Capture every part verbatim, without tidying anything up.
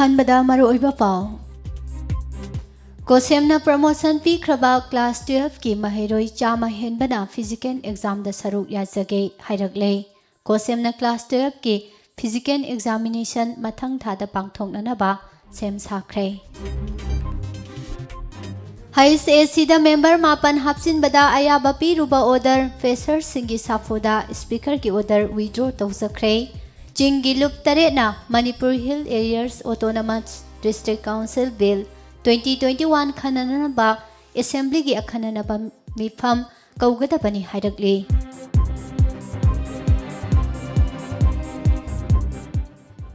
ꯑꯍꯥꯟꯕꯗ ꯃꯔꯨꯑꯣꯏꯕ ꯄꯥꯎ꯫ ꯀꯣꯁꯦꯝꯅ promotion ꯄꯤꯈ꯭ꯔꯕ class twelve ꯀꯤ ꯃꯍꯩꯔꯣꯏ ꯆꯥꯝꯃ ꯍꯦꯟꯕꯅ physical exam ꯗ ꯁꯔꯨꯛ ꯌꯥꯖꯒꯦ ꯍꯥꯏꯔꯛꯂꯦ꯫ ꯀꯣꯁꯦꯝꯅ class twelve ꯀꯤ physical examination ꯃꯊꯪ ꯊꯥꯗ ꯄꯥꯡꯊꯣꯛꯅꯅꯕ ꯁꯦꯝ ꯁꯥꯈ꯭ꯔꯦ꯫ H A C the member ꯃꯥꯄꯟ ꯍꯥꯞꯆꯤꯟꯕꯗ ꯑꯌꯥꯕ ꯄꯤꯔꯨꯕ order ꯄꯦꯁꯔꯁꯤꯡꯒꯤ ꯁꯥꯐꯨꯗ Speaker ꯒꯤ order withdraw ꯇꯧꯖꯈ꯭ꯔꯦ꯫ ꯆꯤꯡꯒꯤ ꯂꯨꯞ ꯇꯔꯦꯠꯅ Manipur Hill Areas Autonomous District Council Bill twenty twenty-one ꯈꯟꯅꯅꯕ Assembly ꯒꯤ ꯑꯈꯟꯅꯅꯕ ꯃꯤꯐꯝ ꯀꯧꯒꯗꯕꯅꯤ ꯍꯥꯏꯔꯛꯂꯤ꯫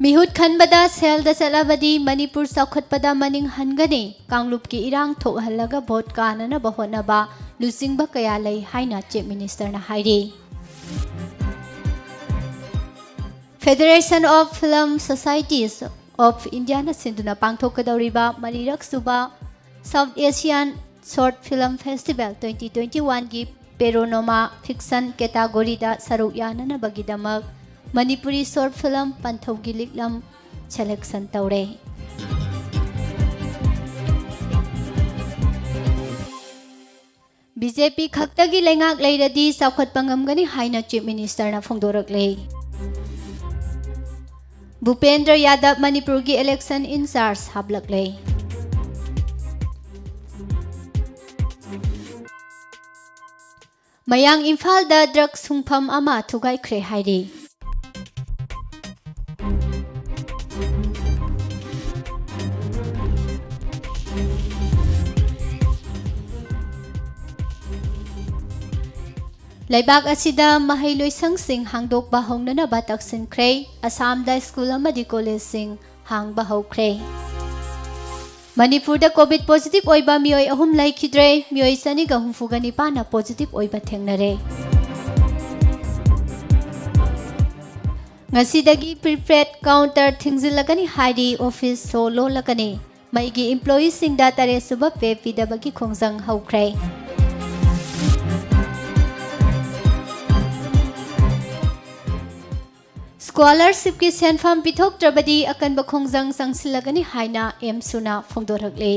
ꯃꯤꯍꯨꯠ ꯈꯟꯕꯗ ꯁꯦꯜꯗ ꯆꯠꯂꯕꯗꯤ ꯃꯅꯤꯄꯨꯔ ꯆꯥꯎꯈꯠꯄꯗ ꯃꯅꯤꯡ ꯍꯟꯒꯅꯤ, ꯀꯥꯡꯂꯨꯞꯀꯤ ꯏꯔꯥꯡ ꯊꯣꯛꯍꯜꯂꯒ vote ꯀꯥꯅꯅꯕ ꯍꯣꯠꯅꯕ ꯂꯨꯆꯤꯡꯕ ꯀꯌꯥ ꯂꯩ ꯍꯥꯏꯅ Chief Minister ꯅ ꯍꯥꯏꯔꯤ꯫ Federation of Film Societies of India ꯅ ꯁꯤꯟꯗꯨꯅ ꯄꯥꯡꯊꯣꯛꯀꯗꯧꯔꯤꯕ ꯃꯔꯤꯔꯛ ꯁꯨꯕ South Asian Short Film Festival twenty twenty-one ꯒꯤ Panorama Fiction category ꯗ ꯁꯔꯨꯛ ꯌꯥꯅꯅꯕꯒꯤꯗꯃꯛ ꯃꯅꯤꯄꯨꯔꯤ short film ꯄꯟꯊꯧꯒꯤ ꯂꯤꯛꯂꯝ selection ꯇꯧꯔꯦ꯫ B J P ꯈꯛꯇꯒꯤ ꯂꯩꯉꯥꯛ ꯂꯩꯔꯗꯤ ꯆꯥꯎꯈꯠꯄ ꯉꯝꯒꯅꯤ ꯍꯥꯏꯅ Chief Minister ꯅ ꯐꯣꯡꯗꯣꯔꯛꯂꯦ꯫ ꯚꯨꯄꯦꯟꯗ꯭ꯔ ꯌꯥꯗꯕ ꯃꯅꯤꯄꯨꯔꯒꯤ election in charge ꯍꯥꯞꯂꯛꯂꯦ꯫ ꯃꯌꯥꯡ ꯏꯝꯐꯥꯜꯗ drug ꯁꯨꯡꯐꯝ ꯑꯃ ꯊꯨꯒꯥꯏꯈ꯭ꯔꯦ ꯍꯥꯏꯔꯤ꯫ ꯂꯩꯕꯥꯛ ꯑꯁꯤꯗ ꯃꯍꯩ ꯂꯣꯏꯁꯪꯁꯤꯡ ꯍꯥꯡꯗꯣꯛꯄ ꯍꯧꯅꯅꯕ ꯇꯛꯁꯤꯟꯈ꯭ꯔꯦ꯫ ꯑꯁꯥꯝꯗ school ꯑꯃꯗꯤ collegeꯁꯤꯡ ꯍꯥꯡꯕ ꯍꯧꯈ꯭ꯔꯦ꯫ ꯃꯅꯤꯄꯨꯔꯗ COVID positive ꯑꯣꯏꯕ ꯃꯤꯑꯣꯏ ꯑꯍꯨꯝ ꯂꯩꯈꯤꯗ꯭ꯔꯦ꯫ ꯃꯤꯑꯣꯏ ꯆꯅꯤꯒ ꯍꯨꯝꯐꯨꯒ ꯅꯤꯄꯥꯟꯅ positive ꯑꯣꯏꯕ ꯊꯦꯡꯅꯔꯦ꯫ ꯉꯁꯤꯗꯒꯤ prepaid counter ꯊꯤꯡꯖꯤꯜꯂꯒꯅꯤ ꯍꯥꯏꯔꯤ꯫ Office show ꯂꯣꯜꯂꯒꯅꯤ꯫ ꯃꯩꯒꯤ employeeꯁꯤꯡꯗ ꯇꯔꯦꯠ ꯁꯨꯕ pay ꯄꯤꯗꯕꯒꯤ ꯈꯣꯡꯖꯪ ꯍꯧꯈ꯭ꯔꯦ꯫ ꯁ꯭ꯀꯣꯂꯔꯁꯤꯞꯀꯤ ꯁꯦꯟꯐꯝ ꯄꯤꯊꯣꯛꯇ꯭ꯔꯕꯗꯤ ꯑꯀꯟꯕ ꯈꯣꯡꯖꯪ ꯆꯪꯁꯤꯜꯂꯒꯅꯤ ꯍꯥꯏꯅ ꯑꯦꯝꯁꯨꯅ ꯐꯣꯡꯗꯣꯔꯛꯂꯤ꯫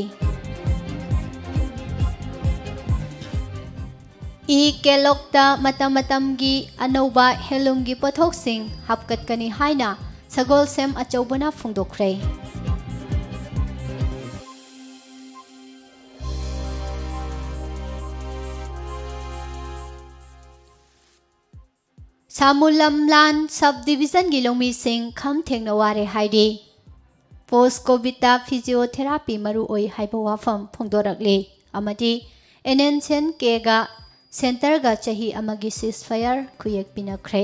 ꯏ ꯀꯦꯂꯣꯛꯇ ꯃꯇꯝ ꯃꯇꯝꯒꯤ ꯑꯅꯧꯕ ꯍꯦꯟꯂꯨꯝꯒꯤ ꯄꯣꯠꯊꯣꯛꯁꯤꯡ ꯍꯥꯞꯀꯠꯀꯅꯤ ꯍꯥꯏꯅ ꯁꯒꯣꯜꯁꯦꯝ ꯑꯆꯧꯕꯅ ꯐꯣꯡꯗꯣꯛꯈ꯭ꯔꯦ꯫ ꯁꯥꯃꯨ ꯂꯝꯂꯥꯟ ꯁꯕ ꯗꯤꯕꯤꯖꯟꯒꯤ ꯂꯧꯃꯤꯁꯤꯡ ꯈꯝ ꯊꯦꯡꯅ ꯋꯥꯔꯦ ꯍꯥꯏꯔꯤ꯫ ꯄꯣꯁ ꯀꯣꯚꯤꯗꯇ ꯐꯤꯖꯤꯑꯣꯊꯦꯔꯥꯄꯤ ꯃꯔꯨ ꯑꯣꯏ ꯍꯥꯏꯕ ꯋꯥꯐꯝ ꯐꯣꯡꯗꯣꯔꯛꯂꯤ ꯑꯃꯗꯤ ꯑꯦꯟ ꯑꯦꯟ ꯁꯤ ꯑꯦꯟ ꯀꯦꯒ ꯁꯦꯟꯇꯔꯒ ꯆꯍꯤ ꯑꯃꯒꯤ ꯁꯤꯁꯐꯥꯌꯔ ꯈꯨꯌꯦꯛ ꯄꯤꯅꯈ꯭ꯔꯦ꯫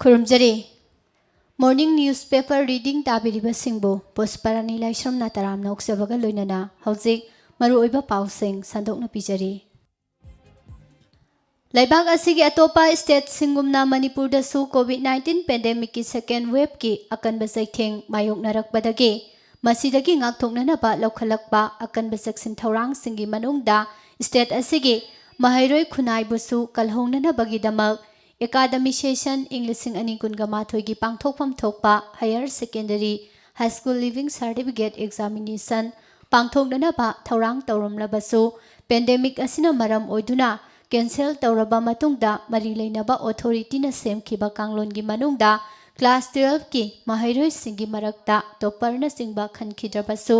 ꯈꯨꯔꯨꯝꯖꯔꯤ꯫ ꯃꯣꯔꯅꯤꯡ ꯅ꯭ꯌꯨꯁꯄꯦꯄꯔ ꯔꯤꯗꯤꯡ ꯇꯥꯕꯤꯔꯤꯕꯁꯤꯡꯕꯨ ꯄꯨꯁꯄꯔꯥꯅꯤ ꯂꯥꯏꯁ꯭ꯔꯝꯅ ꯇꯔꯥꯝꯅ ꯑꯣꯛꯆꯕꯒ ꯂꯣꯏꯅꯅ ꯍꯧꯖꯤꯛ ꯃꯔꯨꯑꯣꯏꯕ ꯄꯥꯎꯁꯤꯡ ꯁꯟꯗꯣꯛꯅ ꯄꯤꯖꯔꯤ꯫ ꯂꯩꯕꯥꯛ ꯑꯁꯤꯒꯤ ꯑꯇꯣꯞꯄ ꯁ꯭ꯇꯦꯠꯁꯤꯡꯒꯨꯝꯅ ꯃꯅꯤꯄꯨꯔꯗꯁꯨ ꯀꯣꯚꯤꯗ ꯅꯥꯏꯟꯇꯤꯟ ꯄꯦꯟꯗꯦꯃꯤꯛꯀꯤ ꯁꯦꯀꯦꯟ ꯋꯦꯕꯀꯤ ꯑꯀꯟꯕ ꯆꯩꯊꯦꯡ ꯃꯥꯌꯣꯛꯅꯔꯛꯄꯗꯒꯤ ꯃꯁꯤꯗꯒꯤ ꯉꯥꯛꯊꯣꯛꯅꯅꯕ ꯂꯧꯈꯠꯂꯛꯄ ꯑꯀꯟꯕ ꯆꯦꯛꯁꯤꯟ ꯊꯧꯔꯥꯡꯁꯤꯡꯒꯤ ꯃꯅꯨꯡꯗ ꯁ꯭ꯇꯦꯠ ꯑꯁꯤꯒꯤ ꯃꯍꯩꯔꯣꯏ ꯈꯨꯟꯅꯥꯏꯕꯨꯁꯨ ꯀꯜꯍꯧꯅꯅꯕꯒꯤꯗꯃꯛ ꯑꯦꯀꯥꯗꯃꯤꯛ ꯁꯦꯁꯟ ꯏꯪ ꯂꯤꯁꯤꯡ ꯑꯅꯤ ꯀꯨꯟꯒ ꯃꯥꯊꯣꯏꯒꯤ ꯄꯥꯡꯊꯣꯛꯐꯝ ꯊꯣꯛꯄ higher secondary high school leaving certificate examination ꯄꯥꯡꯊꯣꯛꯅꯅꯕ ꯊꯧꯔꯥꯡ ꯇꯧꯔꯝꯂꯕꯁꯨ, ꯄꯦꯟꯗꯦꯃꯤꯛ ꯑꯁꯤꯅ ꯃꯔꯝ ꯑꯣꯏꯗꯨꯅ ꯀꯦꯟꯁꯦꯜ ꯇꯧꯔꯕ ꯃꯇꯨꯡꯗ, ꯃꯔꯤ ꯂꯩꯅꯕ ꯑꯣꯊꯣꯔꯤꯇꯤꯅ ꯁꯦꯝꯈꯤꯕ ꯀꯥꯡꯂꯣꯟꯒꯤ ꯃꯅꯨꯡꯗ ꯀ꯭ꯂꯥꯁ ꯇꯨꯌꯦꯜꯐꯀꯤ ꯃꯍꯩꯔꯣꯏꯁꯤꯡꯒꯤ ꯃꯔꯛꯇ ꯇꯣꯞꯄꯔꯅꯆꯤꯡꯕ ꯈꯟꯈꯤꯗ꯭ꯔꯕꯁꯨ,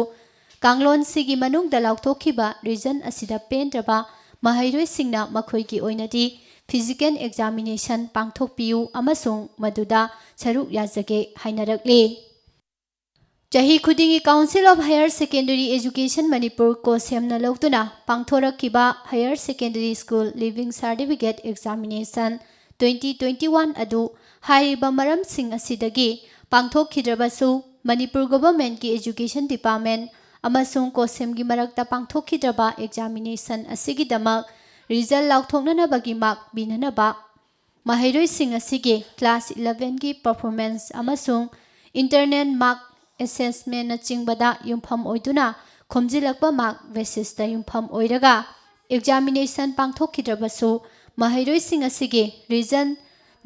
ꯀꯥꯡꯂꯣꯟꯁꯤꯒꯤ ꯃꯅꯨꯡꯗ ꯂꯥꯎꯊꯣꯛꯈꯤꯕ ꯔꯤꯖꯟ ꯑꯁꯤꯗ ꯄꯦꯟꯗ꯭ꯔꯕ ꯃꯍꯩꯔꯣꯏꯁꯤꯡꯅ ꯃꯈꯣꯏꯒꯤ ꯑꯣꯏꯅꯗꯤ ꯐꯤꯖꯤꯀꯦꯜ ꯑꯦꯛꯖꯥꯃꯤꯅꯦꯁꯟ ꯄꯥꯡꯊꯣꯛꯄꯤꯌꯨ ꯑꯃꯁꯨꯡ ꯃꯗꯨꯗ ꯁꯔꯨꯛ ꯌꯥꯖꯒꯦ ꯍꯥꯏꯅꯔꯛꯂꯤ꯫ ꯆꯍꯤ ꯈꯨꯗꯤꯡꯒꯤ Council of Higher Secondary Education Manipur, ꯀꯣꯁꯦꯝꯅ ꯂꯧꯗꯨꯅ ꯄꯥꯡꯊꯣꯔꯛꯈꯤꯕ higher secondary school leaving certificate examination twenty twenty one ꯑꯗꯨ ꯍꯥꯏꯔꯤꯕ ꯃꯔꯝꯁꯤꯡ ꯑꯁꯤꯗꯒꯤ ꯄꯥꯡꯊꯣꯛꯈꯤꯗ꯭ꯔꯕꯁꯨ, ꯃꯅꯤꯄꯨꯔ ꯒꯣꯚꯔꯟꯃꯦꯟꯠꯀꯤ ꯑꯦꯖꯨꯀꯦꯁꯟ ꯗꯤꯄꯥꯔꯠꯃꯦꯟꯠ ꯑꯃꯁꯨꯡ ꯀꯣꯁꯦꯝꯒꯤ ꯃꯔꯛꯇ ꯄꯥꯡꯊꯣꯛꯈꯤꯗ꯭ꯔꯕ ꯑꯦꯛꯖꯥꯃꯤꯅꯦꯁꯟ ꯑꯁꯤꯒꯤꯗꯃꯛ ꯔꯤꯖꯜ ꯂꯥꯎꯊꯣꯛꯅꯅꯕꯒꯤ ꯃꯥꯔꯛ ꯄꯤꯅꯅꯕ ꯃꯍꯩꯔꯣꯏꯁꯤꯡ ꯑꯁꯤꯒꯤ ꯀ꯭ꯂꯥꯁ ꯏꯂꯦꯚꯦꯟꯒꯤ ꯄꯔꯐꯣꯔꯃꯦꯟꯁ ꯑꯃꯁꯨꯡ ꯏꯟꯇꯔꯅꯦꯜ ꯃꯥꯔꯛ ꯑꯦꯁꯦꯁꯃꯦꯟꯅꯆꯤꯡꯕꯗ ꯌꯨꯝꯐꯝ ꯑꯣꯏꯗꯨꯅ ꯈꯣꯝꯖꯤꯜꯂꯛꯄ ꯃꯥꯔꯛ ꯕꯦꯁꯤꯁꯇ ꯌꯨꯝꯐꯝ ꯑꯣꯏꯔꯒ ꯑꯦꯛꯖꯥꯃꯤꯅꯦꯁꯟ ꯄꯥꯡꯊꯣꯛꯈꯤꯗ꯭ꯔꯕꯁꯨ, ꯃꯍꯩꯔꯣꯏꯁꯤꯡ ꯑꯁꯤꯒꯤ ꯔꯤꯖꯜ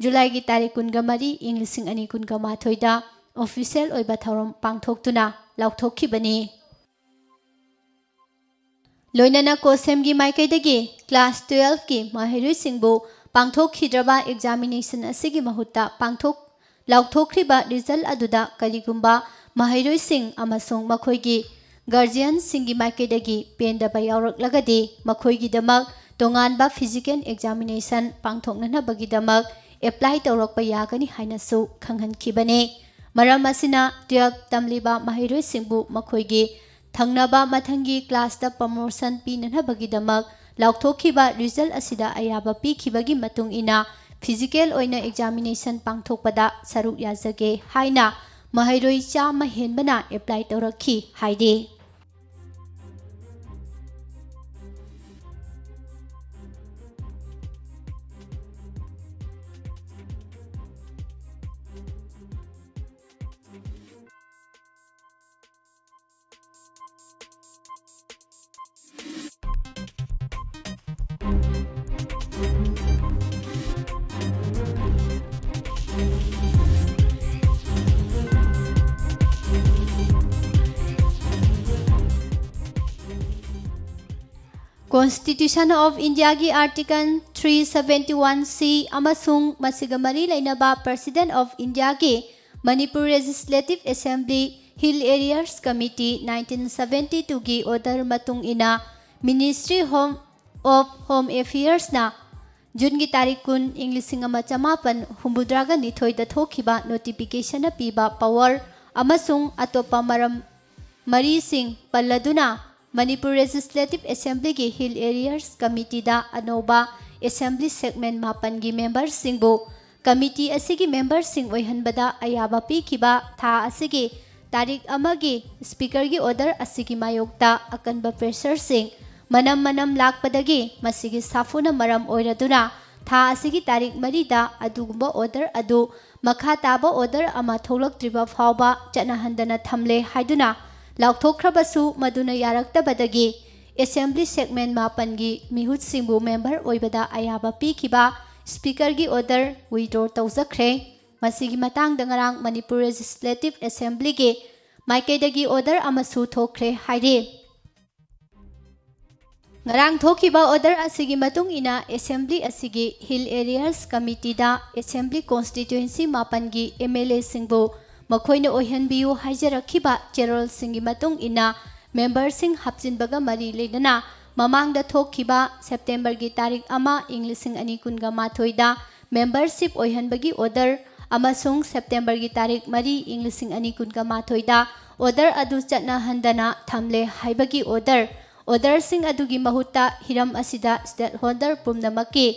ꯖꯨꯂꯥꯏꯒꯤ ꯇꯥꯔꯤꯛ ꯀꯨꯟꯒ ꯃꯔꯤ, ꯏꯪ ꯂꯤꯁꯤꯡ ꯑꯅꯤ ꯀꯨꯟꯒ ꯃꯥꯊꯣꯏꯗ ꯑꯣꯐꯤꯁꯤꯌꯦꯜ ꯑꯣꯏꯕ ꯊꯧꯔꯝ ꯄꯥꯡꯊꯣꯛꯇꯨꯅ ꯂꯥꯎꯊꯣꯛꯈꯤꯕꯅꯤ꯫ ꯂꯣꯏꯅꯅ ꯀꯣꯁꯦꯝꯒꯤ ꯃꯥꯏꯀꯩꯗꯒꯤ ꯀ꯭ꯂꯥꯁ ꯇꯨꯌꯦꯜꯐꯀꯤ ꯃꯍꯩꯔꯣꯏꯁꯤꯡꯕꯨ ꯄꯥꯡꯊꯣꯛꯈꯤꯗ꯭ꯔꯕ ꯑꯦꯛꯖꯥꯃꯤꯅꯦꯁꯟ ꯑꯁꯤꯒꯤ ꯃꯍꯨꯠꯇ ꯄꯥꯡꯊꯣꯛ ꯂꯥꯎꯊꯣꯛꯈ꯭ꯔꯤꯕ ꯔꯤꯖꯜ ꯑꯗꯨꯗ ꯀꯔꯤꯒꯨꯝꯕ ꯃꯍꯩꯔꯣꯏꯁꯤꯡ ꯑꯃꯁꯨꯡ ꯃꯈꯣꯏꯒꯤ ꯒꯥꯔꯖꯤꯌꯟꯁꯤꯡꯒꯤ ꯃꯥꯏꯀꯩꯗꯒꯤ ꯄꯦꯟꯗꯕ ꯌꯥꯎꯔꯛꯂꯒꯗꯤ, ꯃꯈꯣꯏꯒꯤꯗꯃꯛ ꯇꯣꯉꯥꯟꯕ ꯐꯤꯖꯤꯀꯦꯜ ꯑꯦꯛꯖꯥꯃꯤꯅꯦꯁꯟ ꯄꯥꯡꯊꯣꯛꯅꯅꯕꯒꯤꯗꯃꯛ ꯑꯦꯄ꯭ꯂꯥꯏ ꯇꯧꯔꯛꯄ ꯌꯥꯒꯅꯤ ꯍꯥꯏꯅꯁꯨ ꯈꯪꯍꯟꯈꯤꯕꯅꯤ꯫ ꯃꯔꯝ ꯑꯁꯤꯅ, ꯇꯨꯌꯦꯜꯐ ꯇꯝꯂꯤꯕ ꯃꯍꯩꯔꯣꯏꯁꯤꯡꯕꯨ ꯃꯈꯣꯏꯒꯤ ꯊꯪꯅꯕ ꯃꯊꯪꯒꯤ ꯀ꯭ꯂꯥꯁꯇ ꯄ꯭ꯔꯃꯣꯁꯟ ꯄꯤꯅꯅꯕꯒꯤꯗꯃꯛ ꯂꯥꯎꯊꯣꯛꯈꯤꯕ ꯔꯤꯖꯜ ꯑꯁꯤꯗ ꯑꯌꯥꯕ ꯄꯤꯈꯤꯕꯒꯤ ꯃꯇꯨꯡ ꯏꯟꯅ, ꯐꯤꯖꯤꯀꯦꯜ ꯑꯣꯏꯅ ꯑꯦꯛꯖꯥꯃꯤꯅꯦꯁꯟ ꯄꯥꯡꯊꯣꯛꯄꯗ ꯁꯔꯨꯛ ꯌꯥꯖꯒꯦ ꯍꯥꯏꯅ ꯃꯍꯩꯔꯣꯏ ꯆꯥꯝꯃ ꯍꯦꯟꯕꯅ ꯑꯦꯄ꯭ꯂꯥꯏ ꯇꯧꯔꯛꯈꯤ ꯍꯥꯏꯔꯤ꯫ Constitution of Indiaꯒꯤ Article three seventy one C ꯑꯃꯁꯨꯡ ꯃꯁꯤꯒ ꯃꯔꯤ ꯂꯩꯅꯕ President of Indiaꯒꯤ Manipur Legislative Assembly Hill Areas Committee nineteen seventy twoꯒꯤ order ꯃꯇꯨꯡ ꯏꯟꯅ, Ministry Home of Home Affairsꯅ ꯖꯨꯟꯒꯤ ꯇꯥꯔꯤꯛ ꯀꯨꯟ, ꯏꯪ ꯂꯤꯁꯤꯡ ꯑꯃ ꯆꯃꯥꯄꯟ ꯍꯨꯝꯐꯨꯇꯔꯥꯒ ꯅꯤꯊꯣꯏꯗ ꯊꯣꯛꯈꯤꯕ notificationꯅ ꯄꯤꯕ power ꯑꯃꯁꯨꯡ ꯑꯇꯣꯞꯄ ꯃꯔꯝ ꯃꯔꯤꯁꯤꯡ ꯄꯜꯂꯗꯨꯅ, Manipur Legislative Assemblyꯒꯤ Hill Areas Committeeꯗ ꯑꯅꯧꯕ Assembly segment ꯃꯥꯄꯟꯒꯤ memberꯁꯤꯡꯕꯨ committee ꯑꯁꯤꯒꯤ memberꯁꯤꯡ ꯑꯣꯏꯍꯟꯕꯗ ꯑꯌꯥꯕ ꯄꯤꯈꯤꯕ ꯊꯥ ꯑꯁꯤꯒꯤ ꯇꯥꯔꯤꯛ ꯑꯃꯒꯤ Speakerꯒꯤ order ꯑꯁꯤꯒꯤ ꯃꯥꯌꯣꯛꯇ ꯑꯀꯟꯕ pressureꯁꯤꯡ ꯃꯅꯝ ꯃꯅꯝ ꯂꯥꯛꯄꯗꯒꯤ, ꯃꯁꯤꯒꯤ ꯁꯥꯐꯨꯅ ꯃꯔꯝ ꯑꯣꯏꯔꯗꯨꯅ ꯊꯥ ꯑꯁꯤꯒꯤ ꯇꯥꯔꯤꯛ ꯃꯔꯤꯗ ꯑꯗꯨꯒꯨꯝꯕ order ꯑꯗꯨ ꯃꯈꯥ ꯇꯥꯕ order ꯑꯃ ꯊꯣꯛꯂꯛꯇ꯭ꯔꯤꯕ ꯐꯥꯎꯕ ꯆꯠꯅꯍꯟꯗꯅ ꯊꯝꯂꯦ ꯍꯥꯏꯗꯨꯅ ꯂꯥꯎꯊꯣꯛꯈ꯭ꯔꯕꯁꯨ, ꯃꯗꯨꯅ ꯌꯥꯔꯛꯇꯕꯗꯒꯤ ꯑꯦꯁꯦꯝꯕ꯭ꯂꯤ ꯁꯦꯒꯃꯦꯟ ꯃꯥꯄꯟꯒꯤ ꯃꯤꯍꯨꯠꯁꯤꯡꯕꯨ ꯃꯦꯝꯕꯔ ꯑꯣꯏꯕꯗ ꯑꯌꯥꯕ ꯄꯤꯈꯤꯕ ꯁ꯭ꯄꯤꯀꯔꯒꯤ ꯑꯣꯔꯗꯔ ꯋꯤꯗ꯭ꯔꯣ ꯇꯧꯖꯈ꯭ꯔꯦ꯫ ꯃꯁꯤꯒꯤ ꯃꯇꯥꯡꯗ ꯉꯔꯥꯡ ꯃꯅꯤꯄꯨꯔ ꯂꯦꯖꯤꯁꯂꯦꯇꯤꯚ ꯑꯦꯁꯦꯝꯕ꯭ꯂꯤꯒꯤ ꯃꯥꯏꯀꯩꯗꯒꯤ ꯑꯣꯔꯗꯔ ꯑꯃꯁꯨ ꯊꯣꯛꯈ꯭ꯔꯦ ꯍꯥꯏꯔꯤ꯫ ꯉꯔꯥꯡ ꯊꯣꯛꯈꯤꯕ ꯑꯣꯔꯗꯔ ꯑꯁꯤꯒꯤ ꯃꯇꯨꯡ ꯏꯟꯅ ꯑꯦꯁꯦꯝꯕ꯭ꯂꯤ ꯑꯁꯤꯒꯤ ꯍꯤꯜ ꯑꯦꯔꯤꯌꯥꯁ ꯀꯃꯤꯇꯤꯗ ꯑꯦꯁꯦꯝꯕ꯭ꯂꯤ ꯀꯣꯟꯁꯇꯤꯇ꯭ꯋꯦꯟꯁꯤ ꯃꯥꯄꯟꯒꯤ ꯑꯦꯝ ꯑꯦꯜ ꯑꯦꯁꯤꯡꯕꯨ ꯃꯈꯣꯏꯅ ꯑꯣꯏꯍꯟꯕꯤꯌꯨ ꯍꯥꯏꯖꯔꯛꯈꯤꯕ ꯆꯦꯔꯣꯜꯁꯤꯡꯒꯤ ꯃꯇꯨꯡ ꯏꯟꯅ ꯃꯦꯝꯕꯔꯁꯤꯡ ꯍꯥꯞꯆꯤꯟꯕꯒ ꯃꯔꯤ ꯂꯩꯅꯅ ꯃꯃꯥꯡꯗ ꯊꯣꯛꯈꯤꯕ ꯁꯦꯞꯇꯦꯝꯕꯔꯒꯤ ꯇꯥꯔꯤꯛ ꯑꯃ ꯏꯪ ꯂꯤꯁꯤꯡ ꯑꯅꯤ ꯀꯨꯟꯒ ꯃꯥꯊꯣꯏꯗ ꯃꯦꯝꯕꯔꯁꯤꯞ ꯑꯣꯏꯍꯟꯕꯒꯤ ꯑꯣꯔꯗꯔ ꯑꯃꯁꯨꯡ ꯁꯦꯞꯇꯦꯝꯕꯔꯒꯤ ꯇꯥꯔꯤꯛ ꯃꯔꯤ ꯏꯪ ꯂꯤꯁꯤꯡ ꯑꯅꯤ ꯀꯨꯟꯒ ꯃꯥꯊꯣꯏꯗ ꯑꯣꯔꯗꯔ ꯑꯗꯨ ꯆꯠꯅꯍꯟꯗꯅ ꯊꯝꯂꯦ ꯍꯥꯏꯕꯒꯤ ꯑꯣꯔꯗꯔ, ꯑꯣꯔꯗꯔꯁꯤꯡ ꯑꯗꯨꯒꯤ ꯃꯍꯨꯠꯇ ꯍꯤꯔꯝ ꯑꯁꯤꯗ ꯁ꯭ꯇꯦꯛꯍꯣꯜꯗꯔ ꯄꯨꯝꯅꯃꯛꯀꯤ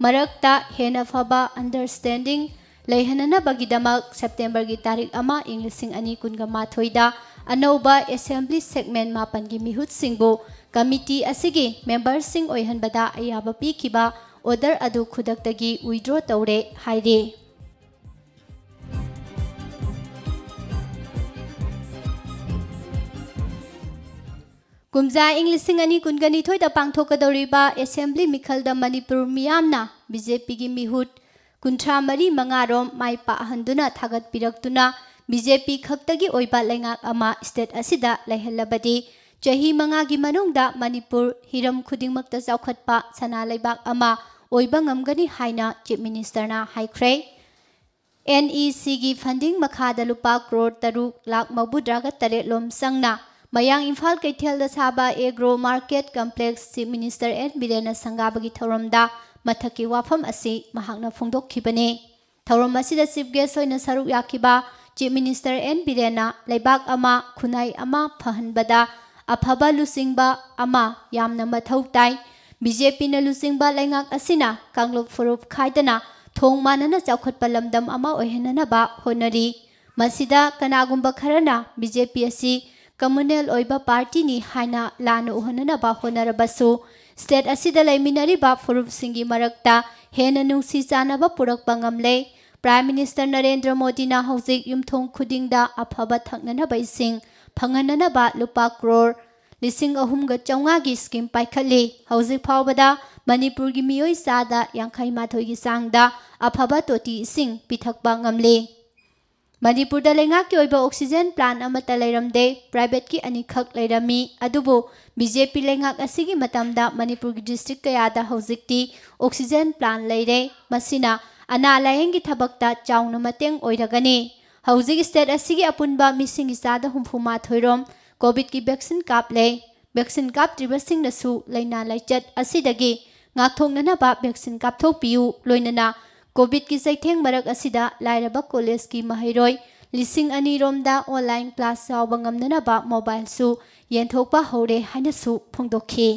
ꯃꯔꯛꯇ ꯍꯦꯟꯅ ꯐꯕ ꯑꯟꯗꯔꯁ꯭ꯇꯦꯟꯗꯤꯡ ꯂꯩꯍꯟꯅꯅꯕꯒꯤꯗꯃꯛ ꯁꯦꯞꯇꯦꯝꯕꯔꯒꯤ ꯇꯥꯔꯤꯛ ꯑꯃ ꯏꯪ ꯂꯤꯁꯤꯡ ꯑꯅꯤ ꯀꯨꯟꯒ ꯃꯥꯊꯣꯏꯗ ꯑꯅꯧꯕ ꯑꯦꯁꯦꯝꯕ꯭ꯂꯤ ꯁꯦꯒꯃꯦꯟ ꯃꯥꯄꯟꯒꯤ ꯃꯤꯍꯨꯠꯁꯤꯡꯕꯨ ꯀꯃꯤꯇꯤ ꯑꯁꯤꯒꯤ ꯃꯦꯝꯕꯔꯁꯤꯡ ꯑꯣꯏꯍꯟꯕꯗ ꯑꯌꯥꯕ ꯄꯤꯈꯤꯕ ꯑꯣꯔꯗꯔ ꯑꯗꯨ ꯈꯨꯗꯛꯇꯒꯤ ꯋꯤꯗ꯭ꯔꯣ ꯇꯧꯔꯦ ꯍꯥꯏꯔꯤ꯫ ꯀꯨꯝꯖꯥ ꯏꯪ ꯂꯤꯁꯤꯡ ꯑꯅꯤ ꯀꯨꯟꯒ ꯅꯤꯊꯣꯏꯗ ꯄꯥꯡꯊꯣꯛꯀꯗꯧꯔꯤꯕ ꯑꯦꯁꯦꯝꯕ꯭ꯂꯤ ꯃꯤꯈꯜꯗ ꯃꯅꯤꯄꯨꯔ ꯃꯤꯌꯥꯝꯅ ꯕꯤꯖꯦꯄꯤꯒꯤ ꯃꯤꯍꯨꯠ ꯀꯨꯟꯊ꯭ꯔꯥ ꯃꯔꯤ ꯃꯉꯥꯔꯣꯝ ꯃꯥꯏ ꯄꯥꯛꯍꯟꯗꯨꯅ ꯊꯥꯒꯠꯄꯤꯔꯛꯇꯨꯅ ꯕꯤꯖꯦꯄꯤ ꯈꯛꯇꯒꯤ ꯑꯣꯏꯕ ꯂꯩꯉꯥꯛ ꯑꯃ ꯁ꯭ꯇꯦꯠ ꯑꯁꯤꯗ ꯂꯩꯍꯜꯂꯕꯗꯤ ꯆꯍꯤ ꯃꯉꯥꯒꯤ ꯃꯅꯨꯡꯗ ꯃꯅꯤꯄꯨꯔ ꯍꯤꯔꯝ ꯈꯨꯗꯤꯡꯃꯛꯇ ꯆꯥꯎꯈꯠꯄ ꯁꯅꯥ ꯂꯩꯕꯥꯛ ꯑꯃ ꯑꯣꯏꯕ ꯉꯝꯒꯅꯤ ꯍꯥꯏꯅ ꯆꯤꯐ ꯃꯤꯅꯤꯁꯇꯔꯅ ꯍꯥꯏꯈ꯭ꯔꯦ꯫ ꯑꯦꯟ ꯏ ꯁꯤꯒꯤ ꯐꯟꯗꯤꯡ ꯃꯈꯥꯗ ꯂꯨꯄꯥ ꯀ꯭ꯔꯣꯔ ꯇꯔꯨꯛ ꯂꯥꯈ ꯃꯧꯗ꯭ꯔꯥꯒ ꯇꯔꯦꯠ ꯂꯣꯝ ꯆꯪꯅ ꯃꯌꯥꯡ ꯏꯝꯐꯥꯜ ꯀꯩꯊꯦꯜꯗ ꯁꯥꯕ agro market complex chief minister N ꯕꯤꯔꯦꯟꯅ ꯁꯪꯒꯥꯕꯒꯤ ꯊꯧꯔꯝꯗ ꯃꯊꯛꯀꯤ ꯋꯥꯐꯝ ꯑꯁꯤ ꯃꯍꯥꯛꯅ ꯐꯣꯡꯗꯣꯛꯈꯤꯕꯅꯤ꯫ ꯊꯧꯔꯝ ꯑꯁꯤꯗ ꯆꯤꯐ ꯒꯦꯁ ꯑꯣꯏꯅ ꯁꯔꯨꯛ ꯌꯥꯈꯤꯕ ꯆꯤꯐ ꯃꯤꯅꯤꯁꯇꯔ ꯑꯦꯟ ꯕꯤꯔꯦꯟꯅ ꯂꯩꯕꯥꯛ ꯑꯃ, ꯈꯨꯟꯅꯥꯏ ꯑꯃ ꯐꯍꯟꯕꯗ ꯑꯐꯕ ꯂꯨꯆꯤꯡꯕ ꯑꯃ ꯌꯥꯝꯅ ꯃꯊꯧ ꯇꯥꯏ꯫ ꯕꯤ ꯖꯦ ꯄꯤꯅ ꯂꯨꯆꯤꯡꯕ ꯂꯩꯉꯥꯛ ꯑꯁꯤꯅ ꯀꯥꯡꯂꯨꯞ ꯐꯨꯔꯨꯞ ꯈꯥꯏꯗꯅ ꯊꯣꯡ ꯃꯥꯟꯅꯅ ꯆꯥꯎꯈꯠꯄ ꯂꯝꯗꯝ ꯑꯃ ꯑꯣꯏꯍꯟꯅꯅꯕ ꯍꯣꯠꯅꯔꯤ꯫ ꯃꯁꯤꯗ ꯀꯅꯥꯒꯨꯝꯕ ꯈꯔꯅ ꯕꯤ ꯖꯦ ꯄꯤ ꯑꯁꯤ ꯀꯝꯃꯨꯅꯦꯜ ꯑꯣꯏꯕ ꯄꯥꯔꯇꯤꯅꯤ ꯍꯥꯏꯅ ꯂꯥꯟꯅ ꯎꯍꯟꯅꯅꯕ ꯍꯣꯠꯅꯔꯕꯁꯨ, ꯁ꯭ꯇꯦꯠ ꯑꯁꯤꯗ ꯂꯩꯃꯤꯟꯅꯔꯤꯕ ꯐꯨꯔꯨꯞꯁꯤꯡꯒꯤ ꯃꯔꯛꯇ ꯍꯦꯟꯅ ꯅꯨꯡꯁꯤ ꯆꯥꯟꯅꯕ ꯄꯨꯔꯛꯄ ꯉꯝꯂꯦ꯫ ꯄ꯭ꯔꯥꯏꯝ ꯃꯤꯅꯤꯁꯇꯔ ꯅꯔꯦꯟꯗ꯭ꯔ ꯃꯣꯗꯤꯅ ꯍꯧꯖꯤꯛ ꯌꯨꯝꯊꯣꯡ ꯈꯨꯗꯤꯡꯗ ꯑꯐꯕ ꯊꯛꯅꯅꯕ ꯏꯁꯤꯡ ꯐꯪꯍꯟꯅꯅꯕ ꯂꯨꯄꯥ ꯀ꯭ꯔꯣꯔ ꯂꯤꯁꯤꯡ ꯑꯍꯨꯝꯒ ꯆꯥꯝꯃꯉꯥꯒꯤ ꯁ꯭ꯀꯤꯝ ꯄꯥꯏꯈꯠꯂꯤ꯫ ꯍꯧꯖꯤꯛ ꯐꯥꯎꯕꯗ ꯃꯅꯤꯄꯨꯔꯒꯤ ꯃꯤꯑꯣꯏ ꯆꯥꯗ ꯌꯥꯡꯈꯩ ꯃꯥꯊꯣꯏꯒꯤ ꯆꯥꯡꯗ ꯑꯐꯕ ꯇꯣꯇꯤ ꯏꯁꯤꯡ ꯄꯤꯊꯛꯄ ꯉꯝꯂꯤ꯫ ꯃꯅꯤꯄꯨꯔꯗ ꯂꯩꯉꯥꯛꯀꯤ ꯑꯣꯏꯕ ꯑꯣꯛꯁꯤꯖꯦꯟ ꯄ꯭ꯂꯥꯟ ꯑꯃꯠꯇ ꯂꯩꯔꯝꯗꯦ, ꯄ꯭ꯔꯥꯏꯚꯦꯠꯀꯤ ꯑꯅꯤꯈꯛ ꯂꯩꯔꯝꯃꯤ꯫ ꯑꯗꯨꯕꯨ ꯕꯤ ꯖꯦ ꯄꯤ ꯂꯩꯉꯥꯛ ꯑꯁꯤꯒꯤ ꯃꯇꯝꯗ ꯃꯅꯤꯄꯨꯔꯒꯤ ꯗꯤꯁꯇ꯭ꯔꯤꯛ ꯀꯌꯥꯗ ꯍꯧꯖꯤꯛꯇꯤ ꯑꯣꯛꯁꯤꯖꯦꯟ ꯄ꯭ꯂꯥꯟ ꯂꯩꯔꯦ꯫ ꯃꯁꯤꯅ ꯑꯅꯥ ꯂꯥꯌꯦꯡꯒꯤ ꯊꯕꯛꯇ ꯆꯥꯎꯅ ꯃꯇꯦꯡ ꯑꯣꯏꯔꯒꯅꯤ꯫ ꯍꯧꯖꯤꯛ ꯁ꯭ꯇꯦꯠ ꯑꯁꯤꯒꯤ ꯑꯄꯨꯟꯕ ꯃꯤꯁꯤꯡꯒꯤ ꯆꯥꯗ ꯍꯨꯝꯐꯨ ꯃꯥꯊꯣꯏ ꯔꯣꯝ ꯀꯣꯚꯤꯗꯀꯤ ꯚꯦꯛꯁꯤꯟ ꯀꯥꯞꯂꯦ꯫ ꯚꯦꯛꯁꯤꯟ ꯀꯥꯞꯇ꯭ꯔꯤꯕꯁꯤꯡꯅꯁꯨ ꯂꯥꯏꯅꯥ ꯂꯥꯏꯆꯠ ꯑꯁꯤꯗꯒꯤ ꯉꯥꯛꯊꯣꯛꯅꯅꯕ ꯚꯦꯛꯁꯤꯟ ꯀꯥꯞꯊꯣꯛꯄꯤꯌꯨ꯫ ꯂꯣꯏꯅꯅ ꯀꯣꯚꯤꯗꯀꯤ ꯆꯩꯊꯦꯡ ꯃꯔꯛ ꯑꯁꯤꯗ ꯂꯥꯏꯔꯕ ꯀꯣꯂꯦꯖꯀꯤ ꯃꯍꯩꯔꯣꯏ ꯂꯤꯁꯤꯡ ꯑꯅꯤ ꯔꯣꯝꯗ ꯑꯣꯟꯂꯥꯏꯟ ꯀ꯭ꯂꯥꯁ ꯌꯥꯎꯕ ꯉꯝꯅꯅꯕ ꯃꯣꯕꯥꯏꯜꯁꯨ ꯌꯦꯟꯊꯣꯛꯄ ꯍꯧꯔꯦ ꯍꯥꯏꯅꯁꯨ ꯐꯣꯡꯗꯣꯛꯈꯤ꯫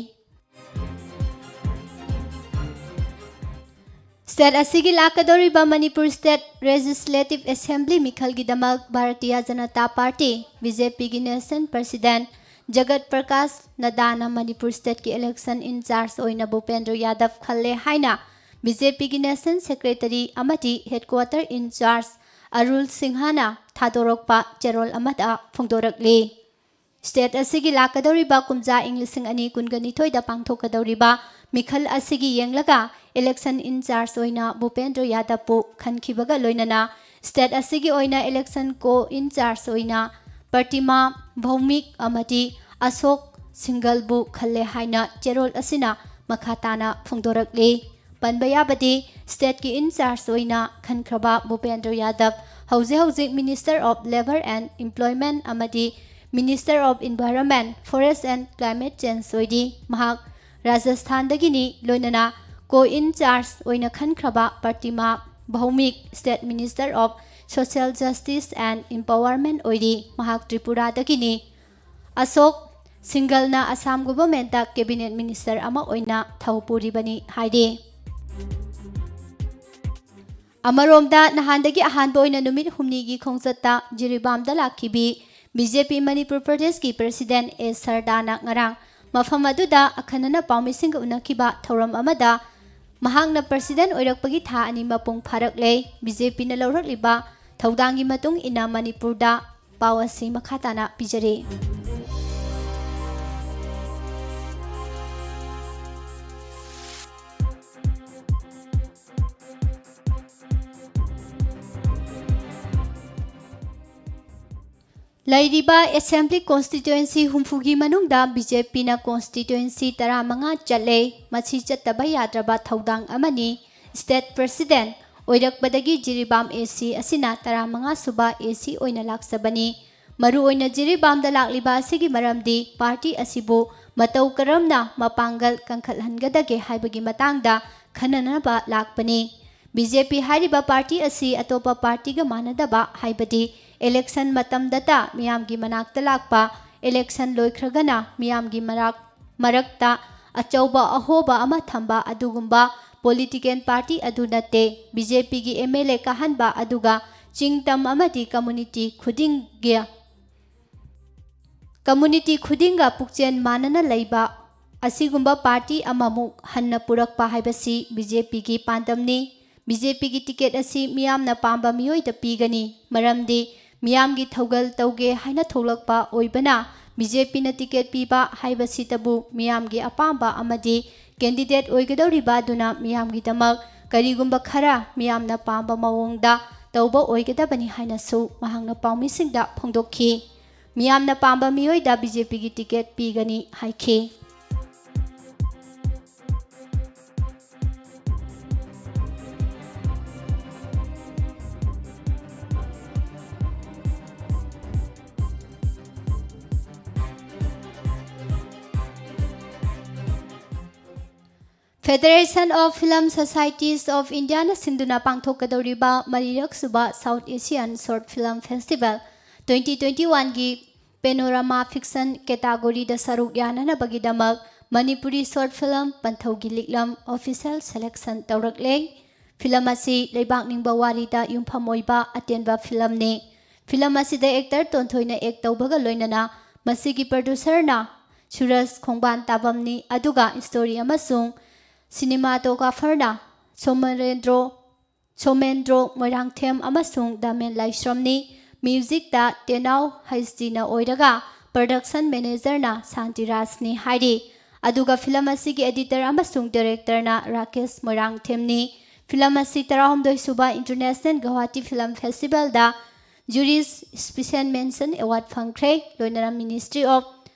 ꯁ꯭ꯇꯦꯠ ꯑꯁꯤꯒꯤ ꯂꯥꯛꯀꯗꯧꯔꯤꯕ ꯃꯅꯤꯄꯨꯔ ꯁ꯭ꯇꯦꯠ ꯂꯦꯖꯤꯁꯂꯦꯇꯤꯚ ꯑꯦꯁꯦꯝꯕ꯭ꯂꯤ ꯃꯤꯈꯜꯒꯤꯗꯃꯛ Bharatiya Janata party, B J ꯄꯤꯒꯤ ꯅꯦꯁꯅꯦꯜ ꯄ꯭ꯔꯁꯤꯗꯦꯟꯠ ꯖꯒꯠ ꯄ꯭ꯔꯀꯥꯁ ꯅꯗꯥꯅ ꯃꯅꯤꯄꯨꯔ ꯁ꯭ꯇꯦꯠꯀꯤ ꯏꯂꯦꯛꯁꯟ ꯏꯟꯆꯥꯔꯖ ꯑꯣꯏꯅ ꯚꯨꯄꯦꯟꯗ꯭ꯔ ꯌꯥꯗꯕ ꯈꯜꯂꯦ ꯍꯥꯏꯅ ꯕꯤ ꯖꯦ ꯄꯤꯒꯤ ꯅꯦꯁꯅꯦꯜ ꯁꯦꯀ꯭ꯔꯦꯇꯔꯤ ꯑꯃꯗꯤ ꯍꯦꯗꯀ꯭ꯋꯥꯇꯔ ꯏꯟꯆꯥꯔꯖ ꯑꯔꯨꯜ ꯁꯤꯡꯍꯅ ꯊꯥꯗꯣꯔꯛꯄ ꯆꯦꯔꯣꯜ ꯑꯃꯗ ꯐꯣꯡꯗꯣꯔꯛꯂꯤ꯫ ꯁ꯭ꯇꯦꯠ ꯑꯁꯤꯒꯤ ꯂꯥꯛꯀꯗꯧꯔꯤꯕ ꯀꯨꯝꯖꯥ ꯏꯪ ꯂꯤꯁꯤꯡ ꯑꯅꯤ ꯀꯨꯟꯒ ꯅꯤꯊꯣꯏꯗ ꯄꯥꯡꯊꯣꯛꯀꯗꯧꯔꯤꯕ ꯃꯤꯈꯜ ꯑꯁꯤꯒꯤ ꯌꯦꯡꯂꯒ ꯏꯂꯦꯛꯁꯟ ꯏꯟꯆꯥꯔꯖ ꯑꯣꯏꯅ ꯚꯨꯄꯦꯟꯗ꯭ꯔ ꯌꯥꯗꯕꯄꯨ ꯈꯟꯈꯤꯕꯒ ꯂꯣꯏꯅꯅ ꯁ꯭ꯇꯦꯠ ꯑꯁꯤꯒꯤ ꯑꯣꯏꯅ ꯏꯂꯦꯛꯁꯟ ꯀꯣ ꯏꯟꯆꯥꯔꯖ ꯑꯣꯏꯅ ꯄ꯭ꯔꯇꯤꯃꯥ ꯚꯧꯃꯤꯛ ꯑꯃꯗꯤ ꯑꯁꯣꯛ ꯁꯤꯡꯒꯜꯕꯨ ꯈꯜꯂꯦ ꯍꯥꯏꯅ ꯆꯦꯔꯣꯜ ꯑꯁꯤꯅ ꯃꯈꯥ ꯇꯥꯅ ꯐꯣꯡꯗꯣꯔꯛꯂꯤ꯫ ꯄꯟꯕ ꯌꯥꯕꯗꯤ, ꯁ꯭ꯇꯦꯠꯀꯤ ꯏꯟꯆꯥꯔꯖ ꯑꯣꯏꯅ ꯈꯟꯈ꯭ꯔꯕ ꯚꯨꯄꯦꯟꯗ꯭ꯔ ꯌꯥꯗꯕ ꯍꯧꯖꯤꯛ ꯍꯧꯖꯤꯛ Minister of Labour and Employment ꯑꯃꯗꯤ Minister of Environment, Forest and Climate Change ꯑꯣꯏꯔꯤ꯫ ꯃꯍꯥꯛ ꯔꯥꯖꯁꯊꯥꯟꯗꯒꯤꯅꯤ꯫ ꯂꯣꯏꯅꯅ ꯀꯣ ꯏꯟꯆꯥꯔꯖ ꯑꯣꯏꯅ ꯈꯟꯈ꯭ꯔꯕ ꯄ꯭ꯔꯇꯤꯃꯥ ꯚꯧꯃꯤꯛ State Minister of Social Justice and Empowerment ꯑꯣꯏꯔꯤ꯫ ꯃꯍꯥꯛ ꯇ꯭ꯔꯤꯄꯨꯔꯥꯗꯒꯤꯅꯤ꯫ ꯑꯁꯣꯛ ꯁꯤꯡꯒꯜꯅ ꯑꯁꯥꯝ ꯒꯣꯚꯔꯟꯃꯦꯟꯠꯇ ꯀꯦꯕꯤꯅꯦꯠ ꯃꯤꯅꯤꯁꯇꯔ ꯑꯃ ꯑꯣꯏꯅ ꯊꯧ ꯄꯨꯔꯤꯕꯅꯤ ꯍꯥꯏꯔꯤ꯫ ꯑꯃꯔꯣꯝꯗ, ꯅꯍꯥꯟꯗꯒꯤ ꯑꯍꯥꯟꯕ ꯑꯣꯏꯅ ꯅꯨꯃꯤꯠ ꯍꯨꯝꯅꯤꯒꯤ ꯈꯣꯡꯆꯠꯇ ꯖꯤꯔꯤꯕꯥꯝꯗ ꯂꯥꯛꯈꯤꯕꯤ ꯕꯤ ꯖꯦ ꯄꯤ ꯃꯅꯤꯄꯨꯔ ꯄ꯭ꯔꯗꯦꯁꯀꯤ ꯄ꯭ꯔꯁꯤꯗꯦꯟꯠ ꯑꯦ ꯁꯔꯗꯥꯅ ꯉꯔꯥꯡ ꯃꯐꯝ ꯑꯗꯨꯗ ꯑꯈꯟꯅꯅ ꯄꯥꯎꯃꯤꯁꯤꯡꯒ ꯎꯅꯈꯤꯕ ꯊꯧꯔꯝ ꯑꯃꯗ ꯃꯍꯥꯛꯅ ꯄ꯭ꯔꯁꯤꯗꯦꯟꯠ ꯑꯣꯏꯔꯛꯄꯒꯤ ꯊꯥ ꯑꯅꯤ ꯃꯄꯨꯡ ꯐꯥꯔꯛꯂꯦ꯫ ꯕꯤ ꯖꯦ ꯄꯤꯅ ꯂꯧꯔꯛꯂꯤꯕ ꯊꯧꯗꯥꯡꯒꯤ ꯃꯇꯨꯡ ꯏꯟꯅ ꯃꯅꯤꯄꯨꯔꯗ ꯄꯥꯎ ꯑꯁꯤ ꯃꯈꯥ ꯇꯥꯅ ꯄꯤꯖꯔꯤ꯫ ꯂꯩꯔꯤꯕ Assembly Constituency ꯍꯨꯝꯐꯨꯒꯤ ꯃꯅꯨꯡꯗ BJPꯅ Constituency ꯇꯔꯥꯃꯉꯥ ꯆꯠꯂꯦ꯫ ꯃꯁꯤ ꯆꯠꯇꯕ ꯌꯥꯗ꯭ꯔꯕ ꯊꯧꯗꯥꯡ ꯑꯃꯅꯤ꯫ State President ꯑꯣꯏꯔꯛꯄꯗꯒꯤ ꯖꯤꯔꯤꯕꯥꯝ AC ꯑꯁꯤꯅ ꯇꯔꯥꯃꯉꯥ ꯁꯨꯕ AC ꯑꯣꯏꯅ ꯂꯥꯛꯆꯕꯅꯤ꯫ ꯃꯔꯨꯑꯣꯏꯅ ꯖꯤꯔꯤꯕꯥꯝꯗ ꯂꯥꯛꯂꯤꯕ ꯑꯁꯤꯒꯤ ꯃꯔꯝꯗꯤ party ꯑꯁꯤꯕꯨ ꯃꯇꯧ ꯀꯔꯝꯅ ꯃꯄꯥꯡꯒꯜ ꯀꯟꯈꯠꯍꯟꯒꯗꯒꯦ ꯍꯥꯏꯕꯒꯤ ꯃꯇꯥꯡꯗ ꯈꯟꯅꯅꯕ ꯂꯥꯛꯄꯅꯤ꯫ BJP ꯍꯥꯏꯔꯤꯕ party ꯑꯁꯤ ꯑꯇꯣꯞꯄ partyꯒ ꯃꯥꯟꯅꯗꯕ, ꯍꯥꯏꯕꯗꯤ election ꯃꯇꯝꯗꯇ ꯃꯤꯌꯥꯝꯒꯤ ꯃꯅꯥꯛꯇ ꯂꯥꯛꯄ, election ꯂꯣꯏꯈ꯭ꯔꯒꯅ ꯃꯤꯌꯥꯝꯒꯤ ꯃꯔꯛ-, ꯃꯔꯛꯇ ꯑꯆꯧꯕ ꯑꯍꯣꯕ ꯑꯃ ꯊꯝꯕ ꯑꯗꯨꯒꯨꯝꯕ political party ꯑꯗꯨ ꯅꯠꯇꯦ꯫ BJPꯒꯤ MLA ꯀꯥꯍꯟꯕ ꯑꯗꯨꯒ ꯆꯤꯡ ꯇꯝ ꯑꯃꯗꯤ community ꯈꯨꯗꯤꯡꯒꯤ, community ꯈꯨꯗꯤꯡꯒ ꯄꯨꯛꯆꯦꯜ ꯃꯥꯟꯅꯅ ꯂꯩꯕ ꯑꯁꯤꯒꯨꯝꯕ party ꯑꯃꯃꯨꯛ ꯍꯟꯅ ꯄꯨꯔꯛꯄ ꯍꯥꯏꯕꯁꯤ BJPꯒꯤ ꯄꯥꯟꯗꯝꯅꯤ꯫ BJPꯒꯤ ticket ꯑꯁꯤ ꯃꯤꯌꯥꯝꯅ ꯄꯥꯝꯕ ꯃꯤꯑꯣꯏꯗ ꯄꯤꯒꯅꯤ, ꯃꯔꯝꯗꯤ ꯃꯤꯌꯥꯝꯒꯤ ꯊꯧꯒꯜ ꯇꯧꯒꯦ ꯍꯥꯏꯅ ꯊꯣꯛꯂꯛꯄ ꯑꯣꯏꯕꯅ BJPꯅ ticket ꯄꯤꯕ ꯍꯥꯏꯕꯁꯤꯇꯕꯨ ꯃꯤꯌꯥꯝꯒꯤ ꯑꯄꯥꯝꯕ ꯑꯃꯗꯤ candidate ꯑꯣꯏꯒꯗꯧꯔꯤꯕ ꯑꯗꯨꯅ ꯃꯤꯌꯥꯝꯒꯤꯗꯃꯛ ꯀꯔꯤꯒꯨꯝꯕ ꯈꯔ ꯃꯤꯌꯥꯝꯅ ꯄꯥꯝꯕ ꯃꯑꯣꯡꯗ ꯇꯧꯕ ꯑꯣꯏꯒꯗꯕꯅꯤ ꯍꯥꯏꯅꯁꯨ ꯃꯍꯥꯛꯅ ꯄꯥꯎꯃꯤꯁꯤꯡꯗ ꯐꯣꯡꯗꯣꯛꯈꯤ꯫ ꯃꯤꯌꯥꯝꯅ ꯄꯥꯝꯕ ꯃꯤꯑꯣꯏꯗ BJPꯒꯤ ticket ꯄꯤꯒꯅꯤ ꯍꯥꯏꯈꯤ꯫ Federation of Film Societies of Indiaꯅ ꯁꯤꯟꯗꯨꯅ ꯄꯥꯡꯊꯣꯛꯀꯗꯧꯔꯤꯕ ꯃꯔꯤꯔꯛ ꯁꯨꯕ South Asian Short Film Festival twenty twenty-oneꯒꯤ Panorama Fiction categoryꯗ ꯁꯔꯨꯛ ꯌꯥꯅꯅꯕꯒꯤꯗꯃꯛ Manipuri short film ꯄꯟꯊꯧꯒꯤ ꯂꯤꯛꯂꯝ official selection ꯇꯧꯔꯛꯂꯦ꯫ Film ꯑꯁꯤ ꯂꯩꯕꯥꯛ ꯅꯤꯡꯕ ꯋꯥꯔꯤꯗ ꯌꯨꯝꯐꯝ ꯑꯣꯏꯕ ꯑꯇꯦꯟꯕ filmꯅꯤ꯫ Film ꯑꯁꯤꯗ actor ꯇꯣꯟꯊꯣꯏꯅ act ꯇꯧꯕꯒ ꯂꯣꯏꯅꯅ ꯃꯁꯤꯒꯤ producerꯅ ꯁꯨꯔꯖ ꯈꯣꯡꯕꯥꯟ ꯇꯥꯕꯝꯅꯤ, ꯑꯗꯨꯒ story ꯑꯃꯁꯨꯡ cinematographerꯅ ꯁꯣꯃꯔꯦꯟꯗ꯭ꯔꯣ, ꯁꯣꯃꯦꯟꯗ꯭ꯔꯣ ꯃꯣꯏꯔꯥꯡꯊꯦꯝ ꯑꯃꯁꯨꯡ ꯗꯥꯃꯦꯟ ꯂꯥꯏꯁ꯭ꯔꯝꯅꯤ꯫ Musicꯇ ꯇꯦꯅꯥꯎ ꯍꯩꯁꯇꯤꯅ ꯑꯣꯏꯔꯒ production managerꯅ ꯁꯥꯟꯇꯤꯔꯥꯖꯅꯤ ꯍꯥꯏꯔꯤ꯫ ꯑꯗꯨꯒ film ꯑꯁꯤꯒꯤ editor ꯑꯃꯁꯨꯡ directorꯅ ꯔꯥꯀꯦꯁ ꯃꯣꯏꯔꯥꯡꯊꯦꯝꯅꯤ꯫ Film ꯑꯁꯤ ꯇꯔꯥꯍꯨꯝꯗꯣꯏ ꯁꯨꯕ International Guwahati Film Festivalꯗ Jury's Special Mention Award ꯐꯪꯈ꯭ꯔꯦ꯫ ꯂꯣꯏꯅꯅ Ministry of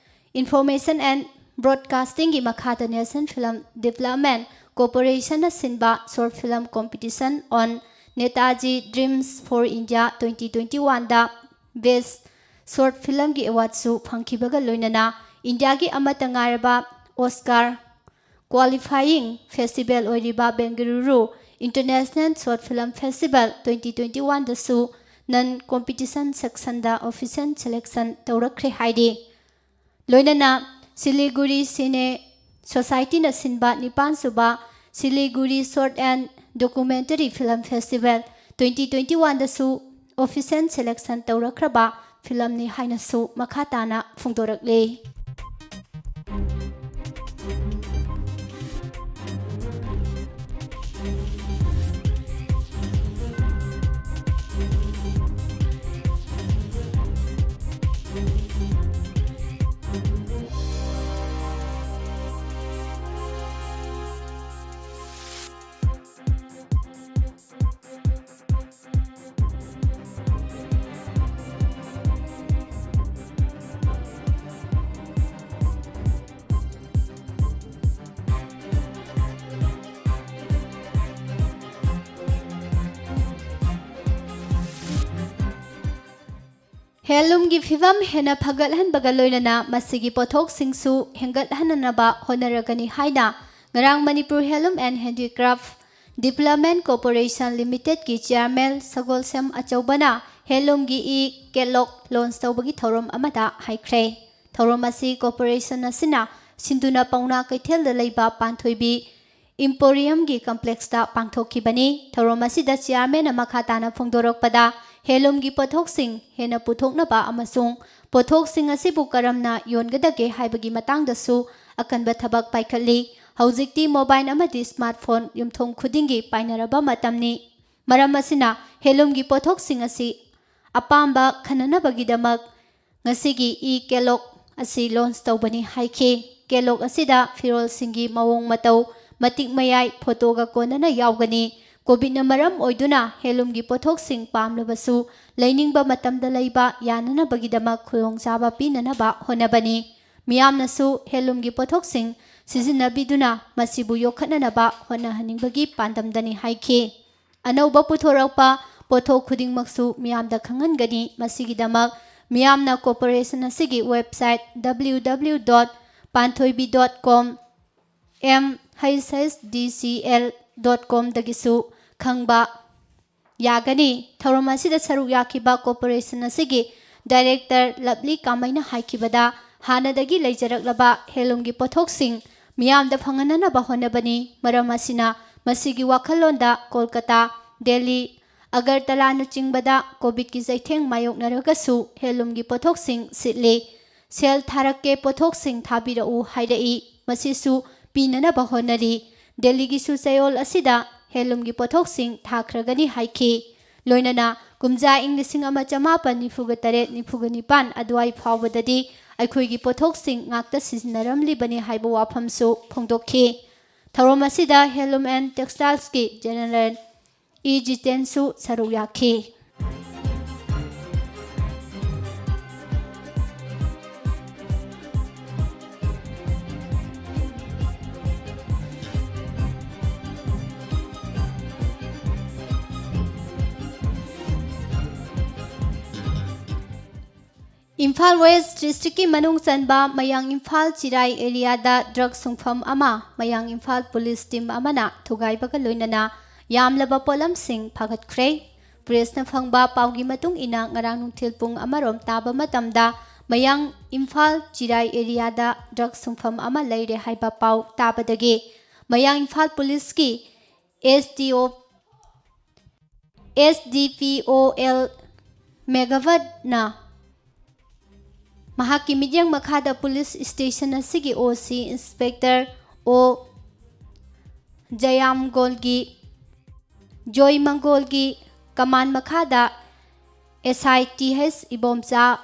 Information and Broadcastingꯒꯤ ꯃꯈꯥꯗ National Film Development Corporationꯅ ꯁꯤꯟꯕ Short Film Competition on Netaji Dreams for India twenty twenty-oneꯗ Best Short Filmꯒꯤ awardꯁꯨ ꯐꯪꯈꯤꯕꯒ ꯂꯣꯏꯅꯅ ꯏꯟꯗꯤꯌꯥꯒꯤ ꯑꯃꯠꯇ ꯉꯥꯏꯔꯕ Oscar qualifying festival ꯑꯣꯏꯔꯤꯕ Bengaluru International Short Film Festival twenty twenty-oneꯗꯁꯨ non competition sectionꯗ official selection ꯇꯧꯔꯛꯈ꯭ꯔꯦ ꯍꯥꯏꯔꯤ꯫ ꯂꯣꯏꯅꯅ Siliguri Cine Societyꯅ ꯁꯤꯟꯕ ꯅꯤꯄꯥꯟ ꯁꯨꯕ Siliguri Short and Documentary Film Festival twenty twenty-oneꯗꯁꯨ official selection ꯇꯧꯔꯛꯈ꯭ꯔꯕ filmꯅꯤ ꯍꯥꯏꯅꯁꯨ ꯃꯈꯥ ꯇꯥꯅ ꯐꯣꯡꯗꯣꯔꯛꯂꯤ꯫ Handloomꯒꯤ ꯐꯤꯕꯝ ꯍꯦꯟꯅ ꯐꯒꯠꯍꯟꯕꯒ ꯂꯣꯏꯅꯅ ꯃꯁꯤꯒꯤ ꯄꯣꯠꯊꯣꯛꯁꯤꯡꯁꯨ ꯍꯦꯟꯒꯠꯍꯟꯅꯅꯕ ꯍꯣꯠꯅꯔꯒꯅꯤ ꯍꯥꯏꯅ ꯉꯔꯥꯡ Manipur Handloom and Handicraft Development Corporation Limitedꯀꯤ chairman Sagolsem ꯑꯆꯧꯕꯅ handloomꯒꯤ e-catalog launch ꯇꯧꯕꯒꯤ ꯊꯧꯔꯝ ꯑꯃꯗ ꯍꯥꯏꯈ꯭ꯔꯦ꯫ ꯊꯧꯔꯝ ꯑꯁꯤ corporation ꯑꯁꯤꯅ ꯁꯤꯟꯗꯨꯅ ꯄꯥꯎꯅꯥ ꯀꯩꯊꯦꯜꯗ ꯂꯩꯕ ꯄꯥꯟꯊꯣꯏꯕꯤ Emporiumꯒꯤ complexꯇ ꯄꯥꯡꯊꯣꯛꯈꯤꯕꯅꯤ꯫ ꯊꯧꯔꯝ ꯑꯁꯤꯗ chairmanꯅ ꯃꯈꯥ ꯇꯥꯅ ꯐꯣꯡꯗꯣꯔꯛꯄꯗ, handloomꯒꯤ ꯄꯣꯠꯊꯣꯛꯁꯤꯡ ꯍꯦꯟꯅ ꯄꯨꯊꯣꯛꯅꯕ ꯑꯃꯁꯨꯡ ꯄꯣꯠꯊꯣꯛꯁꯤꯡ ꯑꯁꯤꯕꯨ ꯀꯔꯝꯅ ꯌꯣꯟꯒꯗꯒꯦ ꯍꯥꯏꯕꯒꯤ ꯃꯇꯥꯡꯗꯁꯨ ꯑꯀꯟꯕ ꯊꯕꯛ ꯄꯥꯏꯈꯠꯂꯤ꯫ ꯍꯧꯖꯤꯛꯇꯤ mobile ꯑꯃꯗꯤ smartphone ꯌꯨꯝꯊꯣꯡ ꯈꯨꯗꯤꯡꯒꯤ ꯄꯥꯏꯅꯔꯕ ꯃꯇꯝꯅꯤ꯫ ꯃꯔꯝ ꯑꯁꯤꯅ handloomꯒꯤ ꯄꯣꯠꯊꯣꯛꯁꯤꯡ ꯑꯁꯤ ꯑꯄꯥꯝꯕ ꯈꯟꯅꯅꯕꯒꯤꯗꯃꯛ ꯉꯁꯤꯒꯤ e-catalog ꯑꯁꯤ launch ꯇꯧꯕꯅꯤ ꯍꯥꯏꯈꯤ꯫ Catalog ꯑꯁꯤꯗ ꯐꯤꯔꯣꯜꯁꯤꯡꯒꯤ ꯃꯑꯣꯡ ꯃꯇꯧ, ꯃꯇꯤꯛ ꯃꯌꯥꯏ, photoꯒ ꯀꯣꯟꯅꯅ ꯌꯥꯎꯒꯅꯤ꯫ ꯀꯣꯚꯤꯗꯅ ꯃꯔꯝ ꯑꯣꯏꯗꯨꯅ ꯍꯦꯟꯂꯨꯝꯒꯤ ꯄꯣꯠꯊꯣꯛꯁꯤꯡ ꯄꯥꯝꯂꯕꯁꯨ ꯂꯩꯅꯤꯡꯕ ꯃꯇꯝꯗ ꯂꯩꯕ ꯌꯥꯅꯅꯕꯒꯤꯗꯃꯛ ꯈꯨꯗꯣꯡꯆꯥꯕ ꯄꯤꯅꯅꯕ ꯍꯣꯠꯅꯕꯅꯤ꯫ ꯃꯤꯌꯥꯝꯅꯁꯨ ꯍꯦꯟꯂꯨꯝꯒꯤ ꯄꯣꯠꯊꯣꯛꯁꯤꯡ ꯁꯤꯖꯤꯟꯅꯕꯤꯗꯨꯅ ꯃꯁꯤꯕꯨ ꯌꯣꯛꯈꯠꯅꯅꯕ ꯍꯣꯠꯅꯍꯟꯅꯤꯡꯕꯒꯤ ꯄꯥꯟꯗꯝꯗꯅꯤ ꯍꯥꯏꯈꯤ꯫ ꯑꯅꯧꯕ ꯄꯨꯊꯣꯔꯛꯄ ꯄꯣꯠꯊꯣꯛ ꯈꯨꯗꯤꯡꯃꯛꯁꯨ ꯃꯤꯌꯥꯝꯗ ꯈꯪꯍꯟꯒꯅꯤ꯫ ꯃꯁꯤꯒꯤꯗꯃꯛ ꯃꯤꯌꯥꯝꯅ ꯀꯣꯔꯄꯣꯔꯦꯁꯟ ꯑꯁꯤꯒꯤ website W W W dot panthoibi dot com, M H H D C L dot com ꯗꯒꯤꯁꯨ ꯈꯪꯕ ꯌꯥꯒꯅꯤ꯫ ꯊꯧꯔꯝ ꯑꯁꯤꯗ ꯁꯔꯨꯛ ꯌꯥꯈꯤꯕ ꯀꯣꯔꯄꯣꯔꯦꯁꯟ ꯑꯁꯤꯒꯤ ꯗꯥꯏꯔꯦꯛꯇꯔ ꯂꯕꯂꯤ ꯀꯥꯃꯩꯅ ꯍꯥꯏꯈꯤꯕꯗ, ꯍꯥꯟꯅꯗꯒꯤ ꯂꯩꯖꯔꯛꯂꯕ ꯍꯦꯟꯂꯨꯝꯒꯤ ꯄꯣꯠꯊꯣꯛꯁꯤꯡ ꯃꯤꯌꯥꯝꯗ ꯐꯪꯍꯟꯅꯅꯕ ꯍꯣꯠꯅꯕꯅꯤ꯫ ꯃꯔꯝ ꯑꯁꯤꯅ ꯃꯁꯤꯒꯤ ꯋꯥꯈꯜꯂꯣꯟꯗ ꯀꯣꯜꯀꯇꯥ, ꯗꯦꯜꯂꯤ, ꯑꯒꯔꯇꯂꯥꯅꯆꯤꯡꯕꯗ ꯀꯣꯚꯤꯗꯀꯤ ꯆꯩꯊꯦꯡ ꯃꯥꯌꯣꯛꯅꯔꯒꯁꯨ ꯍꯦꯟꯂꯨꯝꯒꯤ ꯄꯣꯠꯊꯣꯛꯁꯤꯡ ꯁꯤꯠꯂꯤ꯫ ꯁꯦꯜ ꯊꯥꯔꯛꯀꯦ, ꯄꯣꯠꯊꯣꯛꯁꯤꯡ ꯊꯥꯕꯤꯔꯛꯎ ꯍꯥꯏꯔꯛꯏ꯫ ꯃꯁꯤꯁꯨ ꯄꯤꯅꯅꯕ ꯍꯣꯠꯅꯔꯤ꯫ ꯗꯦꯜꯂꯤꯒꯤꯁꯨ ꯆꯌꯣꯜ ꯑꯁꯤꯗ ꯍꯦꯟꯂꯨꯝꯒꯤ ꯄꯣꯠꯊꯣꯛꯁꯤꯡ ꯊꯥꯈ꯭ꯔꯒꯅꯤ ꯍꯥꯏꯈꯤ꯫ ꯂꯣꯏꯅꯅ ꯀꯨꯝꯖꯥ ꯏꯪ ꯂꯤꯁꯤꯡ ꯑꯃ ꯆꯃꯥꯄꯟ ꯅꯤꯐꯨꯒ ꯇꯔꯦꯠ ꯅꯤꯐꯨꯒ ꯅꯤꯄꯥꯟ ꯑꯗꯨꯋꯥꯏ ꯐꯥꯎꯕꯗꯗꯤ ꯑꯩꯈꯣꯏꯒꯤ ꯄꯣꯠꯊꯣꯛꯁꯤꯡ ꯉꯥꯛꯇ ꯁꯤꯖꯤꯟꯅꯔꯝꯂꯤꯕꯅꯤ ꯍꯥꯏꯕ ꯋꯥꯐꯝꯁꯨ ꯐꯣꯡꯗꯣꯛꯈꯤ꯫ ꯊꯧꯔꯝ ꯑꯁꯤꯗ Handloom and Textilesꯀꯤ ꯖꯦꯅꯦꯔꯦꯜ ꯏ ꯖꯤꯇꯦꯟꯁꯨ ꯁꯔꯨꯛ ꯌꯥꯈꯤ꯫ ꯏꯝꯐꯥꯜ ꯋꯦꯁ ꯗꯤꯁꯇ꯭ꯔꯤꯛꯀꯤ ꯃꯅꯨꯡ ꯆꯟꯕ ꯃꯌꯥꯡ ꯏꯝꯐꯥꯜ ꯆꯤꯔꯥꯏ ꯑꯦꯔꯤꯌꯥꯗ ꯗ꯭ꯔꯒ ꯁꯨꯡꯐꯝ ꯑꯃ ꯃꯌꯥꯡ ꯏꯝꯐꯥꯜ ꯄꯨꯂꯤꯁ ꯇꯤꯝ ꯑꯃꯅ ꯊꯨꯒꯥꯏꯕꯒ ꯂꯣꯏꯅꯅ ꯌꯥꯝꯂꯕ ꯄꯣꯠꯂꯝꯁꯤꯡ ꯐꯥꯒꯠꯈ꯭ꯔꯦ꯫ ꯄ꯭ꯔꯦꯁꯅ ꯐꯪꯕ ꯄꯥꯎꯒꯤ ꯃꯇꯨꯡ ꯏꯟꯅ, ꯉꯔꯥꯡ ꯅꯨꯡꯊꯤꯜ ꯄꯨꯡ ꯑꯃꯔꯣꯝ ꯇꯥꯕ ꯃꯇꯝꯗ ꯃꯌꯥꯡ ꯏꯝꯐꯥꯜ ꯆꯤꯔꯥꯏ ꯑꯦꯔꯤꯌꯥꯗ ꯗ꯭ꯔꯒ ꯁꯨꯡꯐꯝ ꯑꯃ ꯂꯩꯔꯦ ꯍꯥꯏꯕ ꯄꯥꯎ ꯇꯥꯕꯗꯒꯤ ꯃꯌꯥꯡ ꯏꯝꯐꯥꯜ ꯄꯨꯂꯤꯁꯀꯤ S D O, S D P O L ꯃꯦꯘꯋꯠꯅ ꯃꯍꯥꯛꯀꯤ ꯃꯤꯠꯌꯦꯡ ꯃꯈꯥꯗ ꯄꯨꯂꯤꯁ ꯁ꯭ꯇꯦꯁꯟ ꯑꯁꯤꯒꯤ O C ꯏꯟꯁꯄꯦꯛꯇꯔ O ꯖꯌꯥꯝꯒꯣꯜꯒꯤ, ꯖꯣꯏ ꯃꯪꯒꯣꯜꯒꯤ ꯀꯃꯥꯟ ꯃꯈꯥꯗ S I T H Ibomcha,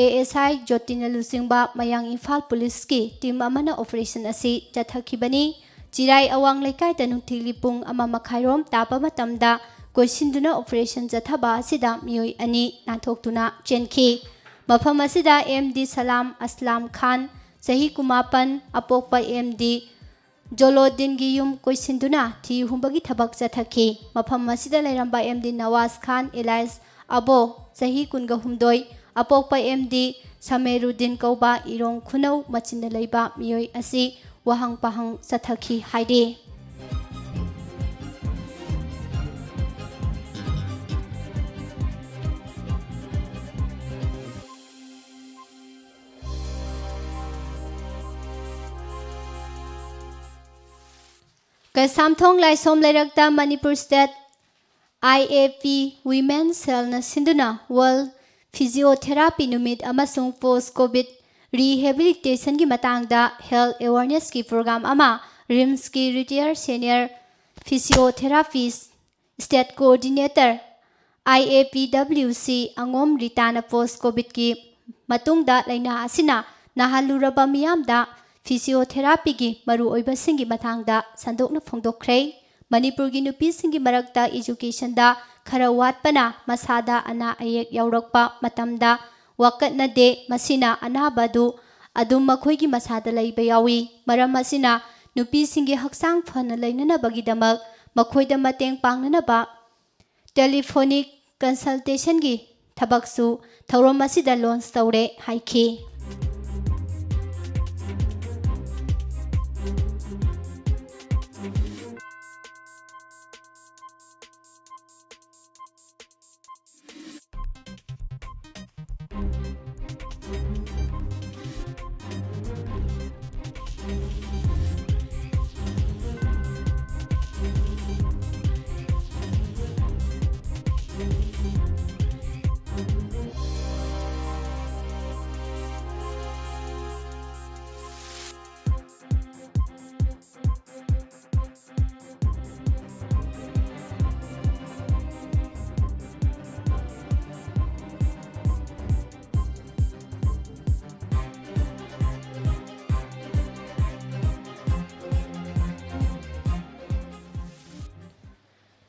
A S I ꯖꯣꯇꯤꯅ ꯂꯨꯆꯤꯡꯕ ꯃꯌꯥꯡ ꯏꯝꯐꯥꯜ ꯄꯨꯂꯤꯁꯀꯤ ꯇꯤꯝ ꯑꯃꯅ ꯑꯣꯄꯔꯦꯁꯟ ꯑꯁꯤ ꯆꯠꯊꯈꯤꯕꯅꯤ꯫ ꯆꯤꯔꯥꯏ ꯑꯋꯥꯡ ꯂꯩꯀꯥꯏꯗ ꯅꯨꯡꯊꯤꯜꯒꯤ ꯄꯨꯡ ꯑꯃ ꯃꯈꯥꯏꯔꯣꯝ ꯇꯥꯕ ꯃꯇꯝꯗ ꯀꯣꯏꯁꯤꯟꯗꯨꯅ operation ꯆꯠꯊꯕ ꯑꯁꯤꯗ ꯃꯤꯑꯣꯏ ꯑꯅꯤ ꯅꯥꯟꯊꯣꯛꯇꯨꯅ ꯆꯦꯟꯈꯤ꯫ ꯃꯐꯝ ꯑꯁꯤꯗ M D ꯁꯂꯥꯝ ꯑꯁꯂꯥꯝ ꯈꯥꯟ, ꯆꯍꯤ ꯀꯨꯟꯃꯥꯄꯟ, ꯑꯄꯣꯛꯄ M D ꯖꯣꯂꯣꯗꯤꯟꯒꯤ ꯌꯨꯝ ꯀꯣꯏꯁꯤꯟꯗꯨꯅ ꯊꯤ ꯍꯨꯝꯕꯒꯤ ꯊꯕꯛ ꯆꯠꯊꯈꯤ꯫ ꯃꯐꯝ ꯑꯁꯤꯗ ꯂꯩꯔꯝꯕ M D ꯅꯋꯥꯖ ꯈꯥꯟ alias ꯑꯕꯣ, ꯆꯍꯤ ꯀꯨꯟꯒ ꯍꯨꯝꯗꯣꯏ, ꯑꯄꯣꯛꯄ M D ꯁꯃꯦꯔꯨꯗꯤꯟ ꯀꯧꯕ ꯏꯔꯣꯡ ꯈꯨꯅꯧ ꯃꯆꯤꯟꯗ ꯂꯩꯕ ꯃꯤꯑꯣꯏ ꯑꯁꯤ ꯋꯥꯍꯪ ꯄꯥꯍꯪ ꯆꯠꯊꯈꯤ ꯍꯥꯏꯔꯤ꯫ Keishamthong ꯂꯥꯏꯁꯣꯝ ꯂꯩꯔꯛꯇ Manipur State I A P Women Cellꯅ ꯁꯤꯟꯗꯨꯅ World Physiotherapy ꯅꯨꯃꯤꯠ ꯑꯃꯁꯨꯡ Post Covid Rehabilitationꯒꯤ ꯃꯇꯥꯡꯗ health awarenessꯀꯤ program ꯑꯃ RIMSꯀꯤ retired senior physiotherapist state coordinator I A P W C ꯑꯉꯣꯝ ꯔꯤꯇꯥꯅ post Covidꯀꯤ ꯃꯇꯨꯡꯗ ꯂꯥꯏꯅꯥ ꯑꯁꯤꯅ ꯅꯥꯍꯜꯂꯨꯔꯕ ꯃꯤꯌꯥꯝꯗ physiotherapyꯒꯤ ꯃꯔꯨꯑꯣꯏꯕꯁꯤꯡꯒꯤ ꯃꯇꯥꯡꯗ ꯁꯟꯗꯣꯛꯅ ꯐꯣꯡꯗꯣꯛꯈ꯭ꯔꯦ꯫ ꯃꯅꯤꯄꯨꯔꯒꯤ ꯅꯨꯄꯤꯁꯤꯡꯒꯤ ꯃꯔꯛꯇ educationꯗ ꯈꯔ ꯋꯥꯠꯄꯅ ꯃꯁꯥꯗ ꯑꯅꯥ ꯑꯌꯦꯛ ꯌꯥꯎꯔꯛꯄ ꯃꯇꯝꯗ ꯋꯥꯀꯠꯅꯗꯦ꯫ ꯃꯁꯤꯅ ꯑꯅꯥꯕ ꯑꯗꯨ ꯑꯗꯨꯝ ꯃꯈꯣꯏꯒꯤ ꯃꯁꯥꯗ ꯂꯩꯕ ꯌꯥꯎꯏ꯫ ꯃꯔꯝ ꯑꯁꯤꯅ ꯅꯨꯄꯤꯁꯤꯡꯒꯤ ꯍꯛꯆꯥꯡ ꯐꯅ ꯂꯩꯅꯅꯕꯒꯤꯗꯃꯛ ꯃꯈꯣꯏꯗ ꯃꯇꯦꯡ ꯄꯥꯡꯅꯅꯕ telephonic consultationꯒꯤ ꯊꯕꯛꯁꯨ ꯊꯧꯔꯝ ꯑꯁꯤꯗ launch ꯇꯧꯔꯦ ꯍꯥꯏꯈꯤ꯫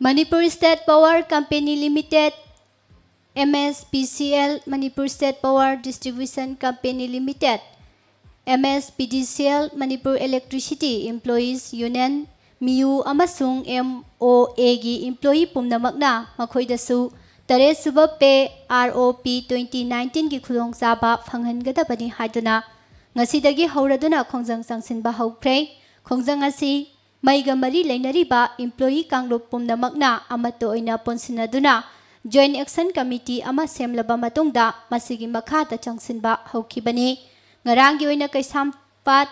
Manipur State Power Company Limited, M S P C L, Manipur State Power Distribution Company Limited, M S P D C L, Manipur Electricity Employees Union, ꯃꯤꯌꯨ ꯑꯃꯁꯨꯡ M O A ꯒꯤ employee ꯄꯨꯝꯅꯃꯛꯅ ꯃꯈꯣꯏꯗꯁꯨ ꯇꯔꯦꯠ ꯁꯨꯕ pay R O P twenty nineteen ꯒꯤ ꯈꯨꯗꯣꯡꯆꯥꯕ ꯐꯪꯍꯟꯒꯗꯕꯅꯤ ꯍꯥꯏꯗꯨꯅ ꯉꯁꯤꯗꯒꯤ ꯍꯧꯔꯗꯨꯅ ꯈꯣꯡꯖꯪ ꯆꯪꯁꯤꯟꯕ ꯍꯧꯈ꯭ꯔꯦ꯫ ꯈꯣꯡꯖꯪ ꯑꯁꯤ ꯃꯩꯒ ꯃꯔꯤ ꯂꯩꯅꯔꯤꯕ employee ꯀꯥꯡꯂꯨꯞ ꯄꯨꯝꯅꯃꯛꯅ ꯑꯃꯠꯇ ꯑꯣꯏꯅ ꯄꯨꯟꯁꯤꯟꯅꯗꯨꯅ Joint Action Committee ꯑꯃ ꯁꯦꯝꯂꯕ ꯃꯇꯨꯡꯗ ꯃꯁꯤꯒꯤ ꯃꯈꯥꯗ ꯆꯪꯁꯤꯟꯕ ꯍꯧꯈꯤꯕꯅꯤ꯫ ꯉꯔꯥꯡꯒꯤ ꯑꯣꯏꯅ ꯀꯩꯁꯥꯝꯄꯥꯠ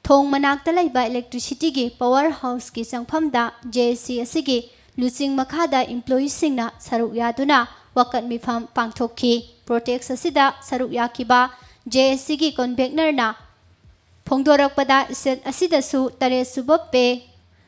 ꯊꯣꯡ ꯃꯅꯥꯛꯇ ꯂꯩꯕ electricity ꯒꯤ power house ꯀꯤ ꯆꯪꯐꯝꯗ J A C ꯑꯁꯤꯒꯤ ꯂꯨꯆꯤꯡ ꯃꯈꯥꯗ employee ꯁꯤꯡꯅ ꯁꯔꯨꯛ ꯌꯥꯗꯨꯅ ꯋꯥꯀꯠ ꯃꯤꯐꯝ ꯄꯥꯡꯊꯣꯛꯈꯤ꯫ Protest ꯑꯁꯤꯗ ꯁꯔꯨꯛ ꯌꯥꯈꯤꯕ J A C ꯒꯤ convener ꯅ ꯐꯣꯡꯗꯣꯔꯛꯄꯗ, state ꯑꯁꯤꯗꯁꯨ ꯇꯔꯦꯠ ꯁꯨꯕ pay,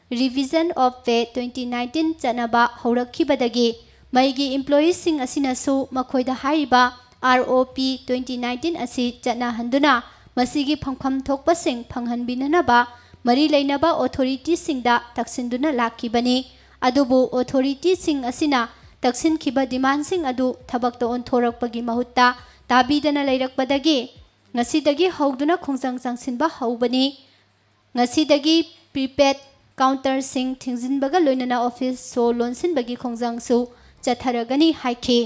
Revision of Pay twenty nineteen ꯆꯠꯅꯕ ꯍꯧꯔꯛꯈꯤꯕꯗꯒꯤ ꯃꯩꯒꯤ employee ꯁꯤꯡ ꯑꯁꯤꯅꯁꯨ ꯃꯈꯣꯏꯗ ꯍꯥꯏꯔꯤꯕ R O P twenty nineteen ꯑꯁꯤ ꯆꯠꯅꯍꯟꯗꯨꯅ ꯃꯁꯤꯒꯤ ꯐꯪꯐꯝ ꯊꯣꯛꯄꯁꯤꯡ ꯐꯪꯍꯟꯕꯤꯅꯅꯕ ꯃꯔꯤ ꯂꯩꯅꯕ authority ꯁꯤꯡꯗ ꯇꯛꯁꯤꯟꯗꯨꯅ ꯂꯥꯛꯈꯤꯕꯅꯤ꯫ ꯑꯗꯨꯕꯨ authority ꯁꯤꯡ ꯑꯁꯤꯅ ꯇꯛꯁꯤꯟꯈꯤꯕ demand ꯁꯤꯡ ꯑꯗꯨ ꯊꯕꯛꯇ ꯑꯣꯟꯊꯣꯔꯛꯄꯒꯤ ꯃꯍꯨꯠꯇ ꯇꯥꯕꯤꯗꯅ ꯂꯩꯔꯛꯄꯗꯒꯤ ꯉꯁꯤꯗꯒꯤ ꯍꯧꯗꯨꯅ ꯈꯣꯡꯖꯪ ꯆꯪꯁꯤꯟꯕ ꯍꯧꯕꯅꯤ꯫ ꯉꯁꯤꯗꯒꯤ prepaid counter ꯁꯤꯡ ꯊꯤꯡꯖꯤꯟꯕꯒ ꯂꯣꯏꯅꯅ office ꯁꯣ ꯂꯣꯟꯁꯤꯟꯕꯒꯤ ꯈꯣꯡꯖꯪꯁꯨ ꯆꯠꯊꯔꯒꯅꯤ ꯍꯥꯏꯈꯤ꯫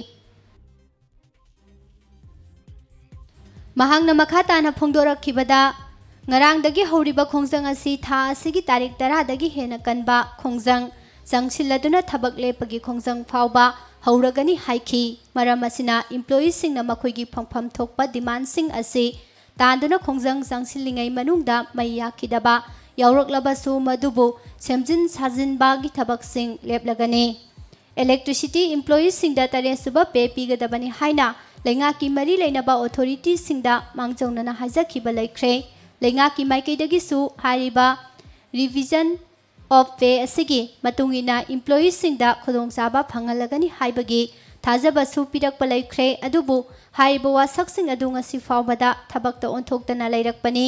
ꯃꯍꯥꯛꯅ ꯃꯈꯥ ꯇꯥꯅ ꯐꯣꯡꯗꯣꯔꯛꯈꯤꯕꯗ, ꯉꯔꯥꯡꯗꯒꯤ ꯍꯧꯔꯤꯕ ꯈꯣꯡꯖꯪ ꯑꯁꯤ ꯊꯥ ꯑꯁꯤꯒꯤ ꯇꯥꯔꯤꯛ ꯇꯔꯥꯗꯒꯤ ꯍꯦꯟꯅ ꯀꯟꯕ ꯈꯣꯡꯖꯪ ꯆꯪꯁꯤꯜꯂꯗꯨꯅ ꯊꯕꯛ ꯂꯦꯞꯄꯒꯤ ꯈꯣꯡꯖꯪ ꯐꯥꯎꯕ ꯍꯧꯔꯒꯅꯤ ꯍꯥꯏꯈꯤ꯫ ꯃꯔꯝ ꯑꯁꯤꯅ employee ꯁꯤꯡꯅ ꯃꯈꯣꯏꯒꯤ ꯐꯪꯐꯝ ꯊꯣꯛꯄ demand ꯁꯤꯡ ꯑꯁꯤ ꯇꯥꯟꯗꯨꯅ ꯈꯣꯡꯖꯪ ꯆꯪꯁꯤꯜꯂꯤꯉꯩ ꯃꯅꯨꯡꯗ ꯃꯩ ꯌꯥꯛꯈꯤꯗꯕ ꯌꯥꯎꯔꯛꯂꯕꯁꯨ ꯃꯗꯨꯕꯨ ꯁꯦꯝꯖꯤꯟ ꯁꯥꯖꯤꯟꯕꯒꯤ ꯊꯕꯛꯁꯤꯡ ꯂꯦꯞꯂꯒꯅꯤ꯫ Electricity employee ꯁꯤꯡꯗ ꯇꯔꯦꯠ ꯁꯨꯕ pay ꯄꯤꯒꯗꯕꯅꯤ ꯍꯥꯏꯅ ꯂꯩꯉꯥꯛꯀꯤ ꯃꯔꯤ ꯂꯩꯅꯕ authority ꯁꯤꯡꯗ ꯃꯥꯡꯖꯧꯅꯅ ꯍꯥꯏꯖꯈꯤꯕ ꯂꯩꯈ꯭ꯔꯦ꯫ ꯂꯩꯉꯥꯛꯀꯤ ꯃꯥꯏꯀꯩꯗꯒꯤꯁꯨ ꯍꯥꯏꯔꯤꯕ Revision of Pay ꯑꯁꯤꯒꯤ ꯃꯇꯨꯡ ꯏꯟꯅ employee ꯁꯤꯡꯗ ꯈꯨꯗꯣꯡꯆꯥꯕ ꯐꯪꯍꯜꯂꯒꯅꯤ ꯍꯥꯏꯕꯒꯤ ꯊꯥꯖꯕꯁꯨ ꯄꯤꯔꯛꯄ ꯂꯩꯈ꯭ꯔꯦ꯫ ꯑꯗꯨꯕꯨ ꯍꯥꯏꯔꯤꯕ ꯋꯥꯁꯛꯁꯤꯡ ꯑꯗꯨ ꯉꯁꯤ ꯐꯥꯎꯕꯗ ꯊꯕꯛꯇ ꯑꯣꯟꯊꯣꯛꯇꯅ ꯂꯩꯔꯛꯄꯅꯤ꯫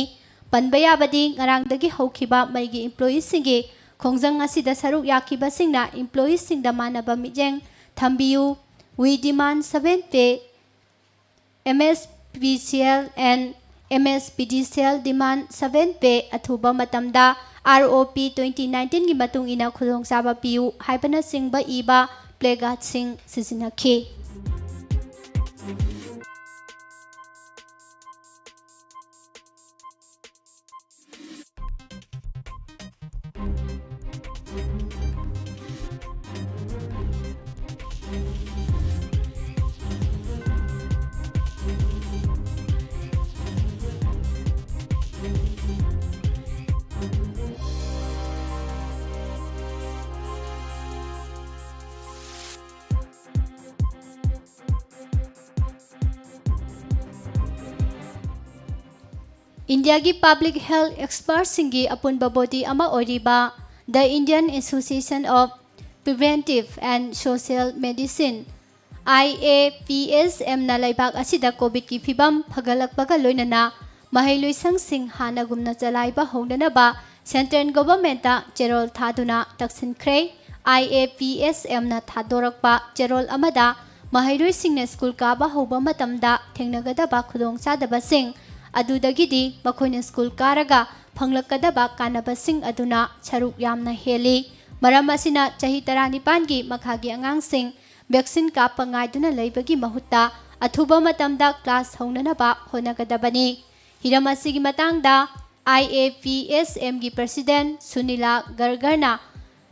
ꯄꯟꯕ ꯌꯥꯕꯗꯤ ꯉꯔꯥꯡꯗꯒꯤ ꯍꯧꯈꯤꯕ ꯃꯩꯒꯤ employee ꯁꯤꯡꯒꯤ ꯈꯣꯡꯖꯪ ꯑꯁꯤꯗ ꯁꯔꯨꯛ ꯌꯥꯈꯤꯕꯁꯤꯡꯅ employeeꯁꯤꯡꯗ ꯃꯥꯟꯅꯕ ꯃꯤꯠꯌꯦꯡ ꯊꯝꯕꯤꯌꯨ, We demand seven pay, M S P C L and M S P D C L demand seven pay, ꯑꯊꯨꯕ ꯃꯇꯝꯗ R O P twenty nineteenꯒꯤ ꯃꯇꯨꯡ ꯏꯟꯅ ꯈꯨꯗꯣꯡꯆꯥꯕ ꯄꯤꯌꯨ ꯍꯥꯏꯕꯅꯆꯤꯡꯕ ꯏꯕ placardꯁꯤꯡ ꯁꯤꯖꯤꯟꯅꯈꯤ꯫ ꯏꯟꯗꯤꯌꯥꯒꯤ public health expertꯁꯤꯡꯒꯤ ꯑꯄꯨꯟꯕ body ꯑꯃ ꯑꯣꯏꯔꯤꯕ The Indian Association of Preventive and Social Medicine, I A P S Mꯅ ꯂꯩꯕꯥꯛ ꯑꯁꯤꯗ COVIDꯀꯤ ꯐꯤꯚꯝ ꯐꯒꯠꯂꯛꯄꯒ ꯂꯣꯏꯅꯅ ꯃꯍꯩꯂꯣꯏꯁꯪꯁꯤꯡ ꯍꯥꯟꯅꯒꯨꯝꯅ ꯆꯂꯥꯏꯕ ꯍꯧꯅꯅꯕ central governmentꯇ ꯆꯦꯔꯣꯜ ꯊꯥꯗꯨꯅ ꯇꯛꯁꯤꯟꯈ꯭ꯔꯦ꯫ I A P S Mꯅ ꯊꯥꯗꯣꯔꯛꯄ ꯆꯦꯔꯣꯜ ꯑꯃꯗ ꯃꯍꯩꯔꯣꯏꯁꯤꯡꯅ ꯁ꯭ꯀꯨꯜ ꯀꯥꯕ ꯍꯧꯕ ꯃꯇꯝꯗ ꯊꯦꯡꯅꯒꯗꯕ ꯈꯨꯗꯣꯡꯆꯥꯗꯕꯁꯤꯡ, ꯑꯗꯨꯗꯒꯤꯗꯤ ꯃꯈꯣꯏꯅ ꯁ꯭ꯀꯨꯜ ꯀꯥꯔꯒ ꯐꯪꯂꯛꯀꯗꯕ ꯀꯥꯟꯅꯕꯁꯤꯡ ꯑꯗꯨꯅ ꯁꯔꯨꯛ ꯌꯥꯝꯅ ꯍꯦꯜꯂꯤ꯫ ꯃꯔꯝ ꯑꯁꯤꯅ ꯆꯍꯤ ꯇꯔꯥꯅꯤꯄꯥꯟꯒꯤ ꯃꯈꯥꯒꯤ ꯑꯉꯥꯡꯁꯤꯡ vaccine ꯀꯥꯞꯄ ꯉꯥꯏꯗꯨꯅ ꯂꯩꯕꯒꯤ ꯃꯍꯨꯠꯇ ꯑꯊꯨꯕ ꯃꯇꯝꯗ class ꯍꯧꯅꯅꯕ ꯍꯣꯠꯅꯒꯗꯕꯅꯤ꯫ ꯍꯤꯔꯝ ꯑꯁꯤꯒꯤ ꯃꯇꯥꯡꯗ I A P S Mꯒꯤ president ꯁꯨꯅꯤꯂꯥ ꯒꯔꯒꯔꯅ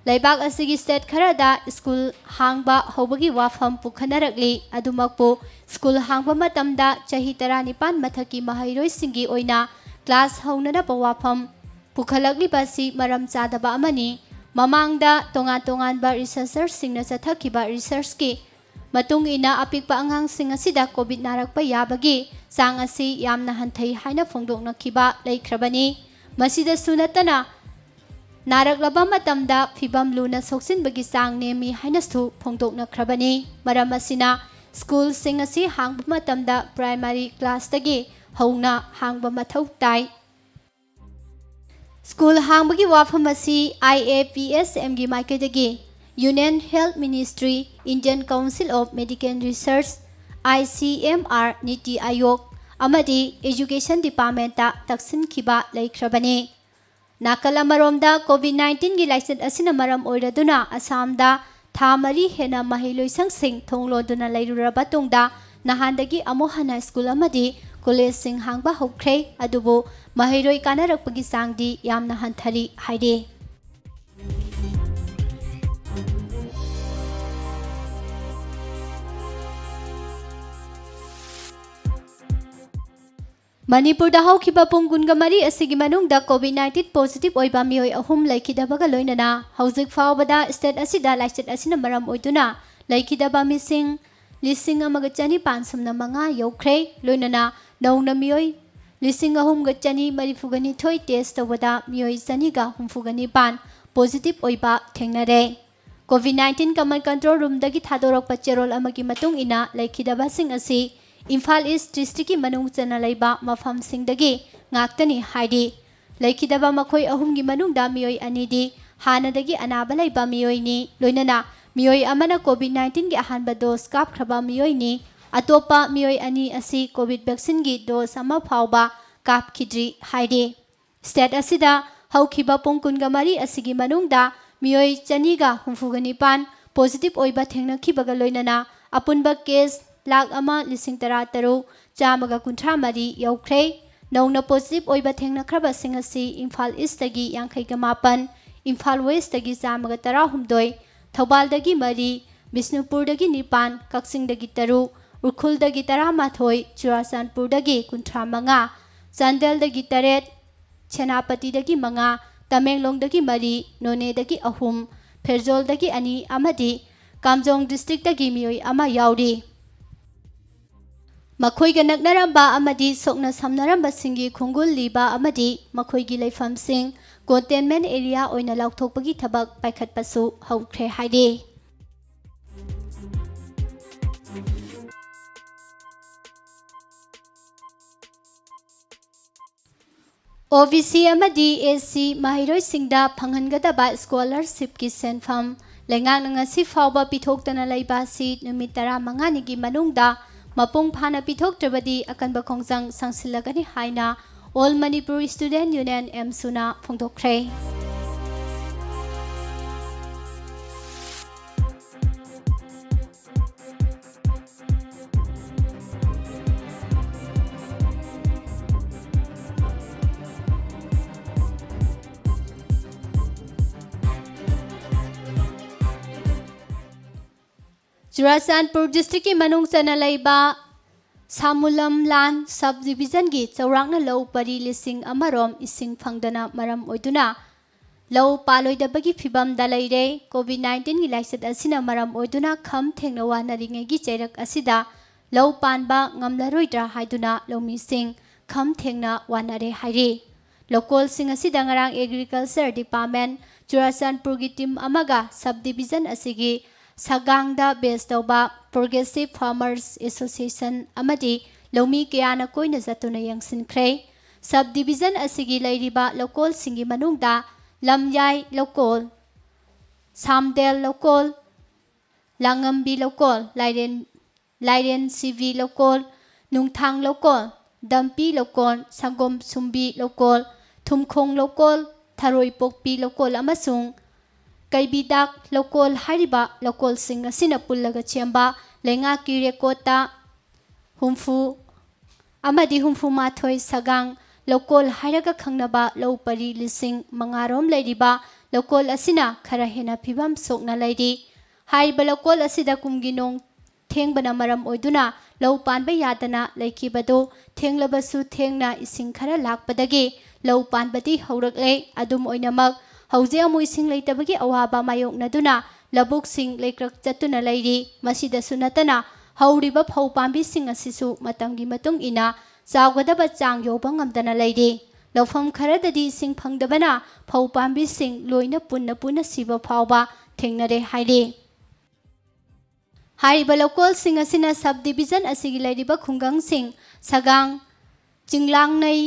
ꯂꯩꯕꯥꯛ ꯑꯁꯤꯒꯤ state ꯈꯔꯗ ꯁ꯭ꯀꯨꯜ ꯍꯥꯡꯕ ꯍꯧꯕꯒꯤ ꯋꯥꯐꯝ ꯄꯨꯈꯠꯅꯔꯛꯂꯤ꯫ ꯑꯗꯨꯃꯛꯄꯨ, ꯁ꯭ꯀꯨꯜ ꯍꯥꯡꯕ ꯃꯇꯝꯗ ꯆꯍꯤ ꯇꯔꯥꯅꯤꯄꯥꯟ ꯃꯊꯛꯀꯤ ꯃꯍꯩꯔꯣꯏꯁꯤꯡꯒꯤ ꯑꯣꯏꯅ class ꯍꯧꯅꯅꯕ ꯋꯥꯐꯝ ꯄꯨꯈꯠꯂꯛꯂꯤꯕ ꯑꯁꯤ ꯃꯔꯝ ꯆꯥꯗꯕ ꯑꯃꯅꯤ꯫ ꯃꯃꯥꯡꯗ ꯇꯣꯉꯥꯟ ꯇꯣꯉꯥꯟꯕ researcherꯁꯤꯡꯅ ꯆꯠꯊꯈꯤꯕ researchꯀꯤ ꯃꯇꯨꯡ ꯏꯟꯅ, ꯑꯄꯤꯛꯄ ꯑꯉꯥꯡꯁꯤꯡ ꯑꯁꯤꯗ COVID ꯅꯥꯔꯛꯄ ꯌꯥꯕꯒꯤ ꯆꯥꯡ ꯑꯁꯤ ꯌꯥꯝꯅ ꯍꯟꯊꯩ ꯍꯥꯏꯅ ꯐꯣꯡꯗꯣꯛꯅꯈꯤꯕ ꯂꯩꯈ꯭ꯔꯕꯅꯤ꯫ ꯃꯁꯤꯗꯁꯨ ꯅꯠꯇꯅ, ꯅꯥꯔꯛꯂꯕ ꯃꯇꯝꯗ ꯐꯤꯚꯝ ꯂꯨꯅ ꯁꯣꯛꯆꯤꯟꯕꯒꯤ ꯆꯥꯡ ꯅꯦꯝꯃꯤ ꯍꯥꯏꯅꯁꯨ ꯐꯣꯡꯗꯣꯛꯅꯈ꯭ꯔꯕꯅꯤ꯫ ꯃꯔꯝ ꯑꯁꯤꯅ, ꯁ꯭ꯀꯨꯜꯁꯤꯡ ꯑꯁꯤ ꯍꯥꯡꯕ ꯃꯇꯝꯗ primary classꯇꯒꯤ ꯍꯧꯅ ꯍꯥꯡꯕ ꯃꯊꯧ ꯇꯥꯏ꯫ ꯁ꯭ꯀꯨꯜ ꯍꯥꯡꯕꯒꯤ ꯋꯥꯐꯝ ꯑꯁꯤ I A P S M ꯒꯤ ꯃꯥꯏꯀꯩꯗꯒꯤ Union Health Ministry, Indian Council of Medical Research, I C M R, NITI Aayog ꯑꯃꯗꯤ Education Department ꯇ ꯇꯛꯁꯤꯟꯈꯤꯕ ꯂꯩꯈ꯭ꯔꯕꯅꯤ꯫ ꯅꯥꯀꯜ ꯑꯃꯔꯣꯝꯗ, COVID nineteen ꯒꯤ ꯂꯥꯏꯆꯠ ꯑꯁꯤꯅ ꯃꯔꯝ ꯑꯣꯏꯔꯗꯨꯅ ꯑꯁꯥꯝꯗ ꯊꯥ ꯃꯔꯤ ꯍꯦꯟꯅ ꯃꯍꯩꯂꯣꯏꯁꯪꯁꯤꯡ ꯊꯣꯡ ꯂꯣꯟꯗꯨꯅ ꯂꯩꯔꯨꯔꯕ ꯇꯨꯡꯗ, ꯅꯍꯥꯟꯗꯒꯤ ꯑꯃꯨꯛ ꯍꯟꯅ ꯁ꯭ꯀꯨꯜ ꯑꯃꯗꯤ ꯀꯣꯂꯦꯖꯁꯤꯡ ꯍꯥꯡꯕ ꯍꯧꯈ꯭ꯔꯦ꯫ ꯑꯗꯨꯕꯨ ꯃꯍꯩꯔꯣꯏ ꯀꯥꯅꯔꯛꯄꯒꯤ ꯆꯥꯡꯗꯤ ꯌꯥꯝꯅ ꯍꯟꯊꯔꯤ ꯍꯥꯏꯔꯤ꯫ ꯃꯅꯤꯄꯨꯔꯗ ꯍꯧꯈꯤꯕ ꯄꯨꯡ ꯀꯨꯟꯒ ꯃꯔꯤ ꯑꯁꯤꯒꯤ ꯃꯅꯨꯡꯗ COVID nineteen positive ꯑꯣꯏꯕ ꯃꯤꯑꯣꯏ ꯑꯍꯨꯝ ꯂꯩꯈꯤꯗꯕꯒ ꯂꯣꯏꯅꯅ, ꯍꯧꯖꯤꯛ ꯐꯥꯎꯕꯗ state ꯑꯁꯤꯗ ꯂꯥꯏꯆꯠ ꯑꯁꯤꯅ ꯃꯔꯝ ꯑꯣꯏꯗꯨꯅ ꯂꯩꯈꯤꯗꯕ ꯃꯤꯁꯤꯡ ꯂꯤꯁꯤꯡ ꯑꯃꯒ ꯆꯅꯤꯄꯥꯟ ꯁꯨꯞꯅ ꯃꯉꯥ ꯌꯧꯈ꯭ꯔꯦ꯫ ꯂꯣꯏꯅꯅ ꯅꯧꯅ ꯃꯤꯑꯣꯏ ꯂꯤꯁꯤꯡ ꯑꯍꯨꯝꯒ ꯆꯅꯤ ꯃꯔꯤꯐꯨꯒ ꯅꯤꯊꯣꯏ test ꯇꯧꯕꯗ, ꯃꯤꯑꯣꯏ ꯆꯅꯤꯒ ꯍꯨꯝꯐꯨꯒ ꯅꯤꯄꯥꯟ positive ꯑꯣꯏꯕ ꯊꯦꯡꯅꯔꯦ꯫ COVID nineteen Command Control Room ꯗꯒꯤ ꯊꯥꯗꯣꯔꯛꯄ ꯆꯦꯔꯣꯜ ꯑꯃꯒꯤ ꯃꯇꯨꯡ ꯏꯟꯅ, ꯂꯩꯈꯤꯗꯕꯁꯤꯡ ꯑꯁꯤ ꯏꯝꯐꯥꯜ East District ꯀꯤ ꯃꯅꯨꯡ ꯆꯟꯅ ꯂꯩꯕ ꯃꯐꯝꯁꯤꯡꯗꯒꯤ ꯉꯥꯛꯇꯅꯤ ꯍꯥꯏꯔꯤ꯫ ꯂꯩꯈꯤꯗꯕ ꯃꯈꯣꯏ ꯑꯍꯨꯝꯒꯤ ꯃꯅꯨꯡꯗ ꯃꯤꯑꯣꯏ ꯑꯅꯤꯗꯤ ꯍꯥꯟꯅꯗꯒꯤ ꯑꯅꯥꯕ ꯂꯩꯕ ꯃꯤꯑꯣꯏꯅꯤ꯫ ꯂꯣꯏꯅꯅ ꯃꯤꯑꯣꯏ ꯑꯃꯅ COVID nineteen ꯒꯤ ꯑꯍꯥꯟꯕ dose ꯀꯥꯞꯈ꯭ꯔꯕ ꯃꯤꯑꯣꯏꯅꯤ꯫ ꯑꯇꯣꯞꯄ ꯃꯤꯑꯣꯏ ꯑꯅꯤ ꯑꯁꯤ COVID vaccine ꯒꯤ dose ꯑꯃ ꯐꯥꯎꯕ ꯀꯥꯞꯈꯤꯗ꯭ꯔꯤ ꯍꯥꯏꯔꯤ꯫ State ꯑꯁꯤꯗ ꯍꯧꯈꯤꯕ ꯄꯨꯡ ꯀꯨꯟꯒ ꯃꯔꯤ ꯑꯁꯤꯒꯤ ꯃꯅꯨꯡꯗ ꯃꯤꯑꯣꯏ ꯆꯅꯤꯒ ꯍꯨꯝꯐꯨꯒ ꯅꯤꯄꯥꯟ positive ꯑꯣꯏꯕ ꯊꯦꯡꯅꯈꯤꯕꯒ ꯂꯣꯏꯅꯅ ꯑꯄꯨꯟꯕ case ꯂꯥꯈ ꯑꯃ ꯂꯤꯁꯤꯡ ꯇꯔꯥ ꯇꯔꯨꯛ ꯆꯥꯝꯃꯒ ꯀꯨꯟꯊ꯭ꯔꯥ ꯃꯔꯤ ꯌꯧꯈ꯭ꯔꯦ꯫ ꯅꯧꯅ positive ꯑꯣꯏꯕ ꯊꯦꯡꯅꯈ꯭ꯔꯕꯁꯤꯡ ꯑꯁꯤ ꯏꯝꯐꯥꯜ East ꯇꯒꯤ ꯌꯥꯡꯈꯩꯒ ꯃꯥꯄꯟ, ꯏꯝꯐꯥꯜ West ꯇꯒꯤ ꯆꯥꯝꯃꯒ ꯇꯔꯥꯍꯨꯝꯗꯣꯏ, ꯊꯧꯕꯥꯜꯗꯒꯤ ꯃꯔꯤ, ꯕꯤꯁꯅꯨꯄꯨꯔꯗꯒꯤ ꯅꯤꯄꯥꯟ, ꯀꯛꯆꯤꯡꯗꯒꯤ ꯇꯔꯨꯛ, ꯎꯈ꯭ꯔꯨꯜꯗꯒꯤ ꯇꯔꯥꯃꯥꯊꯣꯏ, ꯆꯨꯔꯥꯆꯥꯟꯄꯨꯔꯗꯒꯤ ꯀꯨꯟꯊ꯭ꯔꯥ ꯃꯉꯥ, ꯆꯥꯟꯗꯦꯜꯗꯒꯤ ꯇꯔꯦꯠ, ꯁꯦꯅꯥꯄꯇꯤꯗꯒꯤ ꯃꯉꯥ, ꯇꯃꯦꯡꯂꯣꯡꯗꯒꯤ ꯃꯔꯤ, ꯅꯣꯅꯦꯗꯒꯤ ꯑꯍꯨꯝ, ꯐꯦꯔꯖꯣꯜꯗꯒꯤ ꯑꯅꯤ ꯑꯃꯗꯤ ꯀꯥꯝꯖꯣꯡ district ꯇꯒꯤ ꯃꯤꯑꯣꯏ ꯑꯃ ꯌꯥꯎꯔꯤ꯫ ꯃꯈꯣꯏꯒ ꯅꯛꯅꯔꯝꯕ ꯑꯃꯗꯤ ꯁꯣꯛꯅ ꯁꯝꯅꯔꯝꯕꯁꯤꯡꯒꯤ ꯈꯣꯡꯒꯨꯜ ꯂꯤꯕ ꯑꯃꯗꯤ ꯃꯈꯣꯏꯒꯤ ꯂꯩꯐꯝꯁꯤꯡ containment area ꯑꯣꯏꯅ ꯂꯥꯎꯊꯣꯛꯄꯒꯤ ꯊꯕꯛ ꯄꯥꯏꯈꯠꯄꯁꯨ ꯍꯧꯈ꯭ꯔꯦ ꯍꯥꯏꯔꯤ꯫ ꯑꯣ ꯕꯤ ꯁꯤ ꯑꯃꯗꯤ ꯑꯦꯁ ꯁꯤ ꯃꯍꯩꯔꯣꯏꯁꯤꯡꯗ ꯐꯪꯍꯟꯒꯗꯕ ꯁ꯭ꯀꯣꯂꯔꯁꯤꯞꯀꯤ ꯁꯦꯟꯐꯝ ꯂꯩꯉꯥꯛꯅ ꯉꯁꯤ ꯐꯥꯎꯕ ꯄꯤꯊꯣꯛꯇꯅ ꯂꯩꯕ ꯑꯁꯤ ꯅꯨꯃꯤꯠ ꯇꯔꯥꯃꯉꯥꯅꯤꯒꯤ ꯃꯅꯨꯡꯗ ꯃꯄꯨꯡ ꯐꯥꯅ ꯄꯤꯊꯣꯛꯇ꯭ꯔꯕꯗꯤ ꯑꯀꯟꯕ ꯈꯣꯡꯖꯪ ꯁꯥꯡꯁꯤꯜꯂꯒꯅꯤ ꯍꯥꯏꯅ All Manipur Student Union, ꯑꯦꯝꯁꯨꯅ ꯐꯣꯡꯗꯣꯛꯈ꯭ꯔꯦ꯫ Churachandpur ꯗꯤꯁꯇ꯭ꯔꯤꯛꯀꯤ ꯃꯅꯨꯡ ꯆꯟꯅ ꯂꯩꯕ ꯁꯥꯃꯨꯂꯝꯂꯥꯟ ꯁꯕ ꯗꯤꯕꯤꯖꯟꯒꯤ ꯆꯥꯎꯔꯥꯛꯅ ꯂꯧ ꯄꯔꯤ ꯂꯤꯁꯤꯡ ꯑꯃꯔꯣꯝ ꯏꯁꯤꯡ ꯐꯪꯗꯅ ꯃꯔꯝ ꯑꯣꯏꯗꯨꯅ ꯂꯧ ꯄꯥꯜꯂꯣꯏꯗꯕꯒꯤ ꯐꯤꯕꯝꯗ ꯂꯩꯔꯦ꯫ ꯀꯣꯚꯤꯗ ꯅꯥꯏꯟꯇꯤꯟꯒꯤ ꯂꯥꯏꯆꯠ ꯑꯁꯤꯅ ꯃꯔꯝ ꯑꯣꯏꯗꯨꯅ ꯈꯝ ꯊꯦꯡꯅ ꯋꯥꯅꯔꯤꯉꯩꯒꯤ ꯆꯩꯔꯛ ꯑꯁꯤꯗ ꯂꯧ ꯄꯥꯟꯕ ꯉꯝꯂꯔꯣꯏꯗ꯭ꯔꯥ ꯍꯥꯏꯗꯨꯅ ꯂꯧꯃꯤꯁꯤꯡ ꯈꯝ ꯊꯦꯡꯅ ꯋꯥꯅꯔꯦ ꯍꯥꯏꯔꯤ꯫ ꯂꯧꯀꯣꯜꯁꯤꯡ ꯑꯁꯤꯗ ꯉꯔꯥꯡ ꯑꯦꯒ꯭ꯔꯤꯀꯜꯆꯔ ꯗꯤꯄꯥꯔꯠꯃꯦꯟ ꯆꯨꯔꯥꯆꯥꯟꯄꯨꯔꯒꯤ ꯇꯤꯝ ꯑꯃꯒ ꯁꯕ ꯗꯤꯕꯤꯖꯟ ꯑꯁꯤꯒꯤ ꯁꯒꯥꯡꯗ ꯕꯦꯁ ꯇꯧꯕ ꯄ꯭ꯔꯣꯒ꯭ꯔꯦꯁꯤꯚ ꯐꯥꯔꯃꯔꯁ ꯑꯦꯁꯣꯁꯤꯌꯦꯁꯟ ꯑꯃꯗꯤ ꯂꯧꯃꯤ ꯀꯌꯥꯅ ꯀꯣꯏꯅ ꯆꯠꯇꯨꯅ ꯌꯦꯡꯁꯤꯟꯈ꯭ꯔꯦ꯫ ꯁꯕ ꯗꯤꯕꯤꯖꯟ ꯑꯁꯤꯒꯤ ꯂꯩꯔꯤꯕ ꯂꯧꯀꯣꯜꯁꯤꯡꯒꯤ ꯃꯅꯨꯡꯗ ꯂꯝꯌꯥꯏ ꯂꯧꯀꯣꯜ, ꯁꯥꯝꯗꯦꯜ ꯂꯧꯀꯣꯜ, ꯂꯥꯡꯉꯝꯕꯤ ꯂꯧꯀꯣꯜ, ꯂꯥꯏꯔꯦꯟ, ꯂꯥꯏꯔꯦꯟ ꯁꯤꯕꯤ ꯂꯧꯀꯣꯜ, ꯅꯨꯡꯊꯥꯡ ꯂꯧꯀꯣꯜ, ꯗꯝꯄꯤ ꯂꯧꯀꯣꯜ, ꯁꯪꯒꯣꯝ ꯁꯨꯝꯕꯤ ꯂꯧꯀꯣꯜ, ꯊꯨꯝꯈꯣꯡ ꯂꯧꯀꯣꯜ, ꯊꯔꯣꯏ ꯄꯣꯛꯄꯤ ꯂꯧꯀꯣꯜ ꯑꯃꯁꯨꯡ ꯀꯩꯕꯤꯗꯥꯛ ꯂꯧꯀꯣꯜ ꯍꯥꯏꯔꯤꯕ ꯂꯧꯀꯣꯜꯁꯤꯡ ꯑꯁꯤꯅ ꯄꯨꯜꯂꯒ ꯁꯦꯝꯕ ꯂꯩꯉꯥꯛꯀꯤ ꯔꯦꯀꯣꯔꯠꯇ ꯍꯨꯝꯐꯨ ꯑꯃꯗꯤ ꯍꯨꯝꯐꯨ ꯃꯥꯊꯣꯏ ꯁꯒꯥꯡ ꯂꯧꯀꯣꯜ ꯍꯥꯏꯔꯒ ꯈꯪꯅꯕ ꯂꯧ ꯄꯔꯤ ꯂꯤꯁꯤꯡ ꯃꯉꯥ ꯔꯣꯝ ꯂꯩꯔꯤꯕ ꯂꯧꯀꯣꯜ ꯑꯁꯤꯅ ꯈꯔ ꯍꯦꯟꯅ ꯐꯤꯕꯝ ꯁꯣꯛꯅ ꯂꯩꯔꯤ꯫ ꯍꯥꯏꯔꯤꯕ ꯂꯧꯀꯣꯜ ꯑꯁꯤꯗ ꯀꯨꯝꯒꯤ ꯅꯣꯡ ꯊꯦꯡꯕꯅ ꯃꯔꯝ ꯑꯣꯏꯗꯨꯅ ꯂꯧ ꯄꯥꯟꯕ ꯌꯥꯗꯅ ꯂꯩꯈꯤꯕꯗꯨ ꯊꯦꯡꯂꯕꯁꯨ ꯊꯦꯡꯅ ꯏꯁꯤꯡ ꯈꯔ ꯂꯥꯛꯄꯗꯒꯤ ꯂꯧ ꯄꯥꯟꯕꯗꯤ ꯍꯧꯔꯛꯂꯦ꯫ ꯑꯗꯨꯝ ꯑꯣꯏꯅꯃꯛ, ꯍꯧꯖꯤꯛ ꯑꯃꯨꯛ ꯏꯁꯤꯡ ꯂꯩꯇꯕꯒꯤ ꯑꯋꯥꯕ ꯃꯥꯌꯣꯛꯅꯗꯨꯅ ꯂꯧꯕꯨꯛꯁꯤꯡ ꯂꯩꯀ꯭ꯔꯛ ꯆꯠꯇꯨꯅ ꯂꯩꯔꯤ꯫ ꯃꯁꯤꯗꯁꯨ ꯅꯠꯇꯅ ꯍꯧꯔꯤꯕ ꯐꯧ ꯄꯥꯝꯕꯤꯁꯤꯡ ꯑꯁꯤꯁꯨ ꯃꯇꯝꯒꯤ ꯃꯇꯨꯡ ꯏꯟꯅ ꯆꯥꯎꯒꯗꯕ ꯆꯥꯡ ꯌꯧꯕ ꯉꯝꯗꯅ ꯂꯩꯔꯤ꯫ ꯂꯧꯐꯝ ꯈꯔꯗꯗꯤ ꯏꯁꯤꯡ ꯐꯪꯗꯕꯅ ꯐꯧ ꯄꯥꯝꯕꯤꯁꯤꯡ ꯂꯣꯏꯅ ꯄꯨꯟꯅ ꯄꯨꯟꯅ ꯁꯤꯕ ꯐꯥꯎꯕ ꯊꯦꯡꯅꯔꯦ ꯍꯥꯏꯔꯤ꯫ ꯍꯥꯏꯔꯤꯕ ꯂꯧꯀꯣꯜꯁꯤꯡ ꯑꯁꯤꯅ ꯁꯕ ꯗꯤꯕꯤꯖꯟ ꯑꯁꯤꯒꯤ ꯂꯩꯔꯤꯕ ꯈꯨꯡꯒꯪꯁꯤꯡ ꯁꯒꯥꯡ, ꯆꯤꯡꯂꯥꯡꯅꯩ,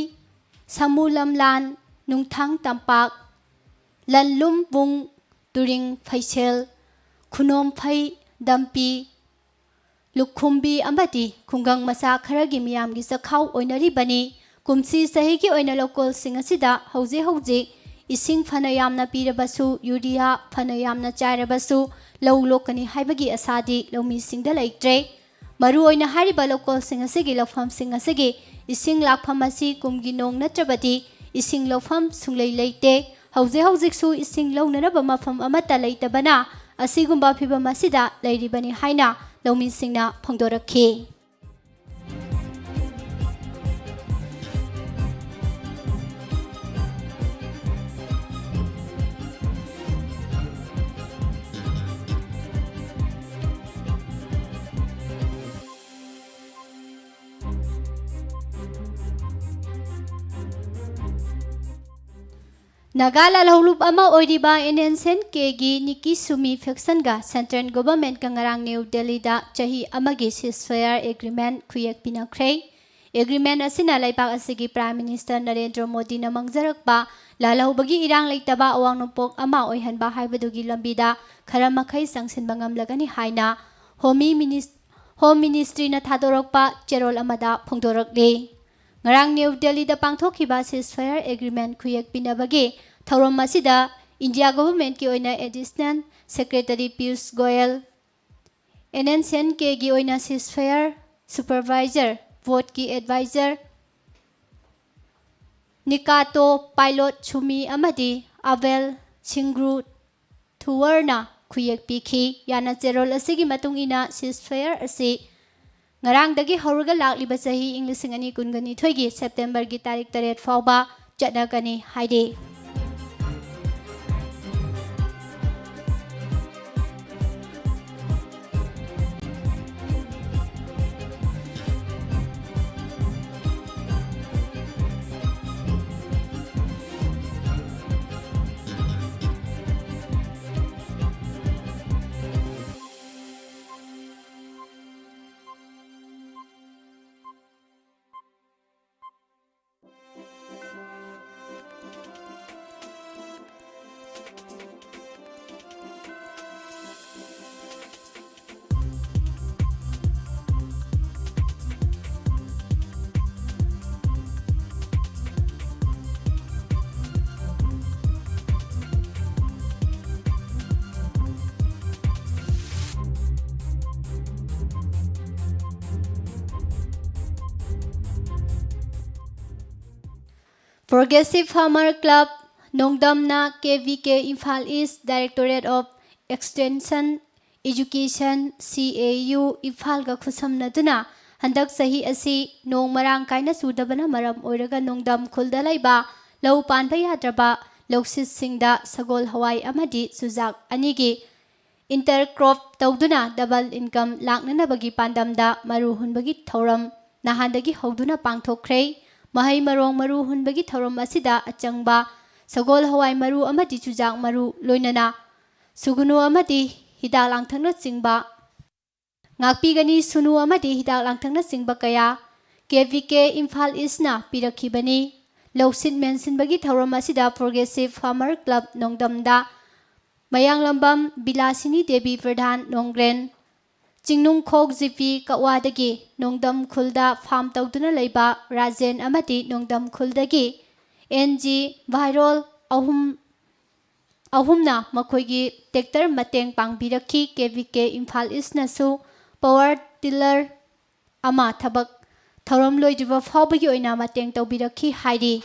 ꯁꯃꯨ ꯂꯝꯂꯥꯟ, ꯅꯨꯡꯊꯥꯡ ꯇꯝꯄꯥꯛ, ꯂꯟꯂꯨꯝꯕꯨꯡ, ꯇꯨꯔꯤꯡ ꯐꯩꯁꯦꯜ, ꯈꯨꯅꯣꯝꯐꯩ, ꯗꯝꯄꯤ, ꯂꯨꯈꯨꯝꯕꯤ ꯑꯃꯗꯤ ꯈꯨꯡꯒꯪ ꯃꯆꯥ ꯈꯔꯒꯤ ꯃꯤꯌꯥꯝꯒꯤ ꯆꯥꯛꯈꯥꯎ ꯑꯣꯏꯅꯔꯤꯕꯅꯤ꯫ ꯀꯨꯝꯁꯤ ꯆꯍꯤꯒꯤ ꯑꯣꯏꯅ ꯂꯧꯀꯣꯜꯁꯤꯡ ꯑꯁꯤꯗ ꯍꯧꯖꯤꯛ ꯍꯧꯖꯤꯛ ꯏꯁꯤꯡ ꯐꯅ ꯌꯥꯝꯅ ꯄꯤꯔꯕꯁꯨ, ꯌꯨꯔꯤꯌꯥ ꯐꯅ ꯌꯥꯝꯅ ꯆꯥꯏꯔꯕꯁꯨ, ꯂꯧ ꯂꯣꯛꯀꯅꯤ ꯍꯥꯏꯕꯒꯤ ꯑꯁꯥꯗꯤ ꯂꯧꯃꯤꯁꯤꯡꯗ ꯂꯩꯇ꯭ꯔꯦ꯫ ꯃꯔꯨꯑꯣꯏꯅ ꯍꯥꯏꯔꯤꯕ ꯂꯧꯀꯣꯜꯁꯤꯡ ꯑꯁꯤꯒꯤ ꯂꯧꯐꯝꯁꯤꯡ ꯑꯁꯤꯒꯤ ꯏꯁꯤꯡ ꯂꯥꯛꯐꯝ ꯑꯁꯤ ꯀꯨꯝꯒꯤ ꯅꯣꯡ ꯅꯠꯇ꯭ꯔꯕꯗꯤ ꯏꯁꯤꯡ ꯂꯧꯐꯝ ꯁꯨꯡꯂꯩ ꯂꯩꯇꯦ꯫ ꯍꯧꯖꯤꯛ ꯍꯧꯖꯤꯛꯁꯨ ꯏꯁꯤꯡ ꯂꯧꯅꯅꯕ ꯃꯐꯝ ꯑꯃꯠꯇ ꯂꯩꯇꯕꯅ ꯑꯁꯤꯒꯨꯝꯕ ꯐꯤꯚꯝ ꯑꯁꯤꯗ ꯂꯩꯔꯤꯕꯅꯤ ꯍꯥꯏꯅ ꯂꯧꯃꯤꯁꯤꯡꯅ ꯐꯣꯡꯗꯣꯔꯛꯈꯤ꯫ ꯅꯥꯒꯥ ꯂꯥꯜꯍꯧꯂꯨꯞ ꯑꯃ ꯑꯣꯏꯔꯤꯕ ꯑꯦꯟ ꯑꯦꯟ ꯁꯤ ꯑꯦꯟ ꯀꯦꯒꯤ ꯅꯤꯀꯤ ꯁꯨꯃꯤ ꯐꯦꯛꯁꯟꯒ ꯁꯦꯟꯇ꯭ꯔꯦꯜ ꯒꯣꯚꯔꯟꯃꯦꯟꯠꯀ ꯉꯔꯥꯡ ꯅ꯭ꯌꯨ ꯗꯦꯜꯂꯤꯗ ꯆꯍꯤ ꯑꯃꯒꯤ ceasefire agreement ꯈꯨꯌꯦꯛ ꯄꯤꯅꯈ꯭ꯔꯦ꯫ Agreement ꯑꯁꯤꯅ ꯂꯩꯕꯥꯛ ꯑꯁꯤꯒꯤ Prime Minister ꯅꯔꯦꯟꯗ꯭ꯔ ꯃꯣꯗꯤꯅ ꯃꯥꯡꯖꯔꯛꯄ ꯂꯥꯜꯍꯧꯕꯒꯤ ꯏꯔꯥꯡ ꯂꯩꯇꯕ ꯑꯋꯥꯡ ꯅꯣꯡꯄꯣꯛ ꯑꯃ ꯑꯣꯏꯍꯟꯕ ꯍꯥꯏꯕꯗꯨꯒꯤ ꯂꯝꯕꯤꯗ ꯈꯔ ꯃꯈꯩ ꯆꯪꯁꯤꯟꯕ ꯉꯝꯂꯒꯅꯤ ꯍꯥꯏꯅ ꯍꯣꯃꯤ ꯃꯤꯅꯤꯁ-, Home Ministryꯅ ꯊꯥꯗꯣꯔꯛꯄ ꯆꯦꯔꯣꯜ ꯑꯃꯗ ꯐꯣꯡꯗꯣꯔꯛꯂꯤ꯫ ꯉꯔꯥꯡ ꯅ꯭ꯌꯨ ꯗꯦꯜꯂꯤꯗ ꯄꯥꯡꯊꯣꯛꯈꯤꯕ ceasefire agreement ꯈꯨꯌꯦꯛ ꯄꯤꯅꯕꯒꯤ ꯊꯧꯔꯝ ꯑꯁꯤꯗ ꯏꯟꯗꯤꯌꯥ ꯒꯣꯚꯔꯟꯃꯦꯟꯠꯀꯤ ꯑꯣꯏꯅ Additional Secretary Piyush Goyal, N N C N ꯀꯦꯒꯤ ꯑꯣꯏꯅ ceasefire supervisor, ꯕꯣꯔꯗꯀꯤ advisor ꯅꯤꯀꯥꯇꯣ ꯄꯥꯏꯂꯣꯠ ꯁꯨꯃꯤ ꯑꯃꯗꯤ ꯑꯕꯦꯜ ꯁꯤꯡꯒ꯭ꯔꯨ ꯊꯨꯋꯔꯅ ꯈꯨꯌꯦꯛ ꯄꯤꯈꯤ꯫ ꯌꯥꯅ ꯆꯦꯔꯣꯜ ꯑꯁꯤꯒꯤ ꯃꯇꯨꯡ ꯏꯟꯅ ceasefire ꯑꯁꯤ ꯉꯔꯥꯡꯗꯒꯤ ꯍꯧꯔꯒ ꯂꯥꯛꯂꯤꯕ ꯆꯍꯤ ꯏꯪ ꯂꯤꯁꯤꯡ ꯑꯅꯤ ꯀꯨꯟꯒ ꯅꯤꯊꯣꯏꯒꯤ ꯁꯦꯞꯇꯦꯝꯕꯔꯒꯤ ꯇꯥꯔꯤꯛ ꯇꯔꯦꯠ ꯐꯥꯎꯕ ꯆꯠꯅꯒꯅꯤ ꯍꯥꯏꯔꯤ꯫ Progressive Farmer Club ꯅꯣꯡꯗꯝꯅ K V K Imphal East Directorate of Extension Education, C A U, ꯏꯝꯐꯥꯜꯒ ꯈꯨꯠꯁꯝꯅꯗꯨꯅ ꯍꯟꯗꯛ ꯆꯍꯤ ꯑꯁꯤ ꯅꯣꯡ ꯃꯔꯥꯡ ꯀꯥꯏꯅ ꯆꯨꯗꯕꯅ ꯃꯔꯝ ꯑꯣꯏꯔꯒ ꯅꯣꯡꯗꯝ ꯈꯨꯜꯗ ꯂꯩꯕ ꯂꯧ ꯄꯥꯟꯕ ꯌꯥꯗ꯭ꯔꯕ ꯂꯧꯁꯤꯠꯁꯤꯡꯗ ꯁꯒꯣꯜ ꯍꯋꯥꯏ ꯑꯃꯗꯤ ꯆꯨꯖꯥꯛ ꯑꯅꯤꯒꯤ intercrop ꯇꯧꯗꯨꯅ double income ꯂꯥꯛꯅꯅꯕꯒꯤ ꯄꯥꯟꯗꯝꯗ ꯃꯔꯨ ꯍꯨꯟꯕꯒꯤ ꯊꯧꯔꯝ ꯅꯍꯥꯟꯗꯒꯤ ꯍꯧꯗꯨꯅ ꯄꯥꯡꯊꯣꯛꯈ꯭ꯔꯦ꯫ ꯃꯍꯩ ꯃꯔꯣꯡ ꯃꯔꯨ ꯍꯨꯟꯕꯒꯤ ꯊꯧꯔꯝ ꯑꯁꯤꯗ ꯑꯆꯪꯕ ꯁꯒꯣꯜ ꯍꯋꯥꯏ ꯃꯔꯨ ꯑꯃꯗꯤ ꯆꯨꯖꯥꯛ ꯃꯔꯨ, ꯂꯣꯏꯅꯅ ꯁꯨꯒꯨꯅꯨ ꯑꯃꯗꯤ ꯍꯤꯗꯥꯛ ꯂꯥꯡꯊꯛꯅꯆꯤꯡꯕ ꯉꯥꯛꯄꯤꯒꯅꯤ꯫ ꯁꯨꯅꯨ ꯑꯃꯗꯤ ꯍꯤꯗꯥꯛ ꯂꯥꯡꯊꯛꯅꯆꯤꯡꯕ ꯀꯌꯥ K V K ꯏꯝꯐꯥꯜ ꯏꯁꯅ ꯄꯤꯔꯛꯈꯤꯕꯅꯤ꯫ ꯂꯧꯁꯤꯠ ꯃꯦꯟꯁꯤꯟꯕꯒꯤ ꯊꯧꯔꯝ ꯑꯁꯤꯗ Progressive Farmer Club ꯅꯣꯡꯗꯝꯗ ꯃꯌꯥꯡꯂꯝꯕꯝ ꯕꯤꯂꯥꯁꯤꯅꯤ ꯗꯦꯕꯤ ꯄ꯭ꯔꯙꯥꯟ ꯅꯣꯡꯒ꯭ꯔꯦꯟ, ꯆꯤꯡꯅꯨꯡꯈꯣꯛ ꯖꯤꯄꯤ ꯀꯛꯋꯥꯗꯒꯤ ꯅꯣꯡꯗꯝ ꯈꯨꯜꯗ ꯐꯥꯝ ꯇꯧꯗꯨꯅ ꯂꯩꯕ ꯔꯥꯖꯦꯟ ꯑꯃꯗꯤ ꯅꯣꯡꯗꯝ ꯈꯨꯜꯗꯒꯤ N G ꯚꯥꯏꯔꯣꯜ ꯑꯍꯨꯝ, ꯑꯍꯨꯝꯅ ꯃꯈꯣꯏꯒꯤ tractor ꯃꯇꯦꯡ ꯄꯥꯡꯕꯤꯔꯛꯈꯤ꯫ K V K Imphal ꯏꯁꯅꯁꯨ power tiller ꯑꯃ ꯊꯕꯛ ꯊꯧꯔꯝ ꯂꯣꯏꯗ꯭ꯔꯤꯕ ꯐꯥꯎꯕꯒꯤ ꯑꯣꯏꯅ ꯃꯇꯦꯡ ꯇꯧꯕꯤꯔꯛꯈꯤ ꯍꯥꯏꯔꯤ꯫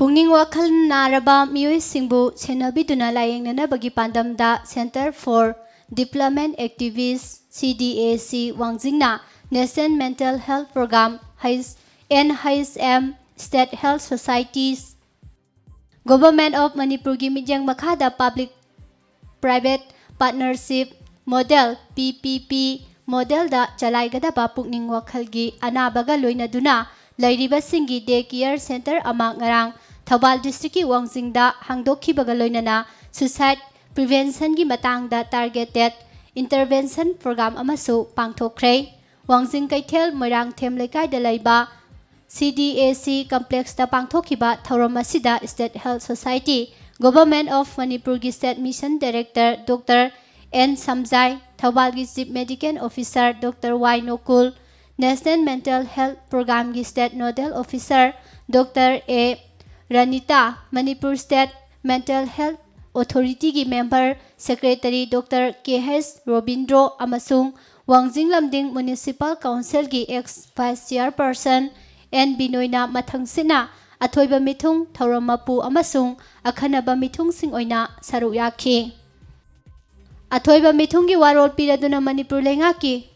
ꯄꯨꯛꯅꯤꯡ ꯋꯥꯈꯜ ꯅꯥꯔꯕ ꯃꯤꯑꯣꯏꯁꯤꯡꯕꯨ ꯁꯦꯟꯅꯕꯤꯗꯨꯅ ꯂꯥꯌꯦꯡꯅꯅꯕꯒꯤ ꯄꯥꯟꯗꯝꯗ Center for Development Activists, C D A C, ꯋꯥꯡꯖꯤꯡꯅ National Mental Health Program, N H M, State Health Societies, Government of ꯃꯅꯤꯄꯨꯔꯒꯤ ꯃꯤꯠꯌꯦꯡ ꯃꯈꯥꯗ Public Private Partnership Model, P P P modelꯗ ꯆꯂꯥꯏꯒꯗꯕ ꯄꯨꯛꯅꯤꯡ ꯋꯥꯈꯜꯒꯤ ꯑꯅꯥꯕꯒ ꯂꯣꯏꯅꯗꯨꯅ ꯂꯩꯔꯤꯕꯁꯤꯡꯒꯤ day care center ꯑꯃ ꯉꯔꯥꯡ ꯊꯧꯕꯥꯜ districtꯀꯤ ꯋꯥꯡꯖꯤꯡꯗ ꯍꯥꯡꯗꯣꯛꯈꯤꯕꯒ ꯂꯣꯏꯅꯅ suicide preventionꯒꯤ ꯃꯇꯥꯡꯗ targeted intervention program ꯑꯃꯁꯨ ꯄꯥꯡꯊꯣꯛꯈ꯭ꯔꯦ꯫ ꯋꯥꯡꯖꯤꯡ ꯀꯩꯊꯦꯜ ꯃꯣꯏꯔꯥꯡꯊꯦꯝ ꯂꯩꯀꯥꯏꯗ ꯂꯩꯕ C D A C complexꯇ ꯄꯥꯡꯊꯣꯛꯈꯤꯕ ꯊꯧꯔꯝ ꯑꯁꯤꯗ State Health Society, Government of ꯃꯅꯤꯄꯨꯔꯒꯤ State Mission Director Doctor N ꯁꯝꯖꯥꯏ, ꯊꯧꯕꯥꯜꯒꯤ Chief Medical Officer Doctor Y ꯅꯣꯀꯨꯜ, National Mental Health Programꯒꯤ State Nodal Officer Doctor A ꯔꯅꯤꯇꯥ, Manipur State Mental Health Authorityꯒꯤ Member Secretary Doctor K H Robindro ꯑꯃꯁꯨꯡ ꯋꯥꯡꯖꯤꯡ ꯂꯝꯗꯤꯡ Municipal Councilꯒꯤ ex Vice Chairperson N ꯕꯤꯅꯣꯏꯅ ꯃꯊꯪꯁꯤꯠꯅ ꯑꯊꯣꯏꯕ ꯃꯤꯊꯨꯡ, ꯊꯧꯔꯝ ꯃꯄꯨ ꯑꯃꯁꯨꯡ ꯑꯈꯟꯅꯕ ꯃꯤꯊꯨꯡꯁꯤꯡ ꯑꯣꯏꯅ ꯁꯔꯨꯛ ꯌꯥꯈꯤ꯫ ꯑꯊꯣꯏꯕ ꯃꯤꯊꯨꯡꯒꯤ ꯋꯥꯔꯣꯜ ꯄꯤꯔꯗꯨꯅ ꯃꯅꯤꯄꯨꯔ ꯂꯩꯉꯥꯛꯀꯤ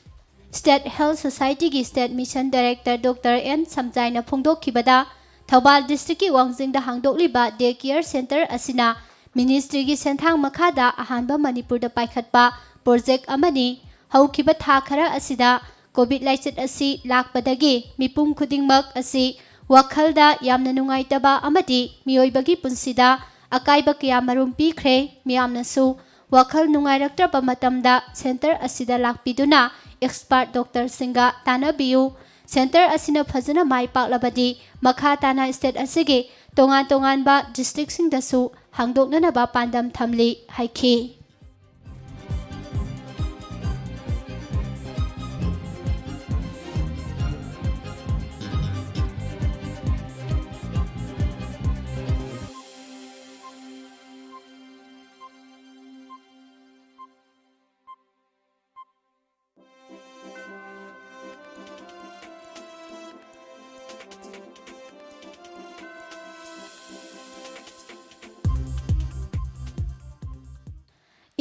State Health Societyꯒꯤ State Mission Director Doctor N ꯁꯝꯖꯥꯏꯅ ꯐꯣꯡꯗꯣꯛꯈꯤꯕꯗ, Thoubal districtꯀꯤ ꯋꯥꯡꯖꯤꯡꯗ ꯍꯥꯡꯗꯣꯛꯂꯤꯕ day care center ꯑꯁꯤꯅ ministryꯒꯤ ꯁꯦꯟꯊꯥꯡ ꯃꯈꯥꯗ ꯑꯍꯥꯟꯕ ꯃꯅꯤꯄꯨꯔꯗ ꯄꯥꯏꯈꯠꯄ project ꯑꯃꯅꯤ꯫ ꯍꯧꯈꯤꯕ ꯊꯥ ꯈꯔ ꯑꯁꯤꯗ COVID ꯂꯥꯏꯆꯠ ꯑꯁꯤ ꯂꯥꯛꯄꯗꯒꯤ ꯃꯤꯄꯨꯝ ꯈꯨꯗꯤꯡꯃꯛ ꯑꯁꯤ ꯋꯥꯈꯜꯗ ꯌꯥꯝꯅ ꯅꯨꯡꯉꯥꯏꯇꯕ ꯑꯃꯗꯤ ꯃꯤꯑꯣꯏꯕꯒꯤ ꯄꯨꯟꯁꯤꯗ ꯑꯀꯥꯏꯕ ꯀꯌꯥ ꯃꯔꯨꯝ ꯄꯤꯈ꯭ꯔꯦ꯫ ꯃꯤꯌꯥꯝꯅꯁꯨ ꯋꯥꯈꯜ ꯅꯨꯡꯉꯥꯏꯔꯛꯇ꯭ꯔꯕ ꯃꯇꯝꯗ center ꯑꯁꯤꯗ ꯂꯥꯛꯄꯤꯗꯨꯅ expert doctorꯁꯤꯡꯒ ꯇꯥꯟꯅꯕꯤꯌꯨ꯫ Center ꯑꯁꯤꯅ ꯐꯖꯅ ꯃꯥꯏ ꯄꯥꯛꯂꯕꯗꯤ ꯃꯈꯥ ꯇꯥꯅ state ꯑꯁꯤꯒꯤ ꯇꯣꯉꯥꯟ ꯇꯣꯉꯥꯟꯕ districtꯁꯤꯡꯗꯁꯨ ꯍꯥꯡꯗꯣꯛꯅꯅꯕ ꯄꯥꯟꯗꯝ ꯊꯝꯂꯤ ꯍꯥꯏꯈꯤ꯫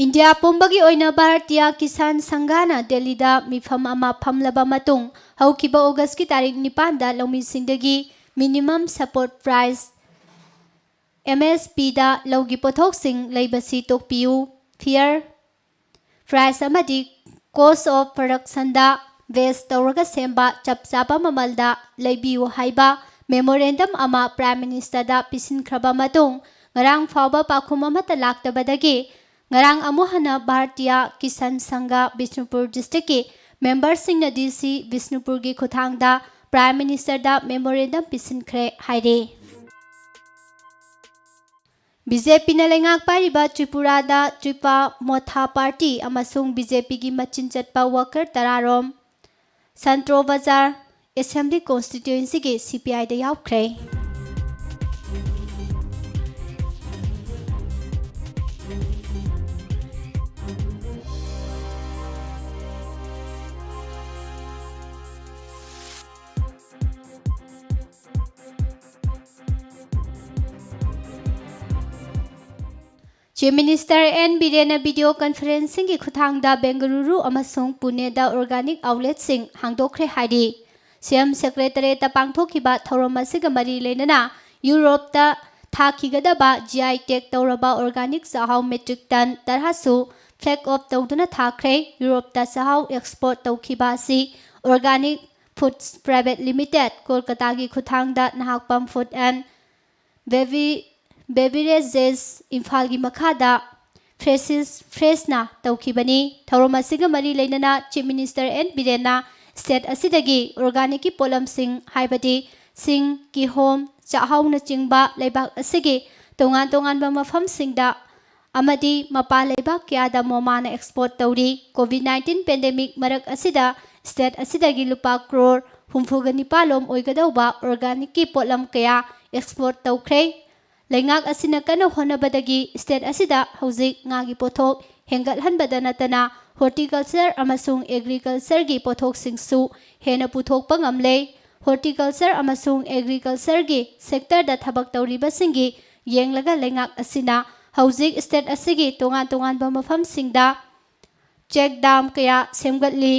ꯏꯟꯗꯤꯌꯥ ꯄꯨꯝꯕꯒꯤ ꯑꯣꯏꯅ ꯚꯥꯔꯇꯤꯌꯥ ꯀꯤꯁꯥꯟ ꯁꯪꯘꯅ ꯗꯦꯜꯂꯤꯗ ꯃꯤꯐꯝ ꯑꯃ ꯐꯝꯂꯕ ꯃꯇꯨꯡ, ꯍꯧꯈꯤꯕ ꯑꯣꯒꯁꯀꯤ ꯇꯥꯔꯤꯛ ꯅꯤꯄꯥꯟꯗ ꯂꯧꯃꯤꯁꯤꯡꯗꯒꯤ minimum support price, M S P, ꯗ ꯂꯧꯒꯤ ꯄꯣꯠꯊꯣꯛꯁꯤꯡ ꯂꯩꯕꯁꯤ ꯇꯣꯛꯄꯤꯌꯨ, fair price ꯑꯃꯗꯤ cost of production the base ꯇꯧꯔꯒ ꯁꯦꯝꯕ ꯆꯞ ꯆꯥꯕ ꯃꯃꯜꯗ ꯂꯩꯕꯤꯌꯨ ꯍꯥꯏꯕ memorandum ꯑꯃ Prime Minister ꯗ ꯄꯤꯁꯤꯟꯈ꯭ꯔꯕ ꯃꯇꯨꯡ, ꯉꯔꯥꯡ ꯐꯥꯎꯕ ꯄꯥꯎꯈꯨꯝ ꯑꯃꯠꯇ ꯂꯥꯛꯇꯕꯗꯒꯤ ꯉꯔꯥꯡ ꯑꯃꯨꯛ ꯍꯟꯅ ꯚꯥꯔꯇꯤꯌꯥ ꯀꯤꯁꯥꯟ ꯁꯪꯘ ꯕꯤꯁꯅꯨꯄꯨꯔ district ꯀꯤ member ꯁꯤꯡꯅ D C ꯕꯤꯁꯅꯨꯄꯨꯔꯒꯤ ꯈꯨꯠꯊꯥꯡꯗ Prime Minister ꯗ memorandum ꯄꯤꯁꯤꯟꯈ꯭ꯔꯦ ꯍꯥꯏꯔꯤ꯫ B J P ꯅ ꯂꯩꯉꯥꯛ ꯄꯥꯏꯔꯤꯕ ꯇ꯭ꯔꯤꯄꯨꯔꯥꯗ ꯇ꯭ꯔꯤꯄꯥ ꯃꯣꯊꯥ party ꯑꯃꯁꯨꯡ B J P ꯒꯤ ꯃꯆꯤꯟ ꯆꯠꯄ worker ꯇꯔꯥꯔꯣꯝ ꯁꯟꯇ꯭ꯔꯣ ꯕꯖꯥꯔ Assembly Constituency ꯒꯤ C P I ꯗ ꯌꯥꯎꯈ꯭ꯔꯦ꯫ Chief Minister N Biren ꯅ video conferencing ꯒꯤ ꯈꯨꯠꯊꯥꯡꯗ ꯕꯦꯡꯒꯂꯨꯔꯨ ꯑꯃꯁꯨꯡ ꯄꯨꯅꯦꯗ organic outlet ꯁꯤꯡ ꯍꯥꯡꯗꯣꯛꯈ꯭ꯔꯦ ꯍꯥꯏꯔꯤ꯫ C M Secretariat ꯇ ꯄꯥꯡꯊꯣꯛꯈꯤꯕ ꯊꯧꯔꯝ ꯑꯁꯤꯒ ꯃꯔꯤ ꯂꯩꯅꯅ ꯌꯨꯔꯣꯞꯇ ꯊꯥꯈꯤꯒꯗꯕ G I tag ꯇꯧꯔꯕ organic ꯆꯥꯛꯍꯥꯎ metric ton ꯇꯔꯥꯁꯨ flag off ꯇꯧꯗꯨꯅ ꯊꯥꯈ꯭ꯔꯦ꯫ ꯌꯨꯔꯣꯞꯇ ꯆꯥꯛꯍꯥꯎ export ꯇꯧꯈꯤꯕ ꯑꯁꯤ Organic Foods Private Limited, ꯀꯣꯜꯀꯇꯥꯒꯤ ꯈꯨꯠꯊꯥꯡꯗ Nahakpam Food and Bevi-, Beverages, ꯏꯝꯐꯥꯜꯒꯤ ꯃꯈꯥꯗ Freshies Fresh ꯅ ꯇꯧꯈꯤꯕꯅꯤ꯫ ꯊꯧꯔꯝ ꯑꯁꯤꯒ ꯃꯔꯤ ꯂꯩꯅꯅ Chief Minister N Biren ꯅ state ꯑꯁꯤꯗꯒꯤ organic ꯀꯤ ꯄꯣꯠꯂꯝꯁꯤꯡ, ꯍꯥꯏꯕꯗꯤ ꯁꯤꯡ, ꯀꯤꯍꯣꯝ, ꯆꯥꯛꯍꯥꯎꯅꯆꯤꯡꯕ ꯂꯩꯕꯥꯛ ꯑꯁꯤꯒꯤ ꯇꯣꯉꯥꯟ ꯇꯣꯉꯥꯟꯕ ꯃꯐꯝꯁꯤꯡꯗ ꯑꯃꯗꯤ ꯃꯄꯥꯟ ꯂꯩꯕꯥꯛ ꯀꯌꯥꯗ ꯃꯣꯃꯥꯅ export ꯇꯧꯔꯤ꯫ COVID nineteen pandemic ꯃꯔꯛ ꯑꯁꯤꯗ state ꯑꯁꯤꯗꯒꯤ ꯂꯨꯄꯥ ꯀ꯭ꯔꯣꯔ ꯍꯨꯝꯐꯨꯒ ꯅꯤꯄꯥꯜ ꯂꯣꯝ ꯑꯣꯏꯒꯗꯧꯕ organic ꯀꯤ ꯄꯣꯠꯂꯝ ꯀꯌꯥ export ꯇꯧꯈ꯭ꯔꯦ꯫ ꯂꯩꯉꯥꯛ ꯑꯁꯤꯅ ꯀꯟꯅ ꯍꯣꯠꯅꯕꯗꯒꯤ state ꯑꯁꯤꯗ ꯍꯧꯖꯤꯛ ꯉꯥꯒꯤ ꯄꯣꯠꯊꯣꯛ ꯍꯦꯟꯒꯠꯍꯟꯕꯗ ꯅꯠꯇꯅ horticulture ꯑꯃꯁꯨꯡ agriculture ꯒꯤ ꯄꯣꯠꯊꯣꯛꯁꯤꯡꯁꯨ ꯍꯦꯟꯅ ꯄꯨꯊꯣꯛꯄ ꯉꯝꯂꯦ꯫ Horticulture ꯑꯃꯁꯨꯡ agriculture ꯒꯤ sector ꯗ ꯊꯕꯛ ꯇꯧꯔꯤꯕꯁꯤꯡꯒꯤ ꯌꯦꯡꯂꯒ ꯂꯩꯉꯥꯛ ꯑꯁꯤꯅ ꯍꯧꯖꯤꯛ state ꯑꯁꯤꯒꯤ ꯇꯣꯉꯥꯟ ꯇꯣꯉꯥꯟꯕ ꯃꯐꯝꯁꯤꯡꯗ check dam ꯀꯌꯥ ꯁꯦꯝꯒꯠꯂꯤ꯫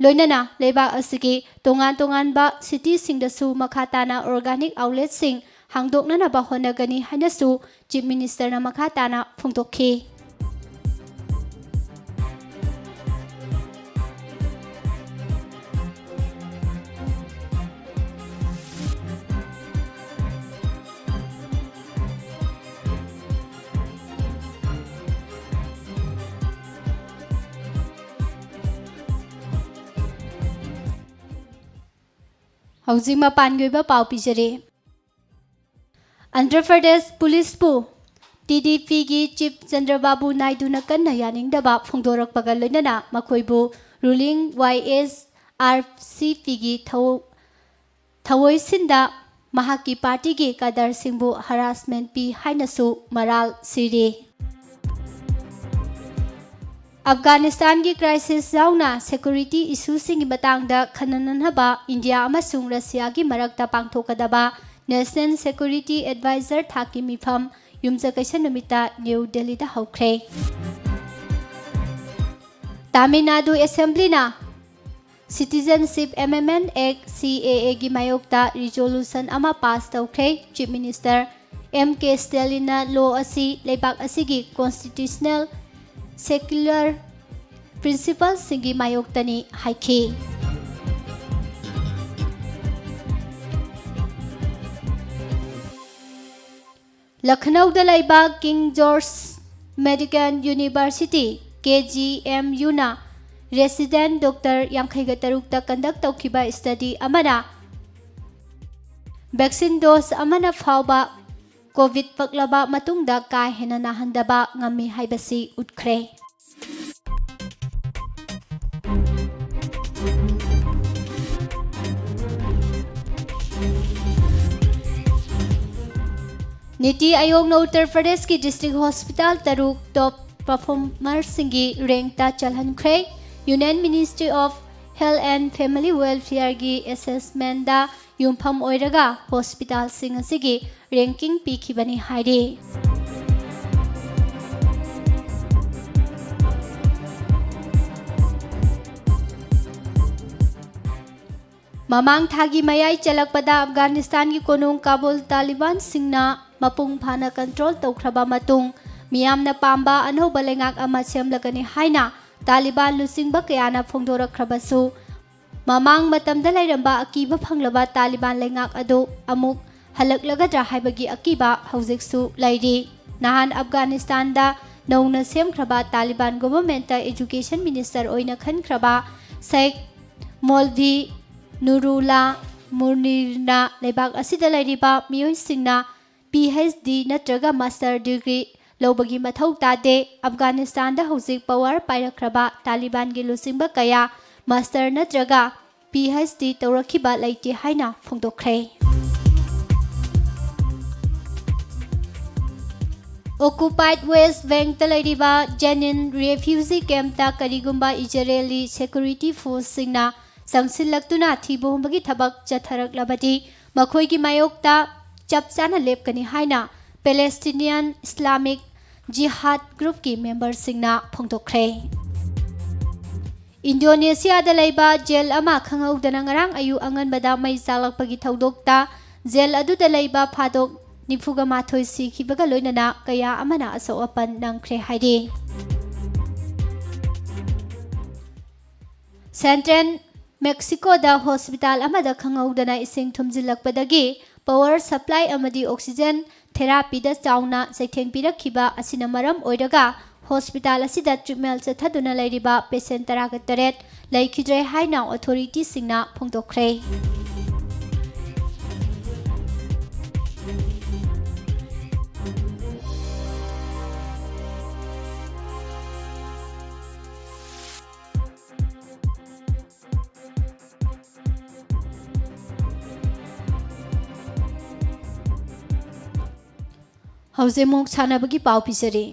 ꯂꯣꯏꯅꯅ ꯂꯩꯕꯥꯛ ꯑꯁꯤꯒꯤ ꯇꯣꯉꯥꯟ ꯇꯣꯉꯥꯟꯕ cityꯁꯤꯡꯗꯁꯨ ꯃꯈꯥ ꯇꯥꯅ organic outletꯁꯤꯡ ꯍꯥꯡꯗꯣꯛꯅꯅꯕ ꯍꯣꯠꯅꯒꯅꯤ ꯍꯥꯏꯅꯁꯨ Chief Ministerꯅ ꯃꯈꯥ ꯇꯥꯅ ꯐꯣꯡꯗꯣꯛꯈꯤ꯫ ꯍꯧꯖꯤꯛ ꯃꯄꯥꯟꯒꯤ ꯑꯣꯏꯕ ꯄꯥꯎ ꯄꯤꯖꯔꯤ꯫ ꯑꯟꯙ꯭ꯔ ꯄ꯭ꯔꯗꯦꯁ ꯄꯨꯂꯤꯁꯄꯨ TDPꯒꯤ Chief ꯆꯟꯗ꯭ꯔꯕꯥꯕꯨ ꯅꯥꯏꯗꯨꯅ ꯀꯟꯅ ꯌꯥꯅꯤꯡꯗꯕ ꯐꯣꯡꯗꯣꯔꯛꯄꯒ ꯂꯣꯏꯅꯅ ꯃꯈꯣꯏꯕꯨ ruling YSRCPꯒꯤ ꯊꯧ-, ꯊꯧꯑꯣꯏꯁꯤꯟꯗ ꯃꯍꯥꯛꯀꯤ partyꯒꯤ cadreꯁꯤꯡꯕꯨ harassment ꯄꯤ ꯍꯥꯏꯅꯁꯨ ꯃꯔꯥꯜ ꯁꯤꯔꯤ꯫ ꯑꯐꯒꯥꯅꯤꯁꯇꯥꯟꯒꯤ crisis ꯌꯥꯎꯅ security issueꯁꯤꯡꯒꯤ ꯃꯇꯥꯡꯗ ꯈꯟꯅꯅꯅꯕ ꯏꯟꯗꯤꯌꯥ ꯑꯃꯁꯨꯡ ꯔꯁꯤꯌꯥꯒꯤ ꯃꯔꯛꯇ ꯄꯥꯡꯊꯣꯛꯀꯗꯕ National Security Advisor ꯊꯥꯛꯀꯤ ꯃꯤꯐꯝ ꯌꯨꯝꯖꯀꯩꯁ ꯅꯨꯃꯤꯠꯇ ꯅ꯭ꯌꯨ ꯗꯦꯜꯂꯤꯗ ꯍꯧꯈ꯭ꯔꯦ꯫ Tamil Nadu Assemblyꯅ Citizenship Amendment Act, CAAꯒꯤ ꯃꯥꯌꯣꯛꯇ resolution ꯑꯃ pass ꯇꯧꯈ꯭ꯔꯦ꯫ Chief Minister M K Stallinꯅ law ꯑꯁꯤ ꯂꯩꯕꯥꯛ ꯑꯁꯤꯒꯤ constitutional secular principleꯁꯤꯡꯒꯤ ꯃꯥꯌꯣꯛꯇꯅꯤ ꯍꯥꯏꯈꯤ꯫ ꯂꯈꯅꯧꯗ ꯂꯩꯕ King George Medical University, KGMUꯅ resident doctor ꯌꯥꯡꯈꯩꯒ ꯇꯔꯨꯛꯇ conduct ꯇꯧꯈꯤꯕ study ꯑꯃꯅ vaccine dose ꯑꯃꯅ ꯐꯥꯎꯕ COVID ꯄꯛꯂꯕ ꯃꯇꯨꯡꯗ ꯀꯥ ꯍꯦꯟꯅ ꯅꯥꯍꯟꯗꯕ ꯉꯝꯃꯤ ꯍꯥꯏꯕꯁꯤ ꯎꯠꯈ꯭ꯔꯦ꯫ ꯅꯤꯇꯤ ꯑꯥꯌꯣꯒꯅ ꯎꯠꯇꯔ ꯄ꯭ꯔꯗꯦꯁꯀꯤ district hospital ꯇꯔꯨꯛ top performerꯁꯤꯡꯒꯤ rankꯇ ꯆꯜꯍꯟꯈ꯭ꯔꯦ꯫ Union Ministry of Health and Family Welfareꯒꯤ assessmentꯗ ꯌꯨꯝꯐꯝ ꯑꯣꯏꯔꯒ hospitalꯁꯤꯡ ꯑꯁꯤꯒꯤ ranking ꯄꯤꯈꯤꯕꯅꯤ ꯍꯥꯏꯔꯤ꯫ ꯃꯃꯥꯡ ꯊꯥꯒꯤ ꯃꯌꯥꯏ ꯆꯜꯂꯛꯄꯗ ꯑꯐꯒꯥꯅꯤꯁꯇꯥꯟꯒꯤ ꯀꯣꯅꯨꯡ ꯀꯥꯕꯨꯜ ꯇꯥꯂꯤꯕꯥꯟꯁꯤꯡꯅ ꯃꯄꯨꯡ ꯐꯥꯅ ꯀꯟꯇ꯭ꯔꯣꯜ ꯇꯧꯈ꯭ꯔꯕ ꯃꯇꯨꯡ, ꯃꯤꯌꯥꯝꯅ ꯄꯥꯝꯕ ꯑꯅꯧꯕ ꯂꯩꯉꯥꯛ ꯑꯃ ꯁꯦꯝꯂꯒꯅꯤ ꯍꯥꯏꯅ ꯇꯥꯂꯤꯕꯥꯟ ꯂꯨꯆꯤꯡꯕ ꯀꯌꯥꯅ ꯐꯣꯡꯗꯣꯔꯛꯈ꯭ꯔꯕꯁꯨ, ꯃꯃꯥꯡ ꯃꯇꯝꯗ ꯂꯩꯔꯝꯕ ꯑꯀꯤꯕ ꯐꯪꯂꯕ ꯇꯥꯂꯤꯕꯥꯟ ꯂꯩꯉꯥꯛ ꯑꯗꯨ ꯑꯃꯨꯛ ꯍꯜꯂꯛꯂꯒꯗ꯭ꯔꯥ ꯍꯥꯏꯕꯒꯤ ꯑꯀꯤꯕ ꯍꯧꯖꯤꯛꯁꯨ ꯂꯩꯔꯤ꯫ ꯅꯍꯥꯟ ꯑꯐꯒꯥꯅꯤꯁꯇꯥꯟꯗ ꯅꯧꯅ ꯁꯦꯝꯈ꯭ꯔꯕ ꯇꯥꯂꯤꯕꯥꯟ ꯒꯣꯚꯔꯟꯃꯦꯟꯠꯇ ꯑꯦꯖꯨꯀꯦꯁꯟ ꯃꯤꯅꯤꯁꯇꯔ ꯑꯣꯏꯅ ꯈꯟꯈ꯭ꯔꯕ ꯁꯦꯈ ꯃꯣꯜꯚꯤ ꯅꯨꯔꯨꯂꯥ ꯃꯨꯅꯤꯔꯅ ꯂꯩꯕꯥꯛ ꯑꯁꯤꯗ ꯂꯩꯔꯤꯕ ꯃꯤꯑꯣꯏꯁꯤꯡꯅ ꯄꯤ ꯑꯩꯆ ꯗꯤ ꯅꯠꯇ꯭ꯔꯒ ꯃꯥꯁꯇꯔ ꯗꯤꯒ꯭ꯔꯤ ꯂꯧꯕꯒꯤ ꯃꯊꯧ ꯇꯥꯗꯦ꯫ ꯑꯐꯒꯥꯅꯤꯁꯇꯥꯟꯗ ꯍꯧꯖꯤꯛ ꯄꯋꯥꯔ ꯄꯥꯏꯔꯛꯈ꯭ꯔꯕ ꯇꯥꯂꯤꯕꯥꯟꯒꯤ ꯂꯨꯆꯤꯡꯕ ꯀꯌꯥ ꯃꯥꯁꯇꯔ ꯅꯠꯇ꯭ꯔꯒ ꯄꯤ ꯑꯩꯆ ꯗꯤ ꯇꯧꯔꯛꯈꯤꯕ ꯂꯩꯇꯦ ꯍꯥꯏꯅ ꯐꯣꯡꯗꯣꯛꯈ꯭ꯔꯦ꯫ ꯑꯣꯀꯨꯄꯥꯏꯗ ꯋꯦꯁ ꯕꯦꯡꯛꯇ ꯂꯩꯔꯤꯕ ꯖꯦꯅꯤꯟ ꯔꯦꯐ꯭ꯌꯨꯖꯤ ꯀꯦꯝꯞꯇ ꯀꯔꯤꯒꯨꯝꯕ ꯏꯖꯔꯦꯂꯤ ꯁꯦꯀ꯭ꯌꯨꯔꯤꯇꯤ ꯐꯣꯔꯁꯁꯤꯡꯅ ꯆꯪꯁꯤꯜꯂꯛꯇꯨꯅ ꯊꯤꯕ ꯍꯨꯝꯕꯒꯤ ꯊꯕꯛ ꯆꯠꯊꯔꯛꯂꯕꯗꯤ, ꯃꯈꯣꯏꯒꯤ ꯃꯥꯌꯣꯛꯇ ꯆꯞ ꯆꯥꯅ ꯂꯦꯞꯀꯅꯤ ꯍꯥꯏꯅ ꯄꯦꯂꯦꯁꯇꯤꯅꯤꯌꯟ ꯏꯁꯂꯥꯃꯤꯛ ꯖꯤꯍꯥꯗ ꯒ꯭ꯔꯨꯞꯀꯤ ꯃꯦꯝꯕꯔꯁꯤꯡꯅ ꯐꯣꯡꯗꯣꯛꯈ꯭ꯔꯦ꯫ ꯏꯟꯗꯣꯅꯦꯁꯤꯌꯥꯗ ꯂꯩꯕ ꯖꯦꯜ ꯑꯃ ꯈꯪꯍꯧꯗꯅ ꯉꯔꯥꯡ ꯑꯌꯨꯛ ꯑꯉꯟꯕꯗ ꯃꯩ ꯆꯥꯛꯂꯛꯄꯒꯤ ꯊꯧꯗꯣꯛꯇ ꯖꯦꯜ ꯑꯗꯨꯗ ꯂꯩꯕ ꯐꯥꯗꯣꯛ ꯅꯤꯐꯨꯒ ꯃꯥꯊꯣꯏ ꯁꯤꯈꯤꯕꯒ ꯂꯣꯏꯅꯅ ꯀꯌꯥ ꯑꯃꯅ ꯑꯁꯣꯛ ꯑꯄꯟ ꯅꯪꯈ꯭ꯔꯦ ꯍꯥꯏꯔꯤ꯫ ꯁꯦꯟꯇ꯭ꯔꯦꯜ ꯃꯦꯛꯁꯤꯀꯣꯗ ꯍꯣꯁꯄꯤꯇꯥꯜ ꯑꯃꯗ ꯈꯪꯍꯧꯗꯅ ꯏꯁꯤꯡ ꯊꯨꯝꯖꯤꯜꯂꯛꯄꯗꯒꯤ ꯄꯋꯥꯔ ꯁꯄ꯭ꯂꯥꯏ ꯑꯃꯗꯤ ꯑꯣꯛꯁꯤꯖꯦꯟ ꯊꯦꯔꯥꯄꯤꯗ ꯆꯥꯎꯅ ꯆꯩꯊꯦꯡ ꯄꯤꯔꯛꯈꯤꯕ ꯑꯁꯤꯅ ꯃꯔꯝ ꯑꯣꯏꯔꯒ ꯍꯣꯁꯄꯤꯇꯥꯜ ꯑꯁꯤꯗ ꯇ꯭ꯔꯤꯠꯃꯦꯟ ꯆꯠꯊꯗꯨꯅ ꯂꯩꯔꯤꯕ ꯄꯦꯁꯦꯟ ꯇꯔꯥꯒ ꯇꯔꯦꯠ ꯂꯩꯈꯤꯗ꯭ꯔꯦ ꯍꯥꯏꯅ ꯑꯣꯊꯣꯔꯤꯇꯤꯁꯤꯡꯅ ꯐꯣꯡꯗꯣꯛꯈ꯭ꯔꯦ꯫ ꯍꯧꯖꯤꯛ ꯑꯃꯨꯛ ꯁꯥꯟꯅꯕꯒꯤ ꯄꯥꯎ ꯄꯤꯖꯔꯤ꯫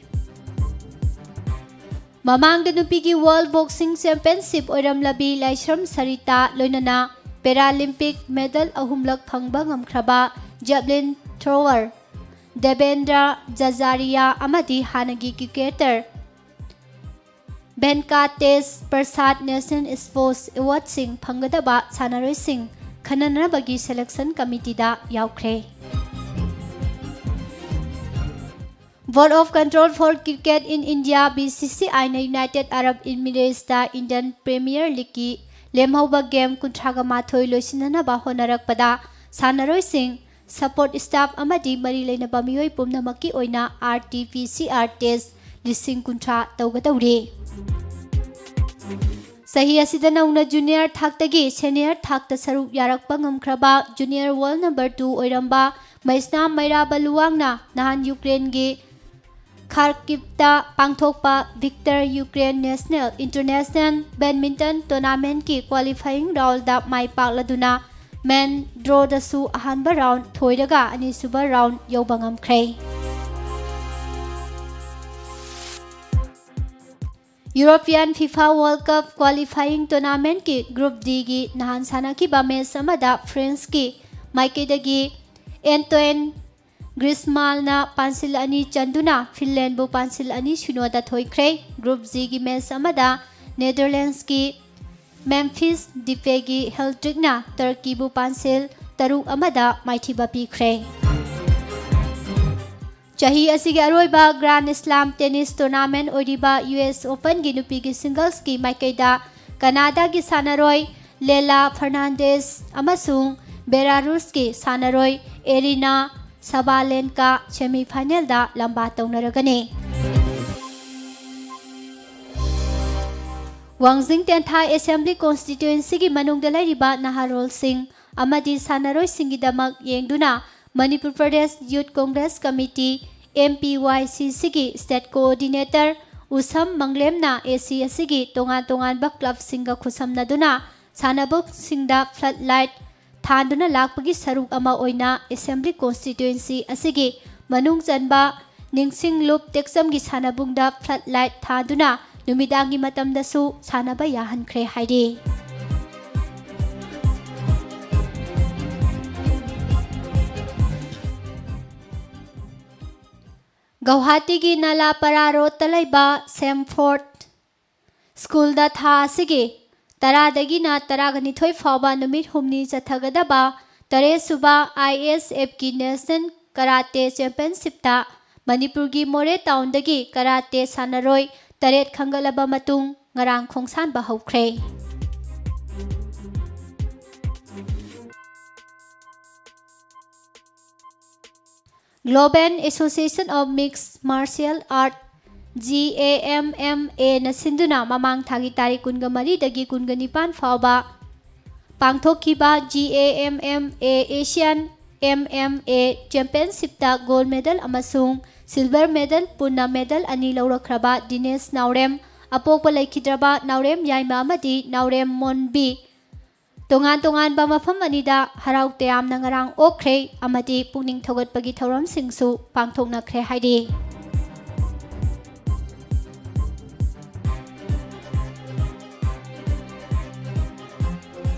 ꯃꯃꯥꯡꯗ ꯅꯨꯄꯤꯒꯤ ꯋꯥꯔꯜ ꯕꯣꯛꯁꯤꯡ ꯆꯦꯝꯄꯤꯌꯟꯁꯤꯞ ꯑꯣꯏꯔꯝꯂꯕꯤ ꯂꯥꯏꯁ꯭ꯔꯝ ꯁꯔꯤꯇꯥ, ꯂꯣꯏꯅꯅ ꯄꯦꯔꯥꯂꯤꯝꯄꯤꯛ ꯃꯦꯗꯜ ꯑꯍꯨꯝꯂꯛ ꯐꯪꯕ ꯉꯝꯈ꯭ꯔꯕ ꯖꯦꯕꯂꯤꯟ ꯊ꯭ꯔꯣꯋꯔ ꯗꯦꯕꯦꯟꯗ꯭ꯔ ꯖꯖꯥꯔꯤꯌꯥ ꯑꯃꯗꯤ ꯍꯥꯟꯅꯒꯤ ꯀ꯭ꯔꯤꯀꯦꯇꯔ ꯚꯦꯟꯀꯥꯇꯦꯁ ꯄ꯭ꯔꯁꯥꯗ ꯅꯦꯁꯅꯦꯜ ꯁ꯭ꯄꯣꯔꯠꯁ ꯑꯦꯋꯥꯔꯗꯁꯤꯡ ꯐꯪꯒꯗꯕ ꯁꯥꯟꯅꯔꯣꯏꯁꯤꯡ ꯈꯟꯅꯅꯕꯒꯤ ꯁꯦꯂꯦꯛꯁꯟ ꯀꯃꯤꯇꯤꯗ ꯌꯥꯎꯈ꯭ꯔꯦ꯫ Board of Control for Cricket in India, B C C I ꯅ United Arab Emirates ꯇ Indian Premier League ꯀꯤ ꯂꯦꯝꯍꯧꯕ ꯒꯦꯝ ꯀꯨꯟꯊ꯭ꯔꯥꯒ ꯃꯥꯊꯣꯏ ꯂꯣꯏꯁꯤꯟꯅꯅꯕ ꯍꯣꯠꯅꯔꯛꯄꯗ ꯁꯥꯟꯅꯔꯣꯏꯁꯤꯡ, ꯁꯄꯣꯔꯠ ꯁ꯭ꯇꯥꯐ ꯑꯃꯗꯤ ꯃꯔꯤ ꯂꯩꯅꯕ ꯃꯤꯑꯣꯏ ꯄꯨꯝꯅꯃꯛꯀꯤ ꯑꯣꯏꯅ R T P C R test ꯂꯤꯁꯤꯡ ꯀꯨꯟꯊ꯭ꯔꯥ ꯇꯧꯒꯗꯧꯔꯤ꯫ ꯆꯍꯤ ꯑꯁꯤꯗ ꯅꯧꯅ ꯖꯨꯅꯤꯌꯔ ꯊꯥꯛꯇꯒꯤ ꯁꯦꯅꯤꯌꯔ ꯊꯥꯛꯇ ꯁꯔꯨꯛ ꯌꯥꯔꯛꯄ ꯉꯝꯈ꯭ꯔꯕ ꯖꯨꯅꯤꯌꯔ ꯋꯥꯔꯜꯗ ꯅꯝꯕꯔ ꯇꯨ ꯑꯣꯏꯔꯝꯕ ꯃꯩꯁꯅꯥꯝ ꯃꯩꯔꯥꯕ ꯂꯨꯋꯥꯡꯅ ꯅꯍꯥꯟ ꯌꯨꯀ꯭ꯔꯦꯟꯒꯤ ꯈꯥꯔꯀꯤꯚꯇ ꯄꯥꯡꯊꯣꯛꯄ Victor Ukraine national international badminton ꯇꯣꯔꯅꯥꯃꯦꯟꯠꯀꯤ ꯀ꯭ꯋꯥꯂꯤꯐꯥꯏꯌꯤꯡ ꯔꯥꯎꯟꯗ ꯃꯥꯏ ꯄꯥꯛꯂꯗꯨꯅ ꯃꯦꯟ ꯗ꯭ꯔꯣꯗꯁꯨ ꯑꯍꯥꯟꯕ ꯔꯥꯎꯟ ꯊꯣꯏꯔꯒ ꯑꯅꯤꯁꯨꯕ ꯔꯥꯎꯟ ꯌꯧꯕ ꯉꯝꯈ꯭ꯔꯦ꯫ European FIFA World Cup qualifying tournament ꯀꯤ Group D ꯒꯤ ꯅꯍꯥꯟ ꯁꯥꯟꯅꯈꯤꯕ ꯃꯦꯆ ꯑꯃꯗ ꯐ꯭ꯔꯦꯟꯁꯀꯤ ꯃꯥꯏꯀꯩꯗꯒꯤ ꯑꯦꯟꯇꯣꯏꯟ ꯒ꯭ꯔꯤꯁꯃꯥꯜꯅ ꯄꯥꯟꯁꯤꯜ ꯑꯅꯤ ꯆꯟꯗꯨꯅ ꯐꯤꯟꯂꯦꯟꯕꯨ ꯄꯥꯟꯁꯤꯜ ꯑꯅꯤ ꯁꯤꯅꯣꯗ ꯊꯣꯏꯈ꯭ꯔꯦ꯫ Group G ꯒꯤ ꯃꯦꯆ ꯑꯃꯗ ꯅꯦꯗꯔꯂꯦꯟꯁꯀꯤ ꯃꯦꯝꯐꯤꯁ ꯗꯤꯄꯦꯒꯤ ꯍꯦꯜꯇ꯭ꯔꯤꯛꯅ ꯇꯔꯀꯤꯕꯨ ꯄꯥꯟꯁꯤꯜ ꯇꯔꯨꯛ ꯑꯃꯗ ꯃꯥꯏꯊꯤꯕ ꯄꯤꯈ꯭ꯔꯦ꯫ ꯆꯍꯤ ꯑꯁꯤꯒꯤ ꯑꯔꯣꯏꯕ ꯒ꯭ꯔꯥꯟ ꯁ꯭ꯂꯥꯝ ꯇꯦꯅꯤꯁ ꯇꯣꯔꯅꯥꯃꯦꯟꯠ ꯑꯣꯏꯔꯤꯕ U S Open ꯒꯤ ꯅꯨꯄꯤꯒꯤ ꯁꯤꯡꯒꯜꯁꯀꯤ ꯃꯥꯏꯀꯩꯗ ꯀꯅꯥꯗꯥꯒꯤ ꯁꯥꯟꯅꯔꯣꯏ ꯂꯦꯂꯥ ꯐꯔꯅꯥꯟꯗꯦꯁ ꯑꯃꯁꯨꯡ ꯕꯦꯂꯥꯔꯨꯁꯀꯤ ꯁꯥꯟꯅꯔꯣꯏ ꯑꯦꯔꯤꯅꯥ ꯁꯕꯥꯂꯦꯟꯀꯥ ꯁꯦꯃꯤꯐꯥꯏꯅꯦꯜꯗ ꯂꯝꯕꯥ ꯇꯧꯅꯔꯒꯅꯤ꯫ ꯋꯥꯡꯖꯤꯡ ꯇꯦꯟꯊꯥ ꯑꯦꯁꯦꯝꯕ꯭ꯂꯤ ꯀꯣꯟꯁꯇꯤꯇ꯭ꯋꯦꯟꯁꯤꯒꯤ ꯃꯅꯨꯡꯗ ꯂꯩꯔꯤꯕ ꯅꯍꯥꯔꯣꯜꯁꯤꯡ ꯑꯃꯗꯤ ꯁꯥꯟꯅꯔꯣꯏꯁꯤꯡꯒꯤꯗꯃꯛ ꯌꯦꯡꯗꯨꯅ Manipur Pradesh youth Congress committee, M P Y C C ꯒꯤ state coordinator Usham ꯃꯪꯂꯦꯝꯅ A C ꯑꯁꯤꯒꯤ ꯇꯣꯉꯥꯟ ꯇꯣꯉꯥꯟꯕ ꯀ꯭ꯂꯕꯁꯤꯡꯒ ꯈꯨꯠꯁꯝꯅꯗꯨꯅ ꯁꯥꯟꯅꯕꯨꯡꯁꯤꯡꯗ ꯐ꯭ꯂꯠ ꯂꯥꯏꯠ ꯊꯥꯟꯗꯨꯅ ꯂꯥꯛꯄꯒꯤ ꯁꯔꯨꯛ ꯑꯃ ꯑꯣꯏꯅ ꯑꯦꯁꯦꯝꯕ꯭ꯂꯤ ꯀꯣꯟꯁꯇꯤꯇ꯭ꯋꯦꯟꯁꯤ ꯑꯁꯤꯒꯤ ꯃꯅꯨꯡ ꯆꯟꯕ ꯅꯤꯡꯁꯤꯡ ꯂꯨꯞ ꯇꯦꯛꯆꯝꯒꯤ ꯁꯥꯟꯅꯕꯨꯡꯗ ꯐ꯭ꯂꯠ ꯂꯥꯏꯠ ꯊꯥꯗꯨꯅ ꯅꯨꯃꯤꯗꯥꯡꯒꯤ ꯃꯇꯝꯗꯁꯨ ꯁꯥꯟꯅꯕ ꯌꯥꯍꯟꯈ꯭ꯔꯦ ꯍꯥꯏꯔꯤ꯫ ꯒꯧꯍꯥꯇꯤꯒꯤ ꯅꯥꯂꯥꯄꯥꯔꯥ ꯔꯣꯗꯇ ꯂꯩꯕ ꯁꯦꯝꯐꯣꯔꯠ ꯁ꯭ꯀꯨꯜꯗ ꯊꯥ ꯑꯁꯤꯒꯤ ꯇꯔꯥꯗꯒꯤꯅ ꯇꯔꯥꯒ ꯅꯤꯊꯣꯏ ꯐꯥꯎꯕ ꯅꯨꯃꯤꯠ ꯍꯨꯝꯅꯤ ꯆꯠꯊꯒꯗꯕ ꯇꯔꯦꯠ ꯁꯨꯕ ISFꯀꯤ National Karate Championshipꯇ ꯃꯅꯤꯄꯨꯔꯒꯤ ꯃꯣꯔꯦ ꯇꯥꯎꯟꯗꯒꯤ ꯀꯔꯥꯇꯦ ꯁꯥꯟꯅꯔꯣꯏ ꯇꯔꯦꯠ ꯈꯟꯒꯠꯂꯕ ꯃꯇꯨꯡ ꯉꯔꯥꯡ ꯈꯣꯡꯁꯥꯟꯕ ꯍꯧꯈ꯭ꯔꯦ꯫ Global Association of Mixed Martial Art, GAMMAꯅ ꯁꯤꯟꯗꯨꯅ ꯃꯃꯥꯡ ꯊꯥꯒꯤ ꯇꯥꯔꯤꯛ ꯀꯨꯟꯒ ꯃꯔꯤꯗꯒꯤ ꯀꯨꯟꯒ ꯅꯤꯄꯥꯟ ꯐꯥꯎꯕ ꯄꯥꯡꯊꯣꯛꯈꯤꯕ GAMMA Asian MMA Championshipꯇ gold medal ꯑꯃꯁꯨꯡ silver medal ꯄꯨꯟꯅ medal ꯑꯅꯤ ꯂꯧꯔꯛꯈ꯭ꯔꯕ ꯗꯤꯅꯦꯁ ꯅꯥꯎꯔꯦꯝ, ꯑꯄꯣꯛꯄ ꯂꯩꯈꯤꯗ꯭ꯔꯕ ꯅꯥꯎꯔꯦꯝ ꯌꯥꯏꯃ ꯑꯃꯗꯤ ꯅꯥꯎꯔꯦꯝ ꯃꯣꯟꯕꯤ, ꯇꯣꯉꯥꯟ ꯇꯣꯉꯥꯟꯕ ꯃꯐꯝ ꯑꯅꯤꯗ ꯍꯔꯥꯎ ꯇꯌꯥꯝꯅ ꯉꯔꯥꯡ ꯑꯣꯛꯈ꯭ꯔꯦ ꯑꯃꯗꯤ ꯄꯨꯛꯅꯤꯡ ꯊꯧꯒꯠꯄꯒꯤ ꯊꯧꯔꯝꯁꯤꯡꯁꯨ ꯄꯥꯡꯊꯣꯛꯅꯈ꯭ꯔꯦ ꯍꯥꯏꯔꯤ꯫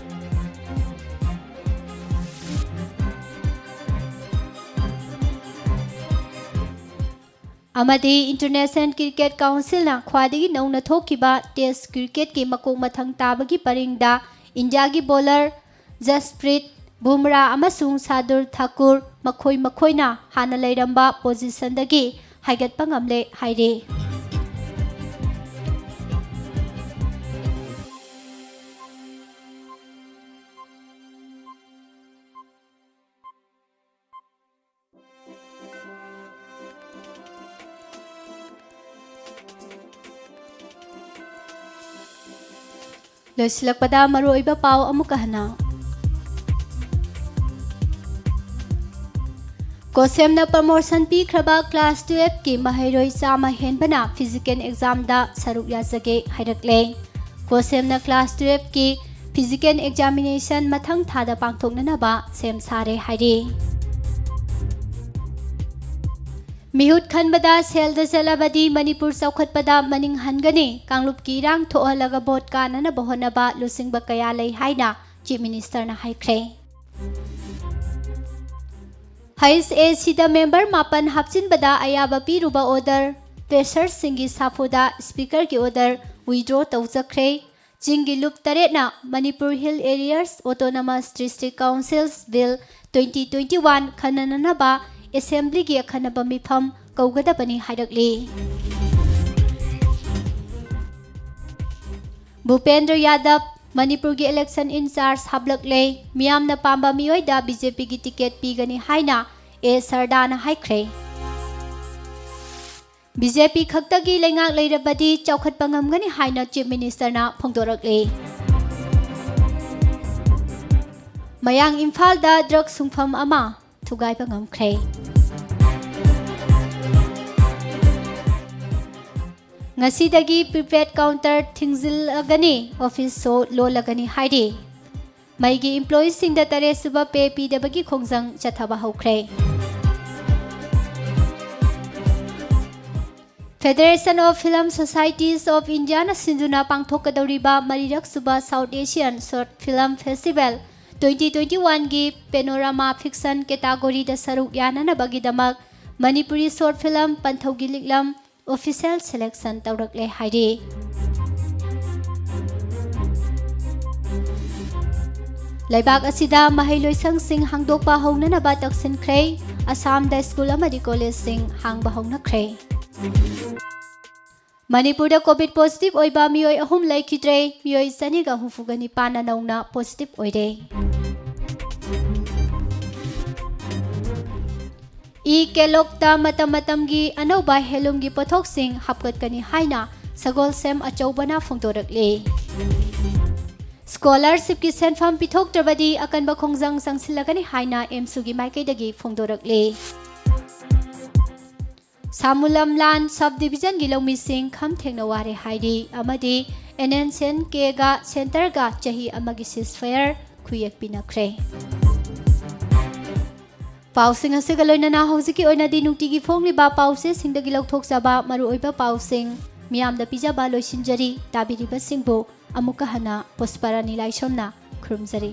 ꯑꯃꯗꯤ International Cricket Councilꯅ ꯈ꯭ꯋꯥꯏꯗꯒꯤ ꯅꯧꯅ ꯊꯣꯛꯈꯤꯕ Test Cricketꯀꯤ ꯃꯀꯣꯛ ꯃꯊꯪ ꯇꯥꯕꯒꯤ ꯄꯔꯤꯡꯗ ꯏꯟꯗꯤꯌꯥꯒꯤ bowler ꯖꯁꯄ꯭ꯔꯤꯠ ꯕꯨꯝꯔꯥ ꯑꯃꯁꯨꯡ ꯁꯥꯗꯨꯔ ꯊꯥꯀꯨꯔ ꯃꯈꯣꯏ ꯃꯈꯣꯏꯅ ꯍꯥꯟꯅ ꯂꯩꯔꯝꯕ positionꯗꯒꯤ ꯍꯥꯏꯒꯠꯄ ꯉꯝꯂꯦ ꯍꯥꯏꯔꯤ꯫ ꯂꯣꯏꯁꯤꯜꯂꯛꯄꯗ ꯃꯔꯨꯑꯣꯏꯕ ꯄꯥꯎ ꯑꯃꯨꯛꯀ ꯍꯟꯅ꯫ ꯀꯣꯁꯦꯝꯅ promotion ꯄꯤꯈ꯭ꯔꯕ class twelveꯀꯤ ꯃꯍꯩꯔꯣꯏ ꯆꯥꯝꯃ ꯍꯦꯟꯕꯅ physical examꯗ ꯁꯔꯨꯛ ꯌꯥꯖꯒꯦ ꯍꯥꯏꯔꯛꯂꯦ꯫ ꯀꯣꯁꯦꯝꯅ class twelveꯀꯤ physical examination ꯃꯊꯪ ꯊꯥꯗ ꯄꯥꯡꯊꯣꯛꯅꯅꯕ ꯁꯦꯝ ꯁꯥꯔꯦ ꯍꯥꯏꯔꯤ꯫ ꯃꯤꯍꯨꯠ ꯈꯟꯕꯗ ꯁꯦꯜꯗ ꯆꯠꯂꯕꯗꯤ ꯃꯅꯤꯄꯨꯔ ꯆꯥꯎꯈꯠꯄꯗ ꯃꯅꯤꯡ ꯍꯟꯒꯅꯤ, ꯀꯥꯡꯂꯨꯞꯀꯤ ꯏꯔꯥꯡ ꯊꯣꯛꯍꯜꯂꯒ vote ꯀꯥꯅꯅꯕ ꯍꯣꯠꯅꯕ ꯂꯨꯆꯤꯡꯕ ꯀꯌꯥ ꯂꯩ ꯍꯥꯏꯅ Chief Ministerꯅ ꯍꯥꯏꯈ꯭ꯔꯦ꯫ HACꯗ member ꯃꯥꯄꯟ ꯍꯥꯞꯆꯤꯟꯕꯗ ꯑꯌꯥꯕ ꯄꯤꯔꯨꯕ order passerꯁꯤꯡꯒꯤ ꯁꯥꯐꯨꯗ Speakerꯒꯤ order withdraw ꯇꯧꯖꯈ꯭ꯔꯦ꯫ ꯆꯤꯡꯒꯤ ꯂꯨꯞ ꯇꯔꯦꯠꯅ Manipur Hill Areas Autonomous District Councils Bill twenty twenty-one ꯈꯟꯅꯅꯅꯕ ꯑꯦꯁꯦꯝꯕ꯭ꯂꯤꯒꯤ ꯑꯈꯟꯅꯕ ꯃꯤꯐꯝ ꯀꯧꯒꯗꯕꯅꯤ ꯍꯥꯏꯔꯛꯂꯤ꯫ ꯚꯨꯄꯦꯟꯗ꯭ꯔ ꯌꯥꯗꯕ ꯃꯅꯤꯄꯨꯔꯒꯤ election in charge ꯍꯥꯞꯂꯛꯂꯦ꯫ ꯃꯤꯌꯥꯝꯅ ꯄꯥꯝꯕ ꯃꯤꯑꯣꯏꯗ BJPꯒꯤ ticket ꯄꯤꯒꯅꯤ ꯍꯥꯏꯅ ꯑꯦ ꯁꯔꯗꯥꯅ ꯍꯥꯏꯈ꯭ꯔꯦ꯫ BJP ꯈꯛꯇꯒꯤ ꯂꯩꯉꯥꯛ ꯂꯩꯔꯕꯗꯤ ꯆꯥꯎꯈꯠꯄ ꯉꯝꯒꯅꯤ ꯍꯥꯏꯅ Chief Ministerꯅ ꯐꯣꯡꯗꯣꯔꯛꯂꯤ꯫ ꯃꯌꯥꯡ ꯏꯝꯐꯥꯜꯗ drug ꯁꯨꯡꯐꯝ ꯑꯃ ꯊꯨꯒꯥꯏꯕ ꯉꯝꯈ꯭ꯔꯦ꯫ ꯉꯁꯤꯗꯒꯤ prepaid counter ꯊꯤꯡꯖꯤꯜꯂꯒꯅꯤ, office ꯁꯨ ꯂꯣꯜꯂꯒꯅꯤ ꯍꯥꯏꯔꯤ꯫ ꯃꯩꯒꯤ employeeꯁꯤꯡꯗ ꯇꯔꯦꯠ ꯁꯨꯕ pay ꯄꯤꯗꯕꯒꯤ ꯈꯣꯡꯖꯪ ꯆꯠꯊꯕ ꯍꯧꯈ꯭ꯔꯦ꯫ Federation of Film Societies of Indiaꯅ ꯁꯤꯟꯗꯨꯅ ꯄꯥꯡꯊꯣꯛꯀꯗꯧꯔꯤꯕ ꯃꯔꯤꯔꯛ ꯁꯨꯕ South Asian Short Film Festival twenty twenty-oneꯒꯤ Panorama Fiction categoryꯗ ꯁꯔꯨꯛ ꯌꯥꯅꯅꯕꯒꯤꯗꯃꯛ Manipuri short film ꯄꯟꯊꯧꯒꯤ ꯂꯤꯛꯂꯝ official selection ꯇꯧꯔꯛꯂꯦ ꯍꯥꯏꯔꯤ꯫ ꯂꯩꯕꯥꯛ ꯑꯁꯤꯗ ꯃꯍꯩꯂꯣꯏꯁꯪꯁꯤꯡ ꯍꯥꯡꯗꯣꯛꯄ ꯍꯧꯅꯅꯕ ꯇꯛꯁꯤꯟꯈ꯭ꯔꯦ꯫ ꯑꯁꯥꯝꯗ school ꯑꯃꯗꯤ collegeꯁꯤꯡ ꯍꯥꯡꯕ ꯍꯧꯅꯈ꯭ꯔꯦ꯫ ꯃꯅꯤꯄꯨꯔꯗ COVID positive ꯑꯣꯏꯕ ꯃꯤꯑꯣꯏ ꯑꯍꯨꯝ ꯂꯩꯈꯤꯗ꯭ꯔꯦ꯫ ꯃꯤꯑꯣꯏ ꯆꯅꯤꯒ ꯍꯨꯝꯐꯨꯒ ꯅꯤꯄꯥꯟꯅ ꯅꯧꯅ positive ꯑꯣꯏꯔꯦ꯫ E-ꯀꯦꯂꯣꯛꯇ ꯃꯇꯝ ꯃꯇꯝꯒꯤ ꯑꯅꯧꯕ handloomꯒꯤ ꯄꯣꯠꯊꯣꯛꯁꯤꯡ ꯍꯥꯞꯀꯠꯀꯅꯤ ꯍꯥꯏꯅ ꯁꯒꯣꯜꯁꯦꯝ ꯑꯆꯧꯕꯅ ꯐꯣꯡꯗꯣꯔꯛꯂꯤ꯫ Scholarshipꯀꯤ ꯁꯦꯟꯐꯝ ꯄꯤꯊꯣꯛꯇ꯭ꯔꯕꯗꯤ ꯑꯀꯟꯕ ꯈꯣꯡꯖꯪ ꯆꯪꯁꯤꯜꯂꯒꯅꯤ ꯍꯥꯏꯅ AMSUꯒꯤ ꯃꯥꯏꯀꯩꯗꯒꯤ ꯐꯣꯡꯗꯣꯔꯛꯂꯤ꯫ ꯁꯥꯃꯨꯂꯝ ꯂꯥꯟ sub divisionꯒꯤ ꯂꯧꯃꯤꯁꯤꯡ ꯈꯝ ꯊꯦꯡꯅ ꯋꯥꯔꯦ ꯍꯥꯏꯔꯤ ꯑꯃꯗꯤ NSCN-Kꯒ centreꯒ ꯆꯍꯤ ꯑꯃꯒꯤ ceasefire ꯈꯨꯌꯦꯛ ꯄꯤꯅꯈ꯭ꯔꯦ꯫ ꯄꯥꯎꯁꯤꯡ ꯑꯁꯤꯒ ꯂꯣꯏꯅꯅ ꯍꯧꯖꯤꯛꯀꯤ ꯑꯣꯏꯅꯗꯤ ꯅꯨꯡꯇꯤꯒꯤ ꯐꯣꯡꯂꯤꯕ ꯄꯥꯎꯆꯦꯁꯤꯡꯗꯒꯤ ꯂꯧꯊꯣꯛꯆꯕ ꯃꯔꯨꯑꯣꯏꯕ ꯄꯥꯎꯁꯤꯡ ꯃꯤꯌꯥꯝꯗ ꯄꯤꯖꯕ ꯂꯣꯏꯁꯤꯟꯖꯔꯤ꯫ ꯇꯥꯕꯤꯔꯤꯕꯁꯤꯡꯕꯨ ꯑꯃꯨꯛꯀ ꯍꯟꯅ ꯄꯨꯁꯄꯔꯥꯅꯤ ꯂꯥꯏꯁ꯭ꯔꯝꯅ ꯈꯨꯔꯨꯝꯖꯔꯤ꯫